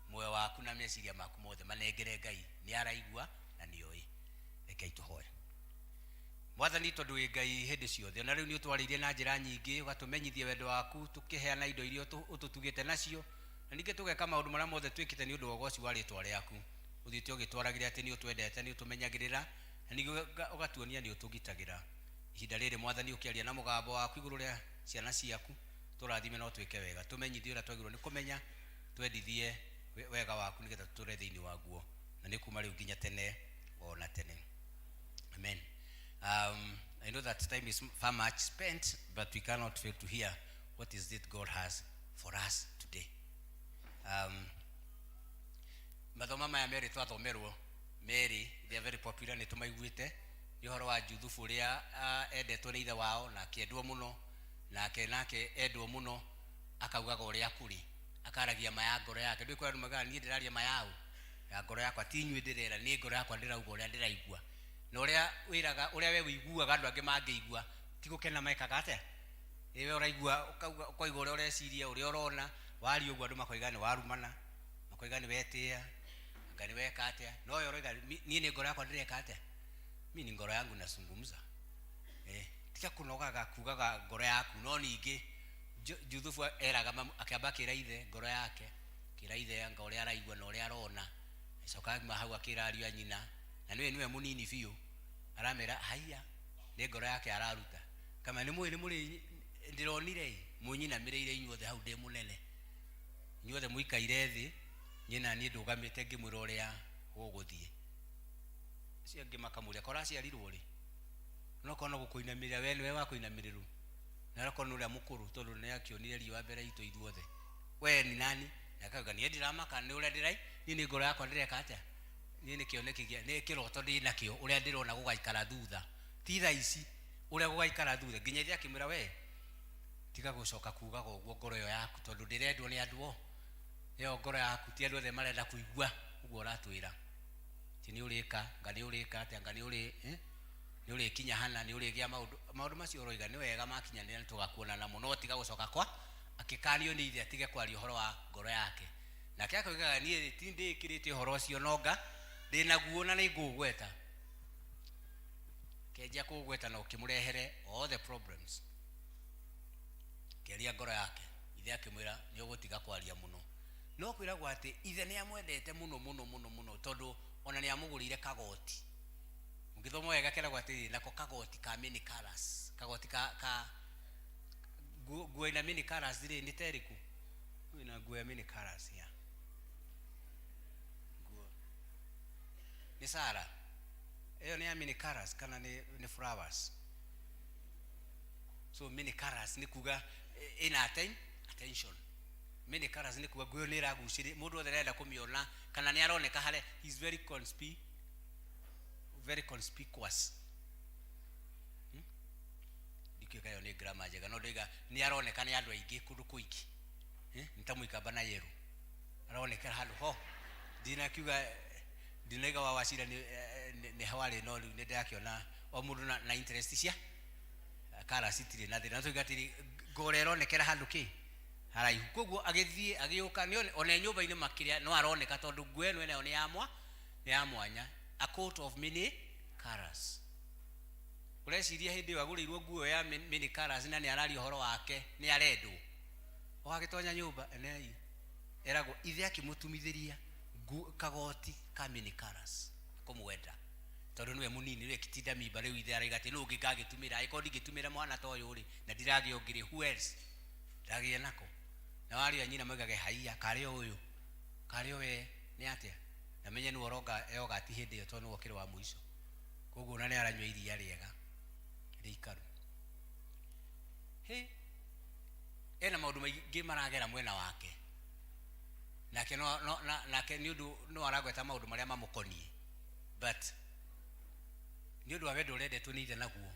muoyo waku na meciria maku mothe manengere Ngai nĩ araigua na nĩ oĩ. Rekei tũhoe. Mwathani, tondũ wĩ Ngai hĩndĩ ciothe, ona rĩu nĩ ũtwarĩirie na njĩra nyingĩ, ũgatũmenyithia wendo waku, tũkĩheana indo iria ũtũtugĩte nacio, na ningĩ tũgeka maũndũ marĩa mothe twĩkĩte nĩ ũndũ wa ũgoci wa rĩtwa rĩaku. Ũthiĩte ũgĩtwaragĩra atĩ nĩ ũtwendete, nĩ ũtũmenyagĩrĩra, na ningĩ ũgatuonia nĩ ũtũgitagĩra. Ihinda rĩrĩ Mwathani, ũkĩaria na mũgambo waku igũrũ rĩa ciana ciaku, tũrathime na ũtwĩke wega, tũmenyithie ũrĩa twagĩrĩirwo nĩ kũmenya, twendithie wega waku nĩgetha tũtũre thĩinĩ waguo, na nĩ kuma rĩu nginya tene o na tene. Amen. I know that time is far much spent, but we cannot fail to hear what is it God has for us today. Mathoma maya merĩ twathomerwo merĩ, they are very popular, nĩ tũmaiguĩte. Nĩ ũhoro wa Juthubu ũrĩa endetwo nĩ ithe wao na akĩendwo mũno, nake nake endwo mũno akaugaga ũrĩa kũrĩ, akaragia ma ya ngoro yake. Ndũĩ kũrĩ andũ maugaga niĩ ndĩraria ma yaũ ya ngoro yakwa, ti inyuĩ ndĩrera, nĩ ngoro yakwa ndĩrauga ũrĩa ndĩraigua. Na ũrĩa wĩraga, ũrĩa we ũiguaga andũ angĩ mangĩigua, ti gũkena mekaga atĩa? Ĩ we ũraigua, ũkauga, ũkoiga ũrĩa ũreciria, ũrĩa ũrona, waria ũguo andũ makoiga nĩ warumana, makoiga nĩ wetĩĩa, anga nĩ weka atĩa. No we ũroiga, niĩ nĩ ngoro yakwa ndĩreka atĩa? Mi ni ngoro yangu nazungumza. Tiga kũnogaga kugaga ngoro yaku, no ningĩ Juthubu eraga mamu, akĩamba akĩra ithe ngoro yake, akĩra ithe anga ũrĩa araigua na ũrĩa arona, acoka auma hau akĩra ariũ a nyina, na nĩwe nĩwe mũnini biũ, aramera haiya, nĩ ngoro yake araruta. Kama nĩ mũĩ nĩ mũrĩ ndĩronire ĩ, mũnyinamĩrĩire inyuothe hau ndĩ mũnene, inyuothe mũikaire thĩ, niĩ na niĩ ndũgamĩte ngĩmwĩra ũrĩa gũgũthiĩ. Acio angĩ makamũria, korwo aciarirwo rĩ? No korwo no gũkũinamĩrĩra we nĩwe wa kũinamĩrĩrwo, na okorwo nĩ ũrĩa mũkũrũ tondũ nĩ akĩonire riũa mbere itũ ithuothe, we ni nani? Na akauga niĩ ndiramaka nĩ ũrĩa ndĩrai, niĩ nĩ ngoro yakwa ndĩreka atĩa? Niĩ nĩ kĩoneki gĩa, nĩ kĩroto ndĩ nakĩo ũrĩa ndĩrona gũgaikara thutha, ti thaa ici, ũrĩa gũgaikara thutha. Nginya ithe akĩmwĩra we tiga gũcoka kugaga ũguo ngoro ĩyo yaku, tondũ ndĩrendwo nĩ andũ o, ĩyo ngoro yaku ti andũ othe marenda kũigua ũguo ũratwĩra, ti nĩ ũrĩka, nga nĩ ũrĩka atĩa, nga nĩ ũrĩ, nĩ ũrĩkinya hana, nĩ ũrĩgĩa maũndũ, maũndũ macio ũroiga nĩ wega makinyanĩra nĩ tũgakuona namo, no tiga gũcoka kwa, akĩkanio nĩ ithe atige kwaria ũhoro wa ngoro yake. Nake akoigaga niĩ ti ndĩkĩrĩte ũhoro ũcio no nga ndĩ naguo na nĩ ngũũgweta. Kenjia kũũgweta na ũkĩmũrehere all the problems. Kĩaria ngoro yake, ithe akĩmwĩra nĩ ũgũtiga kwaria mũno. No kwĩragwo atĩ ithe nĩ amwendete mũno mũno mũno mũno tondũ ona nĩ amũgũrĩire kagoti. Ũngĩthoma wega keragwo atĩrĩrĩ, nako kagoti ka mini colors, kagoti ka, ka nguo ĩna mini colors rĩ nĩ ta ĩrĩkũ? Wĩna nguo ya mini colors ya nguo nĩ Sara, ĩyo nĩ ya mini colors kana nĩ flowers? So mini colors nĩ kuga ĩna attention. Mini colors nĩ kuga nguo ĩyo nĩ ĩragucĩrĩria mũndũ wothe arenda kũmĩona, kana nĩ aroneka harĩa, he is very very conspicuous. Ndikĩũĩ ĩyo nĩ grammar njega, no ndoiga nĩ aroneka nĩ andũ aingĩ kũndũ kũingĩ. Nĩ ta mũikamba na yerũ aroneka handũ ho. Ndinakiuga, ndinaiga wa wacira nĩ hwarĩ, no rĩu nĩ ndĩrakĩona o mũndũ na interest cia kara citirĩ na thĩna. Tũiga atĩrĩ, ngoro ĩronekera handũ kĩ haraihu, koguo agĩthiĩ agĩũka nĩ ona nyũmba-inĩ makĩria no aroneka, tondũ nguo ĩno nayo nĩ ya mwanya, a coat of many colors. Ũreciria hĩndĩ ĩyo agũrĩirwo nguo ya many colors na nĩ araria ũhoro wake, nĩ arendwo. O agĩtonya nyũmba enei, eragwo ithe akĩmũtumithĩria kagoti ka many colors kũmwenda. Tondũ nĩwe mũnini rĩ kitinda mimba rĩu ithe araiga atĩ nũ ũngĩ ngagĩtumĩra angĩkorwo ndingĩtumĩra mwana ta ũyũ rĩ na ndiragĩa ũngĩ rĩ who else ndagĩe nako na warĩ a nyina maigage haiya karĩ o ũyũ karĩ o we nĩ atĩa na menye nĩwe ũronga yogati hĩndĩ ĩyo tondũ nĩwe ũkĩrĩ wa mũico koguo ona nĩ aranyua iria rĩega rĩikaru hĩ ena maũndũ maingĩ maragera mwena wake nake no, no, na, nake nĩ ũndũ no aragweta maũndũ marĩa mamũkoniĩ but nĩ ũndũ wa wendo ũrĩa endetwo nĩ ithe naguo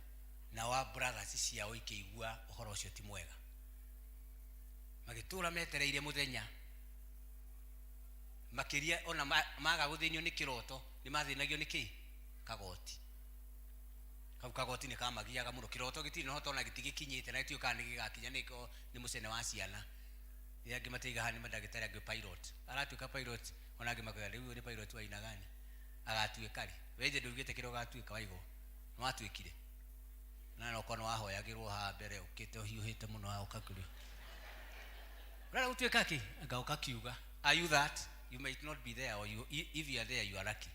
na wa brothers ciao ikĩigua ũhoro ũcio ti mwega magĩtũra metereire mũthenya makĩria ona maga gũthĩnio nĩ kĩroto nĩ mathĩnagio nĩ kĩ kagoti kau kagoti nĩ kamagiaga mũno kĩroto gĩtirĩ na ũhoro ona gĩtigĩkinyĩte na gĩtiũĩ kana nĩ gĩgakinya nĩ nĩ mũcene wa ciana rĩrĩa angĩ matiga haha nĩ mandagĩtarĩ angĩ pilot aratuĩka pilot ona angĩ makoiga rĩu ũyũ nĩ pilot wa aina gani agatuĩka rĩ we ithe ndũigĩte kĩrĩa ũgatuĩka waigwo nĩ watuĩkire na no korwo nĩ wahoyagĩrwo haha mbere ũkĩte ũhiũhĩte mũno haha ũkakĩrio ũrenda gũtuĩka kĩ anga ũkakiuga are you that you might not be there or you, if you are there you are lucky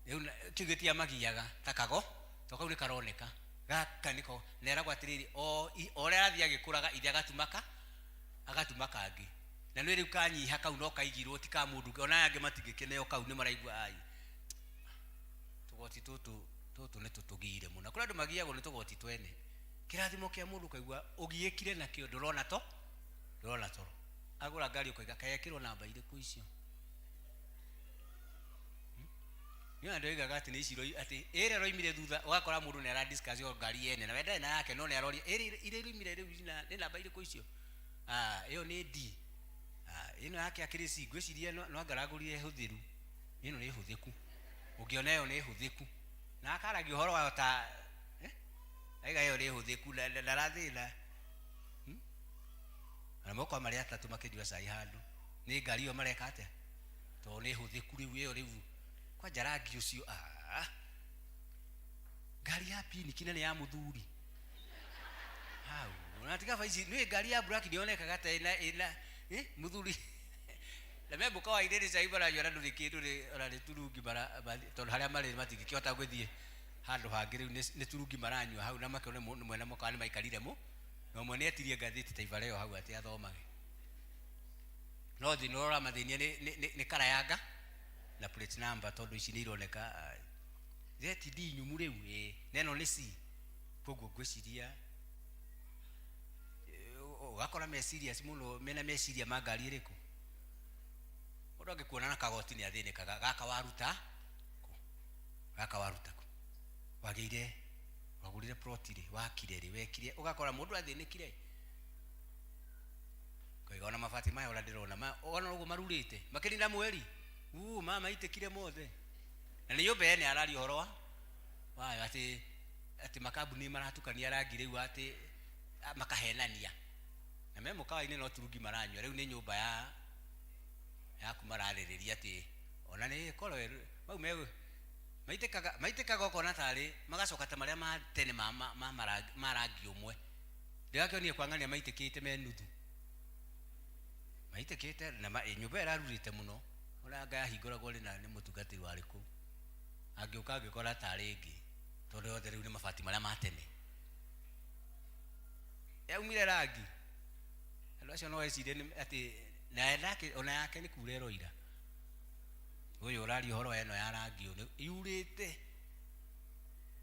rĩu kĩu gĩtiamagiaga ta kago to kau nĩ karoneka gaka nĩko na eragwo atĩrĩrĩ o ũrĩa arathiĩ agĩkũraga ithe agatuma ka agatuma kangĩ na nĩ rĩu kanyiha kau no kaigirwo ti ka mũndũ ũngĩ ona aya angĩ matingĩkĩneo kau nĩ maraigua ai tũgoti tũtũ tũtũ nĩ tũtũgire mũno kũrĩ andũ magiagwo nĩ tũgoti twene kĩrathimo kĩa mũndũ ũkaigua ũgiĩkire nakĩo ndũrona to ndũrona toro agũra ngari ũkaiga kaĩ ekĩrwo namba irĩkũ icio nĩ andũ oigaga atĩ nĩ ici atĩ ĩrĩa ĩroimire thutha ũgakora mũndũ nĩ ara discuss o ngari yene na we ndarĩ na yake no nĩ aroria ĩrĩa iria iroimire rĩu nĩ namba irĩkũ icio ah ĩyo nĩ D ah ĩno yake akĩrĩ C ngwĩciria no anga aragũrire hũthĩru ĩno nĩ hũthĩku ũngĩona ĩyo nĩ hũthĩku na akaragia ũhoro wayo ta eh? aiga ĩyo nĩ hũthĩku na ndarathĩna na moko marĩ atatũ makĩnyua cai handũ nĩ ngari ĩyo mareka atĩa tondũ nĩ hũthĩku rĩu ĩyo rĩu kwanja rangi ũcio ah ngari ya piniki na nĩ ya mũthuri hau na tiga ici nĩ ngari ya black nĩyonekaga ta ĩna ĩna eh, mũthuri na me mũkawa inĩ nĩ cai maranyua na ndũrĩ kĩndũ nĩ ona nĩ turungi mara tondũ harĩa marĩ matingĩkĩhota gũthiĩ handũ hangĩ rĩu nĩ turungi maranyua hau na makĩone mwene mũkawa nĩ maikarire mũ na ũmwe nĩ etirie ngathĩti Taifa Leo hau atĩ athomage no thĩna ũrĩa ũramathĩnia nĩ, nĩ, nĩ, nĩ karayanga na plate number tondũ ici nĩ ironeka ZD nyumu rĩu ĩĩ na ĩno nĩ C koguo ngwĩciria ũgakora me serious mũno mena meciria ma ngari ĩrĩkũ mũndũ angĩkuona na kagoti nĩ athĩnĩkaga gaka waruta kũ gaka waruta kũ wagĩire wagũrire plot rĩ wakire rĩ wekire ũgakora mũndũ athĩnĩkire Ngaiga ona mabati maya ũrĩa ndĩrona ma ona ũguo marurĩte makĩrĩ na mweri uu ma maitĩkire mothe na nĩ nyũmba ene araria ũhoro wa wayo atĩ atĩ makambuni maratukania rangi rĩu atĩ makahenania na me mũkawa-inĩ no turungi maranyua rĩu nĩ nyũmba ya yaku mararĩrĩria atĩ ona nĩ ĩkorwo mau me maitĩkaga maitĩkaga ũkona tarĩ magacoka ta marĩa ma tene ma, ma, ma, ma rangi ũmwe ndĩrakĩonire kwang'ania maitĩkĩte me nuthu maitĩkĩte na ma, nyũmba ĩrarurĩte mũno ona anga yahingũragwo rĩ na nĩ mũtungatĩri warĩ kũu angĩũka angĩkora tarĩ ĩngĩ tondũ yothe rĩu nĩ mabati marĩa ma tene yaumire rangi andũ acio no ecirie atĩ na nake ona yake nĩ kura ĩroira ũyũ ũraria ũhoro wa ĩno ya rangi ũyũ yurĩte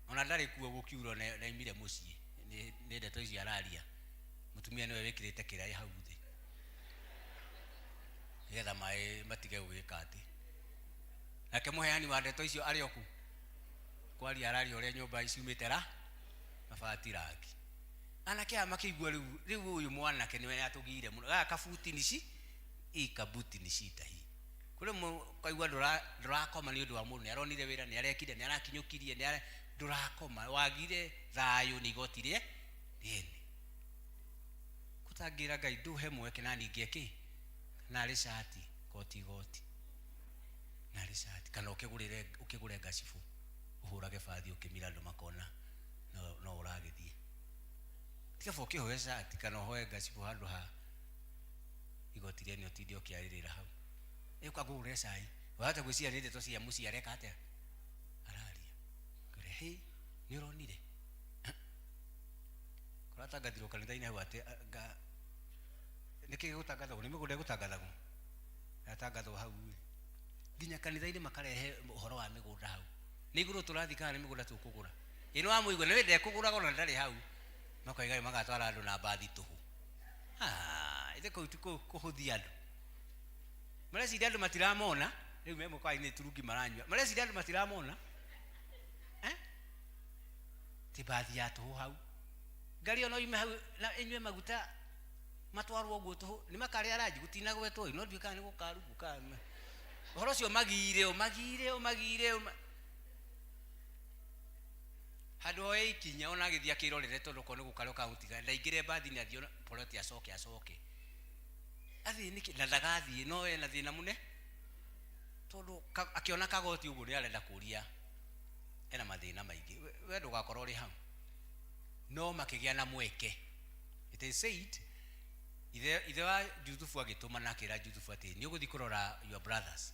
ona ndarĩ kuo gũkiura na aimire mũciĩ nĩ ndeto icio araria mũtumia nĩwe wĩkĩrĩte kĩraĩ hau thĩ nĩgetha maĩ matige gũgĩka atĩ nake mũheani wa ndeto icio arĩ oku kwaria araria ũrĩa nyũmba ciumĩte ra mabati rangi anake aya makĩigua rĩu rĩu ũyũ mwanake nĩwe atũgire mũno gaka kabuti nici hii kabuti ni shida hii kũrĩ kaigua ndũrakoma nĩ ũndũ wa mũndũ nĩ aronire wĩra nĩ arekire nĩ arakinyũkirie nĩ ndũrakoma wagire thayũ nĩ igoti rĩe rĩene kũtangĩra Ngai ndũhe mweke na ningĩ kĩ narĩ cati koti goti narĩ cati kana ũkĩgũrĩre ũkĩgũre ngacibũ ũhũrage bathi ũkĩmira andũ makona no, no ũragĩthiĩ tiga ũkĩhoe cati kana ũhoe ngacibũ handũ ha igoti rĩene ũtinde ũkĩarĩrĩra hau ĩũka ngũgũrĩre cai wahota gwĩciria nĩ ndeto cia mũciĩ areka atĩa araria Hĩ, nĩ ũronire kũratangathirwo kanitha-inĩ hau atĩ nĩkĩ gĩgũtangathagwo? Nĩ mĩgũnda ĩgũtangathagwo, yatangathwo hau ĩ. Nginya kanitha-inĩ makarehe ũhoro wa mĩgũnda hau. Nĩ igũrũ tũrathiĩ kana nĩ mĩgũnda tũkũgũra? Ĩ nĩ wamũigua nĩ ndekũgũraga ona ndarĩ hau. Makoiga magatwara andũ na mbathi tũhũ. Ah, ithe kũu ti kũhũthia andũ. Mareciria andũ matiramona, rĩu me mũkawa-inĩ turungi maranyua. Mareciria andũ matiramona. Eh? Ti mbathi ya tũhũ hau. Ngari ona yume hau na ĩnyue maguta matwarwo ũguo tũhũ. Nĩ makarĩa ranji gũtinagwetwo ĩ, no ndiũĩ kana nĩ gũkarugwo kana ũhoro ũcio magire ũ, magire ũ, magire ũ. Handũ oe ikinya ona agĩthiĩ akĩrorere tondũ okorwo nĩ gũkarĩa ũkamũtiga ndaingĩre mbathi-inĩ athiĩ ona poloti acoke acoke athiĩ nĩkĩ na ndagathiĩ no ena thĩna mũne tondũ akĩona kagoti ũguo nĩ arenda kũria ena mathĩna maingĩ. We ndũgakorwo ũrĩ hau. No makĩgĩa na mweke. It is said ithe wa Juthubu agĩtũma na akĩra Juthubu atĩ nĩ ũgũthiĩ kũrora your brothers.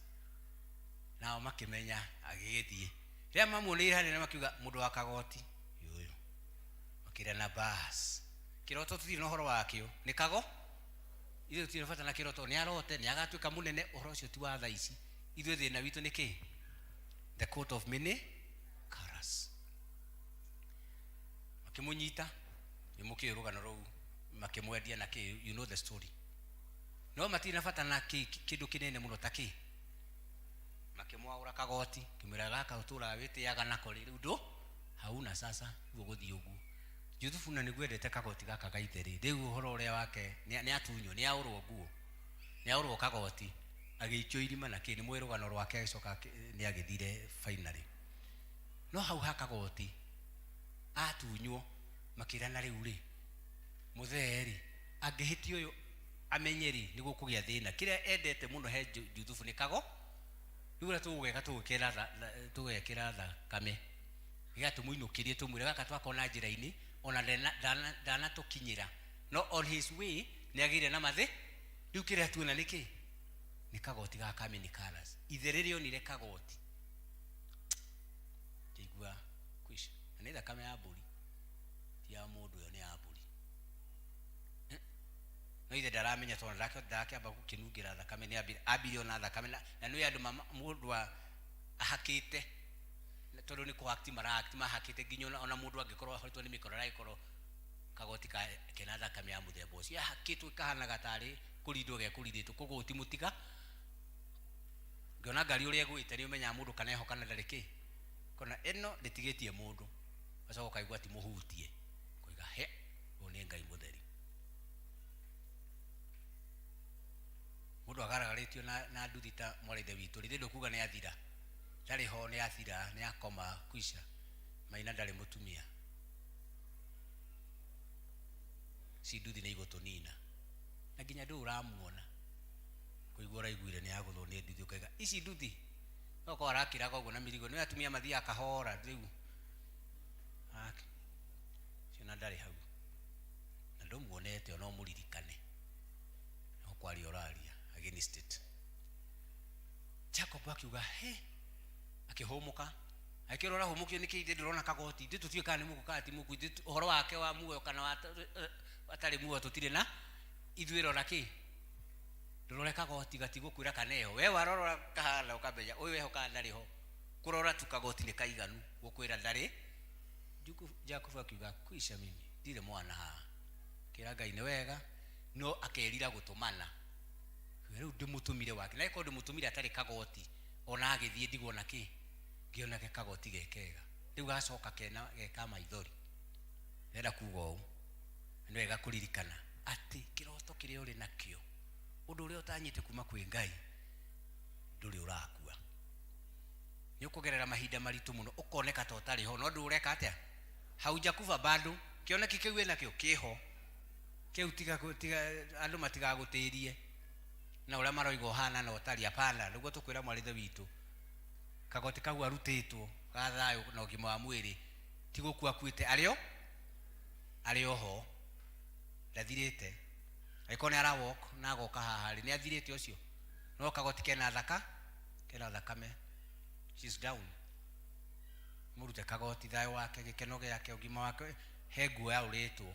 Nao makĩmenya agĩgĩthiĩ. Rĩrĩa mamuonire hanene makiuga mũndũ wa kagoti ũyũ. Makĩra na bas. Kĩroto tũtirĩ na ũhoro wakĩo. Nĩ kago? Ithuĩ tũtirĩ na bata na kĩroto. Nĩ arote, nĩ agatuĩka mũnene, ũhoro ũcio ti wa thaa ici. Ithuĩ thĩna witũ nĩ kĩ? The coat of many colors. Makĩmũnyita, nĩ mũkĩũĩ rũgano rũu, makĩmwendia na kĩ, you know the story. No matirĩ na bata na kĩ, kĩndũ kĩnene mũno ta kĩ. Makĩmwaũra kagoti, kĩmwĩra gaka ũtũraga wĩtĩaga nako rĩ, rĩu ndũ hauna sasa, rĩu ũgũthiĩ ũguo. Juthubu na nĩguo endete kagoti gaka ga ithe rĩ, rĩu ũhoro ũrĩa wake nĩ atunywo, nĩ aũrwo nguo, nĩ aũrwo kagoti, agĩikio irima na kĩ, nĩ mũĩ rũgano rwake agĩcoka nĩ agĩthire finally. No hau ha kagoti atunywo, makĩrana rĩu rĩ, mũthee rĩ, angĩhĩtia ũyũ amenye rĩ, nĩ gũkũgĩa thĩna. Kĩrĩa endete mũno he Juthubu nĩ kago, rĩu ũrĩa tũgũgeka tũgekĩra thakame, nĩgetha tũmũinũkĩrie tũmwĩre gaka twakona njĩra-inĩ, ona ndanatũkinyĩra. No on his way, nĩ agĩire na mathĩ. Rĩu kĩrĩa tuona nĩ kĩ? Nĩ kagoti gaka many colors. Ithe rĩrĩa onire kagoti, ngĩigua kwisha. Na nĩ thakame ya mbũri, ti ya mũndũ ĩyo nĩ ya mbũri. No ithe ndaramenya tondũ ndakĩamba gũkĩnungĩra thakame, nĩ ambire ona thakame na nĩ andũ mũndũ ahakĩte, tondũ nĩ kũ-act mara-act, mahakĩte nginya ona mũndũ angĩkorwo ahoretwo nĩ mĩkora aragĩkorwo kagoti kena thakame ya mũthemba ũcio, yahakĩtwo ĩkahanaga tarĩ kũrindwo gekũrindĩtwo, koguo ũtimũtiga. Ngĩona ngari ũrĩa ĩgwĩte nĩ ũmenyaga mũndũ kana eho kana ndarĩ kĩ, kona ĩno ndĩtigĩtie mũndũ, ũgacoka ũkaigua ti mũhutie, ũkoiga he, ũyũ nĩ Ngai mũtheri. Mũndũ agaragarĩtio na nduthi ta mwarĩ ithe witũ, rĩthĩ ndũkuga nĩ athira, ndarĩ ho, nĩ athira, nĩ akoma, kwisha, Maina ndarĩ mũtumia. Ci nduthi nĩ igũtũnina. Na nginya ndũĩ ũramuona. Kũigua ũraiguire nĩ agũthwo nĩ nduthi ũkaiga, ici nduthi? No korwo arakĩraga ũguo na mĩrigo, nĩ atumia mathiaga kahora rĩu. Ake. Ciona ndarĩ hau. Na ndũmuonete ona ũmũririkane. No kwaria ũraria against it. Jacob akiuga, he, akĩhũmũka. Akĩrora ũrahũmũkio nĩkĩ ithe ndũrona kagoti. Ithuĩ tũtiũĩ kana nĩ mũkuũ kana ti mũkuũ. Ithuĩ ũhoro wake wa muoyo kana wa atarĩ muoyo tũtirĩ na ithuĩ rora kĩ? Ndũrore kagoti gatigũkwĩra kana eho. We warora kahana ũkamenya ũyũ eho kana ndarĩ ho. Kũrora tu kagoti nĩ kaiganu gũkwĩra ndarĩ. Jakubu akiuga kwisha mimi ndirĩ mwana haha. Kĩra Ngai nĩ wega no akerira gũtũmana. Rĩu ndĩmũtũmire wake. Na angĩkorwo ndĩmũtũmire atarĩ kagoti ona agĩthiĩ ndigwo na kĩ? Ngĩonage kagoti ge kega. Rĩu gacoka kena ge ka maithori. Ndĩrenda kuga ũũ, nĩ wega kũririkana atĩ kĩroto kĩrĩa ũrĩ nakĩo, ũndũ ũrĩa ũtanyĩte kuma kwĩ Ngai, ndũrĩ ũrakua. Nĩ ũkũgerera mahinda maritũ mũno, ũkoneka ta ũtarĩ ho, no ndũĩ ũreka atĩa? Haujakufa bado. Kĩoneki kĩu wĩnakĩo kĩho. Kĩu tiga, tiga andũ matigagũtĩrie na ũrĩa maroiga ũhana na ũtari. Hapana, nĩguo tũkwĩra mwarĩ ithe witũ, kagoti kau arutĩtwo ga thayũ na ũgima wa mwĩrĩ, ti gũkua akuĩte, arĩ o arĩ o ho, ndathirĩte. Angĩkorwo nĩ ara walk na agoka haha rĩ, nĩ athirĩte ũcio? No kagoti kena thaka, kena thakame, she's down. Mũrute kagoti thayũ wake, gĩkeno gĩake, ũgima wake, he nguo yaũrĩtwo.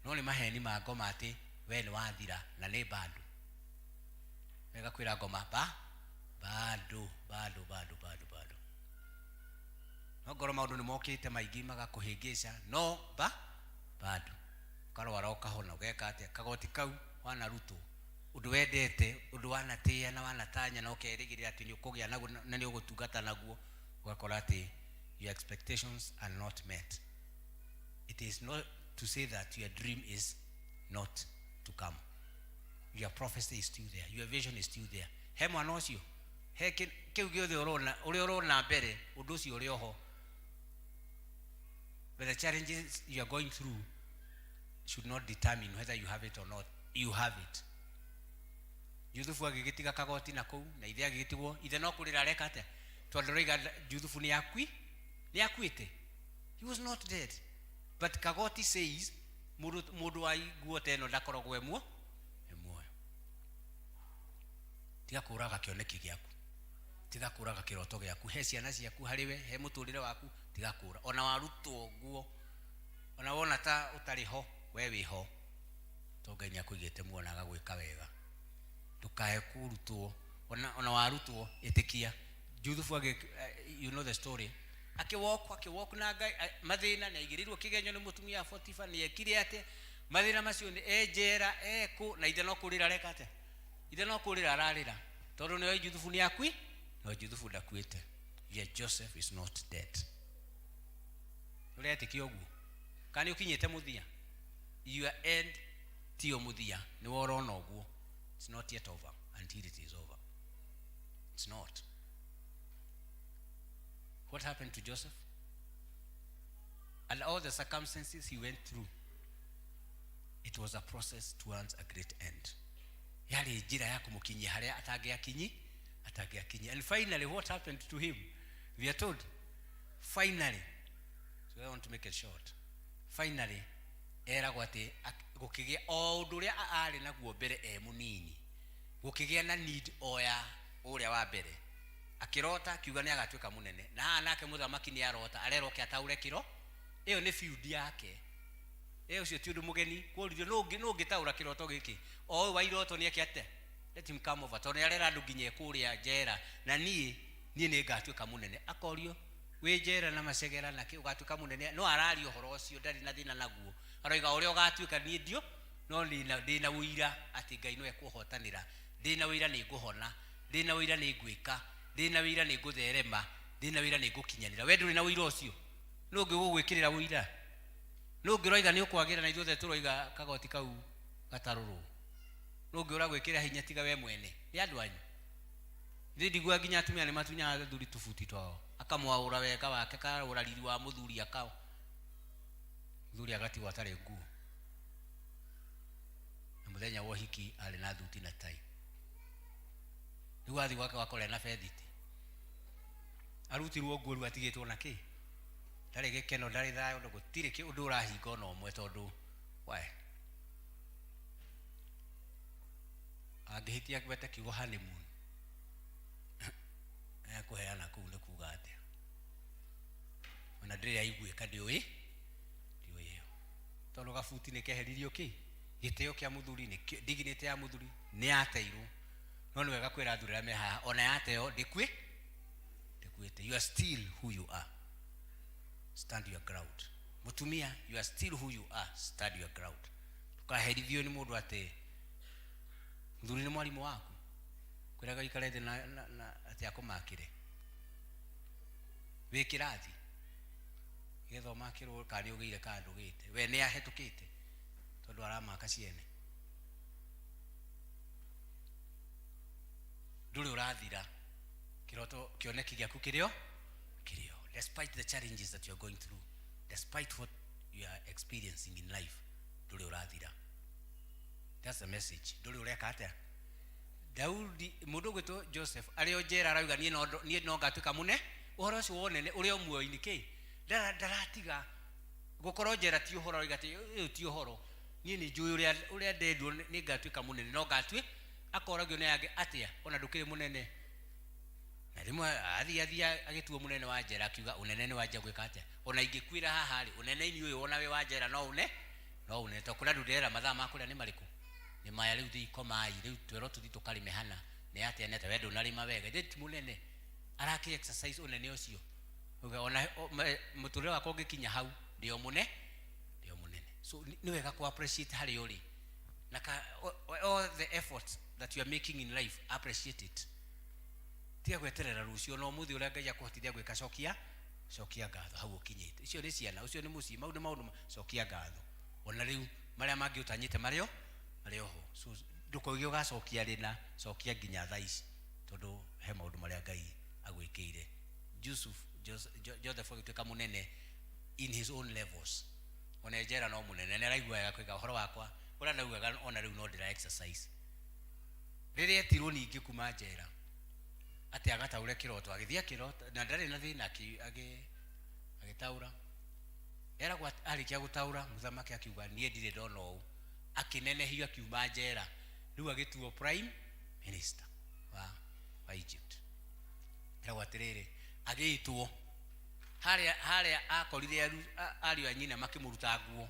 No nĩ maheni ma ngoma atĩ we nĩ wathira na nĩ bado. Wega kwĩra ngoma ba bado bado bado bado bado. No ngorwo maũndũ nĩ mokĩte maingĩ magakũhĩngĩca, no ba bado. Ũkarwara ũkahona, ũgeka atĩa? Kagoti kau wanarutwo, ũndũ wendete, ũndũ wanatĩĩa na wanatanya na ũkerĩgĩrĩra atĩ nĩ ũkũgĩa naguo na nĩ ũgũtungata naguo, ũgakora atĩ your expectations are not met. It is not to say that your dream is not to come. Your prophecy is still there. Your vision is still there. He mwana ũcio, he kĩu gĩothe ũrona, ũrĩa ũrona mbere, ũndũ ũcio ũrĩ oho. But the challenges you are going through should not determine whether you have it or not. You have it. Juthubu agĩgĩtiga kagoti na kũu, na ithe agĩgĩtigwo, ithe no kũrĩra areka atĩa? Tondũ aroiga Juthubu nĩ akui, nĩ akuĩte. He was not dead. But kagoti says, mũndũ wa nguo ta ĩno ndakoragwo e e muoyo. Tiga kũraga kĩoneki gĩaku. Tiga kũraga kĩroto gĩaku. He ciana ciaku harĩ we, he mũtũrĩre waku, tiga kũra. Ona warutwo nguo, ona wona ta ũtarĩ ho, we wĩ ho. Tondũ Ngai nĩ akũigĩte muoyo na agagwĩka wega. Ndũkae kũrutwo, ona warutwo, ĩtĩkia. Juthubu agĩ, you know the story. Akĩwalk, akĩwalk na Ngai, mathĩna, nĩ aigĩrĩirwo kĩgenyo nĩ mũtumia wa Potifa, nĩ ekire atĩa? Mathĩna macio nĩ e njera, ekũ, na ithe no kũrĩra areka atĩa? Ithe no kũrĩra ararĩra. Tondũ nĩ oĩ Juthubu nĩ akui, no Juthubu ndakuĩte. Yet Joseph is not dead. Ũretĩkia ũguo? Kana nĩ ũkinyĩte mũthia? Your end tiyo mũthia, nĩ worona ũguo. It's not yet over until it is over. It's not. What happened to Joseph? And all the circumstances he went through, it was a process towards a great end. Yarĩ njĩra ya kũmũkinyia harĩa atangĩakinyi. And finally, what happened to him? We are told, finally, so I want to make it short. Finally, eragwo atĩ gũkĩgĩa o ũndũ ũrĩa arĩ naguo mbere e mũnini, gũkĩgĩa na need o ya ũrĩa wa mbere. Akĩrota akiuga nĩ agatuĩka mũnene. Na haha nake mũthamaki nĩ arota, arerwo oke ataũre kĩro. Ĩyo nĩ field yake. Ĩyo ũcio ti ũndũ mũgeni. Kũririo, nũ ũngĩtaũra kĩroto gĩkĩ? O ũyũ wa iroto nĩ eke atĩa? Let him come over. Tondũ nĩ arera andũ nginya kũrĩa njera. Na niĩ nĩ ngatuĩka mũnene. Akorio, wĩ njera na macegera na kĩ, ũgatuĩka mũnene. No araria ũhoro ũcio, ndarĩ na thĩna naguo. Aroiga ũrĩa ũgatuĩka niĩ ndio, no ndĩna ũira atĩ Ngai no ekũhotanĩra. Ndĩna ũira nĩ ngũhona. Ndĩna ũira nĩ ngwĩka. Ndĩna ũira nĩ ngũtherema. Ndĩna ũira nĩ ngũkinyanĩra. We ndũrĩ na ũira ũcio? Nũ ũngĩ ũgũgwĩkĩrĩra ũira? Nũ ũngĩ ũroiga nĩ ũkwagĩra na ithuothe tũroiga kagoti kau gatarũrwo? Nũ ũngĩ ũragwĩkĩra hinya tiga we mwene? Nĩ andũ anyu. Ithuĩ ndiguaga nginya atumia nĩ matunyaga athuri tũbuti twao. Akamwaũra wega wake, akaũra riri wa mũthuri akao. Mũthuri agatigwo atarĩ nguo. Na mũthenya wa ũhiki arĩ na thuti na tai. Rĩu athiĩ gwake wakora ena bethiti. Arutirwo nguo rĩu atigĩtwo na kĩ? Ndarĩ gĩkeno, ndarĩ thayũ, na gũtirĩ ũndũ ũrahinga ona ũmwe tondũ we angĩhĩtia gwete kiugo honeymoon, ekũheana kũu nĩ kuga atĩa? Ona ndĩrĩ yaiguĩka, ndiũĩ ĩyo. Tondũ gabuti nĩ keheririo kĩ? Gĩtĩo kĩa mũthuri nĩ dignity ya mũthuri nĩ yateirwo. No nĩ wega kwĩra athuri arĩa me haha, ona yateo ndĩkuĩte. You are still who you are. Stand your ground. Mũtumia, you are still who you are. Stand your ground. Ndũkaherithio nĩ mũndũ atĩ mũthuri nĩ mwarimũ waku. Kwĩraga ikare thĩ na atĩ akũmakĩre. Wĩ kĩrathi. Nĩgetha ũmakĩrwo kana nĩ ũgĩire kana ndũgĩte. We nĩ ahetũkĩte tondũ aramaka ciene. Ndũrĩ ũrathira. Kĩroto kĩoneki gĩaku kĩrĩ o kĩrĩ o. Despite the challenges that you are going through, despite what you are experiencing in life, ndũrĩ ũrathira. That's the message. Ndũrĩ ũreka atĩa? Daudi, mũndũ ũgwĩtwo Joseph, arĩ o njera arauga niĩ no ngatuĩka mũne. Ũhoro ũcio wa ũnene ũrĩ o muoyo-inĩ kĩ? Ndaratiga gũkorwo njera ti ũhoro, arauga atĩ ũyũ ti ũhoro. Niĩ nĩ njũĩ ũrĩa ndendwo nĩ ngatuĩka mũnene, no ngatue akoragio nĩ angĩ atĩa ona ndũkĩrĩ mũnene. Na rĩmwe athiĩ athiĩ agĩtuo mũnene wa njera, akiuga ũnene nĩ wanjia gwĩka atĩa, ona ingĩkuĩra haha rĩ, ũnene-inĩ ũyũ ona wĩ wa njera no une no une, tondũ kũrĩ andũ ndĩrera mathaa ma kũrĩa nĩ marĩkũ, nĩ maya, rĩu thiĩ komai, rĩu twerwo tũthiĩ tũkarĩme hana, nĩ atĩa nĩ atĩa, we ndũnarĩma wega, ithe ti mũnene arakĩ exercise ũnene ũcio. Uga ona mũtũrĩre wakwa ũngĩkinya hau ndĩ o mũne ndĩ o mũnene. So nĩ wega ku appreciate harĩa ũrĩ na ka, all the efforts that you are making in life, appreciate it. Tiga gweterera rũciũ, no ũmũthĩ ũrĩa Ngai akũhotithia gwĩka, cokia cokia ngatho hau ũkinyĩte. Icio nĩ ciana, ũcio nĩ mũciĩ, mau nĩ maũndũ cokia ngatho. Ona rĩu marĩa mangĩ ũtanyĩte marĩ o marĩ oho, so ndũkoige ũgacokia rĩna, cokia nginya thaa ici, tondũ he maũndũ marĩa Ngai agwĩkĩire. Yusuf, Joseph agĩtuĩka mũnene in his own levels, ona njera no mũnene, nĩ araigua wega kũiga ũhoro wakwa ũrĩa ndaugaga, ona rĩu no ndĩra exercise. Rĩrĩa etirwo ningĩ kuma njera atĩ agataũre kĩroto, agĩthiĩ akĩrota na ndarĩ na thĩna, agĩtaũra. Eragwo arĩkia gũtaũra, mũthamaki akiuga niĩ ndirĩ ndona ũũ, akĩnenehio akiuma njera, rĩu agĩtuo prime minister wa Egypt. Eragwo atĩrĩrĩ, agĩĩtwo harĩa harĩa akorire ariũ a nyina makĩmũruta nguo,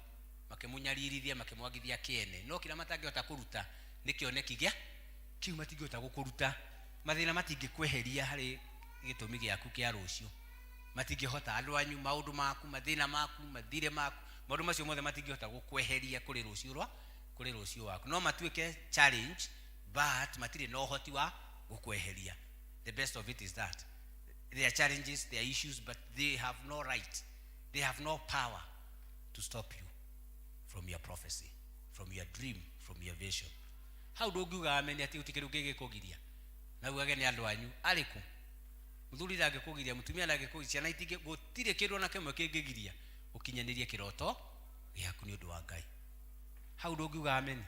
makĩmũnyaririthia, makĩmwagithia kĩene, no kĩrĩa matangĩhota kũruta nĩ kĩoneki gĩa kĩu, matingĩhota gũkũruta mathĩna, matingĩkweheria harĩ gĩtũmi gĩaku kĩa rũciũ, matingĩhota andũ anyu, maũndũ maku, mathĩna maku, mathirĩ maku, maũndũ macio mothe matingĩhota gũkweheria kũrĩ rũciũ rwa kũrĩ rũciũ waku. No matuĩke challenge, but matirĩ na ũhoti wa gũkweheria. The best of it is that there are challenges, there are issues, but they have no right, they have no power to stop you from your prophecy, from your dream, from your vision. Hau ndũngiuga ameni atĩ gũtirĩ kĩndũ kĩngĩkũgiria na ugage nĩ andũ anyu arĩkũ, mũthuri ndangĩkũgiria, mũtumia ndangĩkũgiria, ciana itingĩ, gũtirĩ kĩndũ ona kĩmwe kĩngĩgiria ũkinyanĩrie kĩroto gĩaku nĩ ũndũ wa Ngai. Hau ndũngiuga ameni.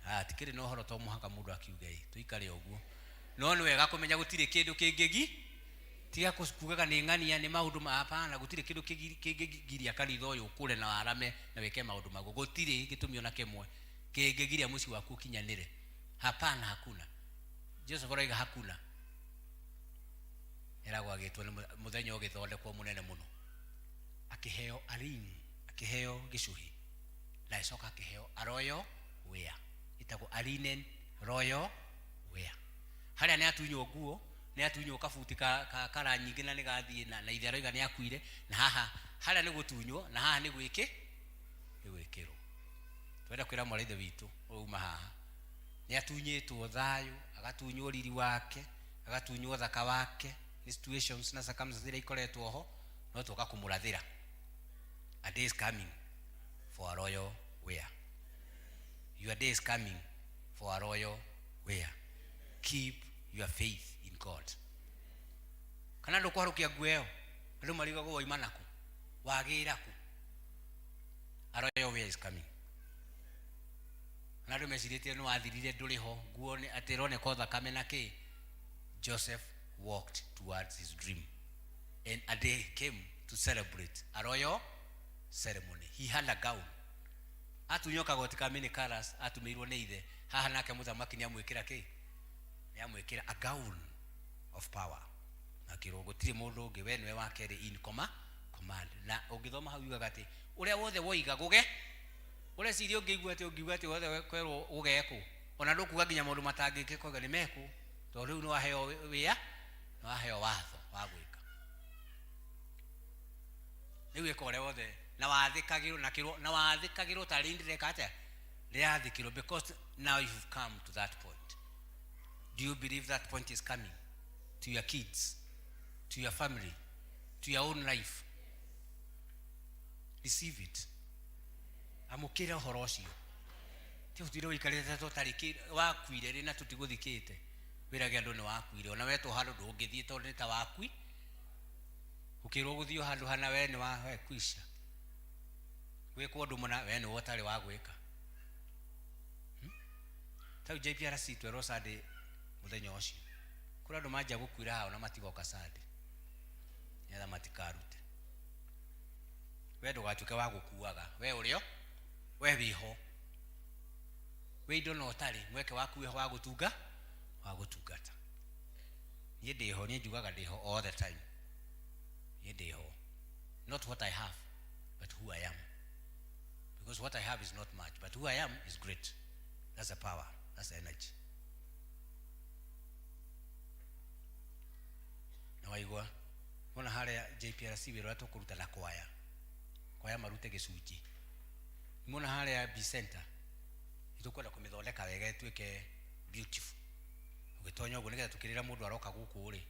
Ah, tikĩrĩ na ũhoro to mũhaka mũndũ akiuge ĩ tũikare ũguo, no nĩ wega kũmenya gũtirĩ kĩndũ kĩngĩgi tiga kugaga nĩ ng'ania nĩ maũndũ ma hapana, gũtirĩ kĩndũ kĩngĩgiria kanitha ũyũ ũkũre na warame na wĩke maũndũ maguo, gũtirĩ gĩtũmi ona kĩmwe kĩngĩgiria mũciĩ waku ũkinyanĩre. Hapana, hakuna. Joseph aroiga hakuna. Eragwo agĩtwo nĩ mũthenya ũgĩthondekwo mũnene mũno, akĩheo a ring, akĩheo gĩcũhĩ, na agĩcoka akĩheo a royal wear, ĩtagwo a linen royal wear. Harĩa nĩ atunywo nguo, nĩ atunywo kabuti ka kara nyingĩ na nĩ gathiĩ na ithe aroiga nĩ akuire, na haha harĩa nĩ gũtunywo na haha nĩ gwĩkĩ nĩ gwĩkĩrwo. Twenda kwĩra mwarĩ ithe witũ ũyũ uma haha nĩ atunyĩtwo thayũ, agatunywo riri wake, agatunywo thaka wake nĩ situations na circumstances iria ikoretwo ho, no tũka kũmũrathĩra a day is coming for a royal wear. Your day is coming for a royal wear. Keep your faith in God. Kana ndũkwarũkia nguo ĩyo, andũ marigagwo waima naku, wagĩra ku. A royal wear is coming. Na andũ mecirĩtie nĩ wathirire, ndũrĩ ho, nguo nĩ atĩ ĩroneka thakame na kĩ. Joseph walked towards his dream, and a day came to celebrate a royal ceremony. He had a gown, atunywo kagoti ka mini colours atumĩirwo nĩ ithe. Haha nake mũthamaki nĩ amwĩkĩra kĩ, nĩ amwĩkĩra a gown of power, na akĩrwo gũtirĩ mũndũ ũngĩ, we nĩwe wa kerĩ in command. Na ũngĩthoma hau yugaga atĩ ũrĩa wothe woiga gũge, ũreciria ũngĩigua atĩ ũngiuga atĩ wothe kwerwo gũgekwo, ona ndũkuga nginya maũndũ matangĩkĩka uga nĩ mekwo, tondũ rĩu nĩ waheo wĩa, nĩ waheo watho wa gwĩka. Rĩu ĩka ũrĩa wothe na wathĩkagĩrwo na kĩrwo na wathĩkagĩrwo tarĩ ndĩreka atĩa rĩathĩkĩrwo, because now you've come to that point. Do you believe that point is coming to your kids, to your family, to your own life? Receive it. Amũkĩra ũhoro ũcio. Ti ũtire ũikarĩte tũtarĩ wakuire rĩ na tũtigũthikĩte, wĩrage andũ nĩ wakuire, ona wetwo handũ ndũngĩthiĩ tondũ nĩ ta wakui, ũkĩrwo gũthiĩ handũ hana we nĩ wa we kwisha, gwĩkwo ũndũ mũna we nĩwe ũtarĩ wa gwĩka. Tau JPRC twerwo Sunday mũthenya ũcio kũrĩ andũ manjia gũkuĩra haha na matigoka Sunday nĩgetha matikarute. We ndũgatuĩke wa gũkuaga, we ũrĩo we wĩho, wĩ indo na ũtarĩ mweke waku wĩho wa gũtunga wa gũtungata. Niĩ ndĩho, niĩ njugaga ndĩho all the time. Niĩ ndĩho. Not what I have, but who I am. Because what I have is not much, but who I am is great. That's the power, that's the energy. Na waigua wona harĩa JPRC wĩra ũrĩa tũkũruta na kwaya kwaya marute gĩcunjĩ mona harĩa B center nĩtũkwenda kũmĩthondeka wega ĩtuĩke beautiful ũgĩtonya ũguo nĩgetha tũkĩrĩra mũndũ aroka gũkũ rĩ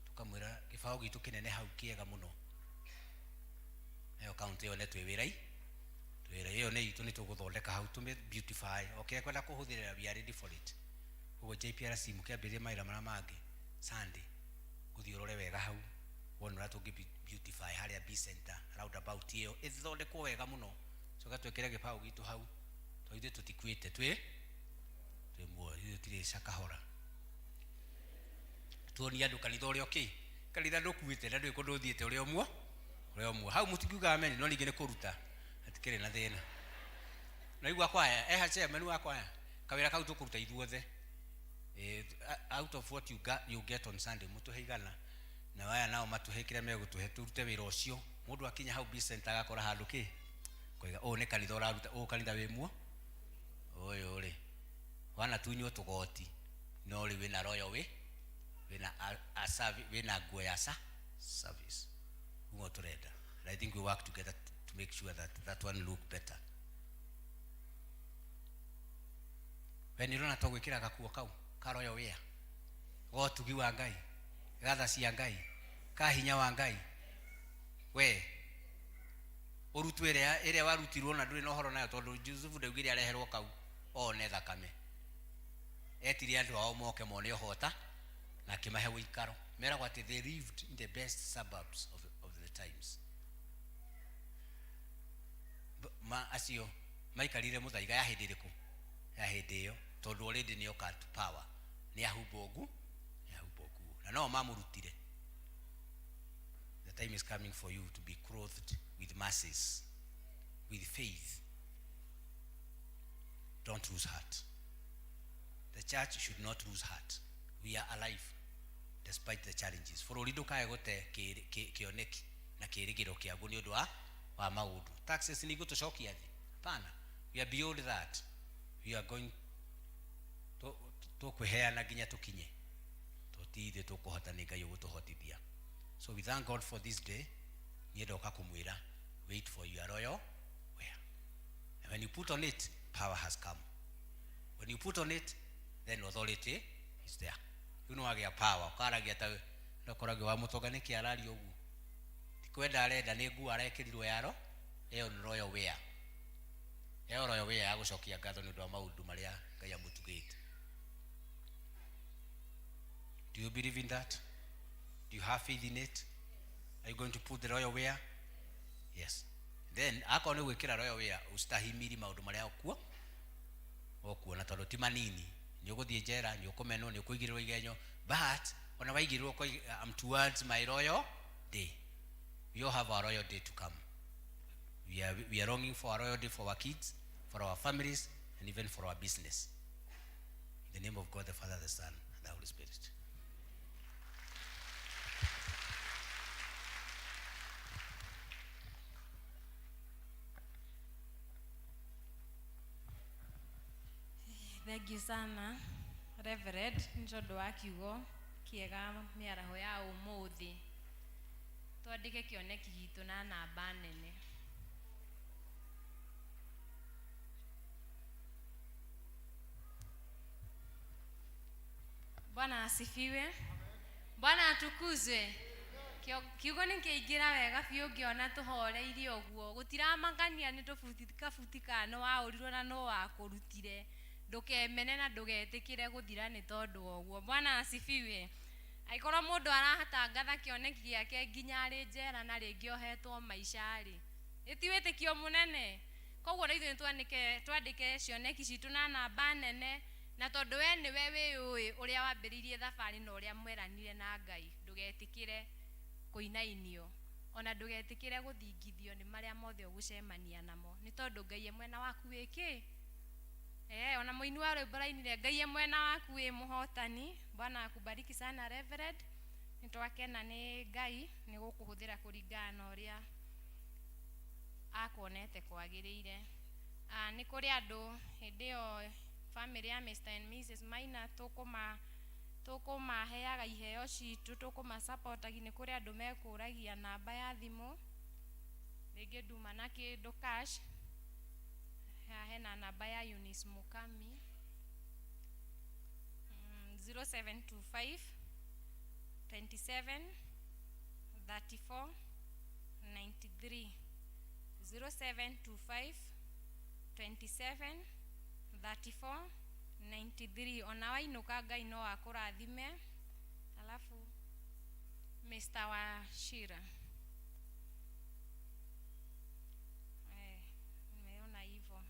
tũkamwĩra gĩbaũ gitũ kĩnene hau kĩega mũno nayo kaunti ĩyo nĩ twĩ wĩra-i wĩra ĩyo nĩ itũ nĩ tũgũthondeka hau tũmĩ beautify o kĩrĩa kwenda kũhũthĩrĩra we are ready for it ũguo JPRC mũkĩambĩrĩria mawĩra marĩa mangĩ Sunday ũthiĩ ũrore wega hau wone ũrĩa tũngĩ beautify harĩa B center roundabout ĩyo ĩthondekwo wega mũno coka twĩkĩre gĩbaũ gitũ hau tondũ ithuĩ tũtikuĩte twĩ twĩ muoyo ithuĩ tũtirĩ cakahora tuonie andũ kanitha ũrĩa ũkĩ kanitha ndũkuĩte na ndũĩ kũndũ ũthiĩte ũrĩa ũmwe ũrĩa ũmwe hau mũtingiuga ameni no ningĩ nĩ kũruta hatikĩrĩ na thĩna naigua kwaya eha chairman wa kwaya kawĩra kau tũkũruta ithuothe Eh, out of what you, got, you get on Sunday mũtũhe igana na aya nao matũhe kĩrĩa megũtũhe tũrute wĩra ũcio mũndũ akinya hau B center agakora handũ kĩ koiga ũyũ nĩ kanitha ũraruta ũyũ kanitha wĩ muo ũyũ rĩ wanatunywo tũgoti no rĩu wĩna royal wĩ wĩna a wĩna nguo ya sa service ũguo tũrenda. And I think we work together to make sure that that one look better. We nĩ ũrona to gwĩkĩra gakuo kau ka royal wear ga ũtugi wa Ngai ga tha cia Ngai ka hinya wa Ngai we ũrutwo ĩrĩa ĩrĩa warutirwo na ndũrĩ na ũhoro nayo tondũ Jusufu ndaugire areherwo kau one thakame etire andũ ao moke mone ũhota na akĩmahe ũikaro meragwo atĩ they lived in the best suburbs of the times ma acio maikarire mũthaiga ya hĩndĩ ĩrĩkũ ya hĩndĩ ĩyo tondũ already nĩ oka to power nĩ ahumbwo ngu nĩ ahumbwo nguo na no mamũrutire. The time is coming for you to be clothed with mercies, with faith. Don't lose heart. The church should not lose heart. We are alive despite the challenges. Bũrũri ndũkae gũte kĩoneki na kĩrĩgĩro kĩaguo nĩ ũndũ wa wa maũndũ. Taxes nĩ igũtũcokia thĩ? Hapana. We are beyond that. We are going tũkwĩheana nginya tũkinye. To ti ithuĩ tũkũhota nĩ Ngai ũgũtũhotithia. So we thank God for this day. Niĩ ndoka kũmwĩra wait for your royal wear. And when you put on it, power has come. When you put on it, then authority is there. Rĩu nĩ wagĩa power, ũkaragia ta ndokoragio wa mũtonga nĩkĩ araria ũguo. Ti kwenda arenda nĩ nguo arekĩrirwo yaro, ĩyo nĩ royal wear. Ĩyo royal wear ya gũcokia ngatho nĩ ũndũ wa maũndũ marĩa Ngai amũtugĩte. Do you believe in that? Do you have faith in it? Are you going to put the royal wear? Yes. Then akorwo nĩ gwĩkĩra royal wear ũcitahimiri maũndũ marĩa ũkuo ũkuona tondũ ti manini nĩ ũgũthiĩ njera nĩ ũkũmenwo nĩ ũkũigĩrĩrwo igenyo but ona waigĩrĩrwo I'm towards my royal day. We all have our royal day to come. We are longing for a royal day for our kids, for our families, and even for our business. In the name of God, the Father, the Son, and the Holy Spirit. Thank you sana Reverend nĩ tondũ wa kiugo kĩega mĩaraho ya ũmũthĩ. Twandĩke kĩoneki gitũ na namba nene. Bwana asifiwe. Bwana atukuzwe. Kiugo nĩ kĩaingĩra wega biũ ngĩona tũhoreirie ũguo gũtiramakania nĩ tũbuti kabuti kana nĩ waũrirwo na nũ wakũrutire ndũkemene na ndũgetĩkĩre gũthira nĩ tondũ wa ũguo. Bwana asifiwe. Angĩkorwo mũndũ aratangatha kĩoneki gĩake nginya arĩ njera na rĩngĩ ohetwo maica rĩ, ĩti wĩtĩkio mũnene. Koguo na ithuĩ twandĩke cioneki citũ na namba nene, na tondũ we nĩwe wĩyũĩ ũrĩa wambĩrĩirie thabarĩ na ũrĩa mweranire na Ngai, ndũgetĩkĩre kũinainio ona ndũgetĩkĩre gũthingithio nĩ marĩa mothe ũgũcemania namo, nĩ tondũ Ngai e mwena waku wĩ kĩ? Ona mũini wa rwĩmbo arainire Ngai e mwena waku wĩ mũhotani. Bwana akubariki sana Reverend. Nĩ twakena nĩ Ngai nĩ gũkũhũthĩra kũringana na ũrĩa akuonete kwagĩrĩire. Nĩ kũrĩ andũ hĩndĩ ĩyo family ya Mr and Mrs Maina tũkũmaheaga iheo citũ, tũkũmasupportagi. Nĩ kũrĩ andũ mekũragia namba ya thimũ, rĩngĩ nduma na kĩndũ cash. Haha hena namba ya Eunice Mukami, 0725 27 34 93, 0725 27 34 93. Ona wainũka, Ngai no akũrathime. Alafu Mr. Wachira, nimeona hivyo.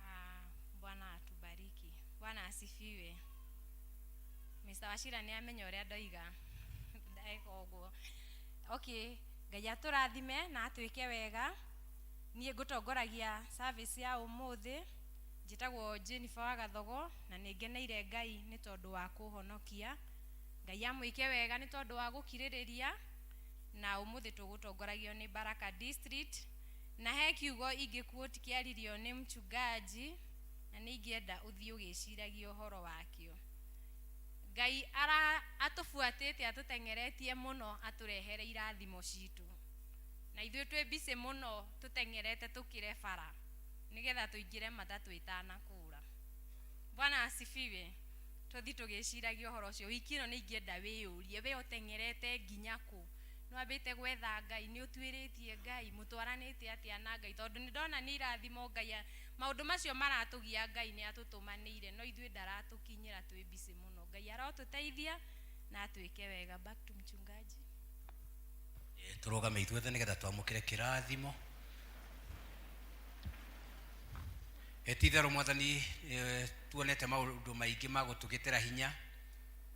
Ah, Bwana atubariki. Bwana asifiwe. Mr. Wachira nĩ amenya ũrĩa ndoiga, ndeka ũguo. Okay, Ngai atũrathime na atwĩke wega. Niĩ ngũtongoragia service ya ũmũthĩ, njĩtagwo Jennifer wa Gathogo, na nĩ ngeneire Ngai nĩ tondũ wa kũhonokia. Ngai amwĩke wega nĩ tondũ wa gũkirĩrĩria. Na ũmũthĩ tũgũtongoragio nĩ Baraka District, na he kiugo ingĩquote kĩaririo nĩ mchungaji, na nĩ ingĩenda ũthiĩ ũgĩciragia ũhoro wakĩo. Ngai ara atũbuatĩte, atũteng'eretie mũno, atũrehere irathimo citũ, na ithuĩ twĩ busy mũno tũteng'erete tũkĩre bara nĩgetha tũingĩre matatũ ĩtanakũra. Bwana asifiwe. Tũthi tũgĩciragia ũhoro ũcio wiki ĩno, nĩ ingĩenda wĩyũrie, we ũteng'erete nginya kũ? Nĩwambĩte gwetha Ngai? Nĩ ũtuĩrĩtie Ngai? Mũtwaranĩte atĩa na Ngai? Tondũ nĩ ndona nĩ irathimo Ngai maũndũ macio maratũgia, Ngai nĩ atũtũmanĩire, no ithuĩ ndaratũkinyĩra, twĩ busy mũno. Ngai arotũteithia na atwĩke wega. Back to mchungaji. Tũrũgame ithuothe nĩgetha twamũkĩre kĩrathimo. Ti itherũ Mwathani, tuonete maũndũ maingĩ ma gũtũgĩtĩra hinya,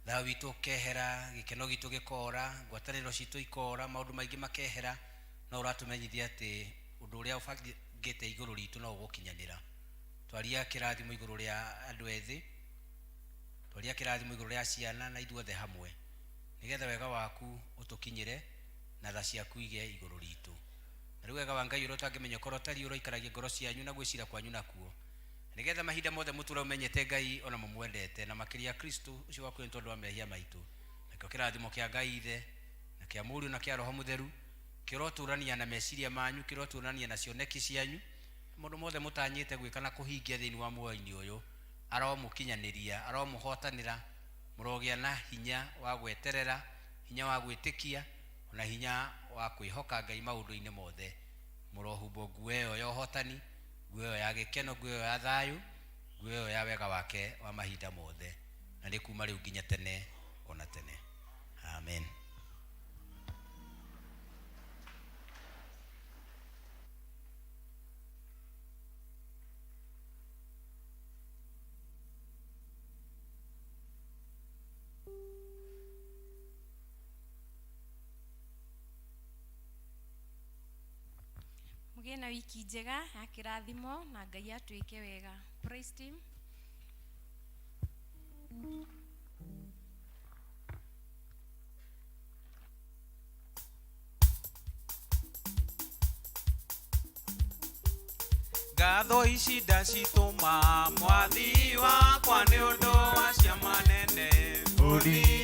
thayũ witũ ũkehera, gĩkeno gitũ gĩkora, ngwatanĩro citũ ikora, maũndũ maingĩ makehera, no ũratũmenyithia atĩ ũndũ ũrĩa ũbangĩte igũrũ ritũ no ũgũkinyanĩra. Twaria kĩrathimo igũrũ rĩa andũ ethĩ, twaria kĩrathimo igũrũ rĩa ciana na ithuothe hamwe, nĩgetha wega waku ũtũkinyĩre na tha ciaku igĩe igũrũ ritũ. Na rĩu wega wa Ngai ũrĩa ũtangĩmenya ũkorwo ũtariĩ ũroikaragia ngoro cianyu na gwĩcira kwanyu nakuo, nĩgetha mahinda mothe mũtũre ũmenyete Ngai ona mũmwendete, na makĩria Kristo ũcio wakuire nĩ tondũ wa mehia maitũ. Nakĩo kĩrathimo kĩa Ngai Ithe na kĩa Mũriũ na kĩa Roho Mũtheru kĩrotũrania na meciria manyu, kĩrotũrania na cioneki cianyu, maũndũ mothe mũtanyĩte gwĩka na kũhingia thĩinĩ wa muoyo-inĩ ũyũ, aromũkinyanĩria, aromũhotanĩra. Mũrogĩa na hinya wa gweterera, hinya wa gwĩtĩkia, ona hinya wa kwĩhoka Ngai maũndũ-inĩ mothe. Mũrohumbwo nguo ĩyo ya ũhotani, nguo ĩyo ya gĩkeno, nguo ĩyo ya thayũ, nguo ĩyo ya wega wake wa mahinda mothe, na nĩ kuma rĩu nginya tene ona tene. Amen. Mũgĩe na wiki njega ya kĩrathimo na Ngai atwĩke wega. Praise team. Ngatho ici ndacitũma mwathi wakwa nĩ ũndũ wa ciama nene. Ũthingu.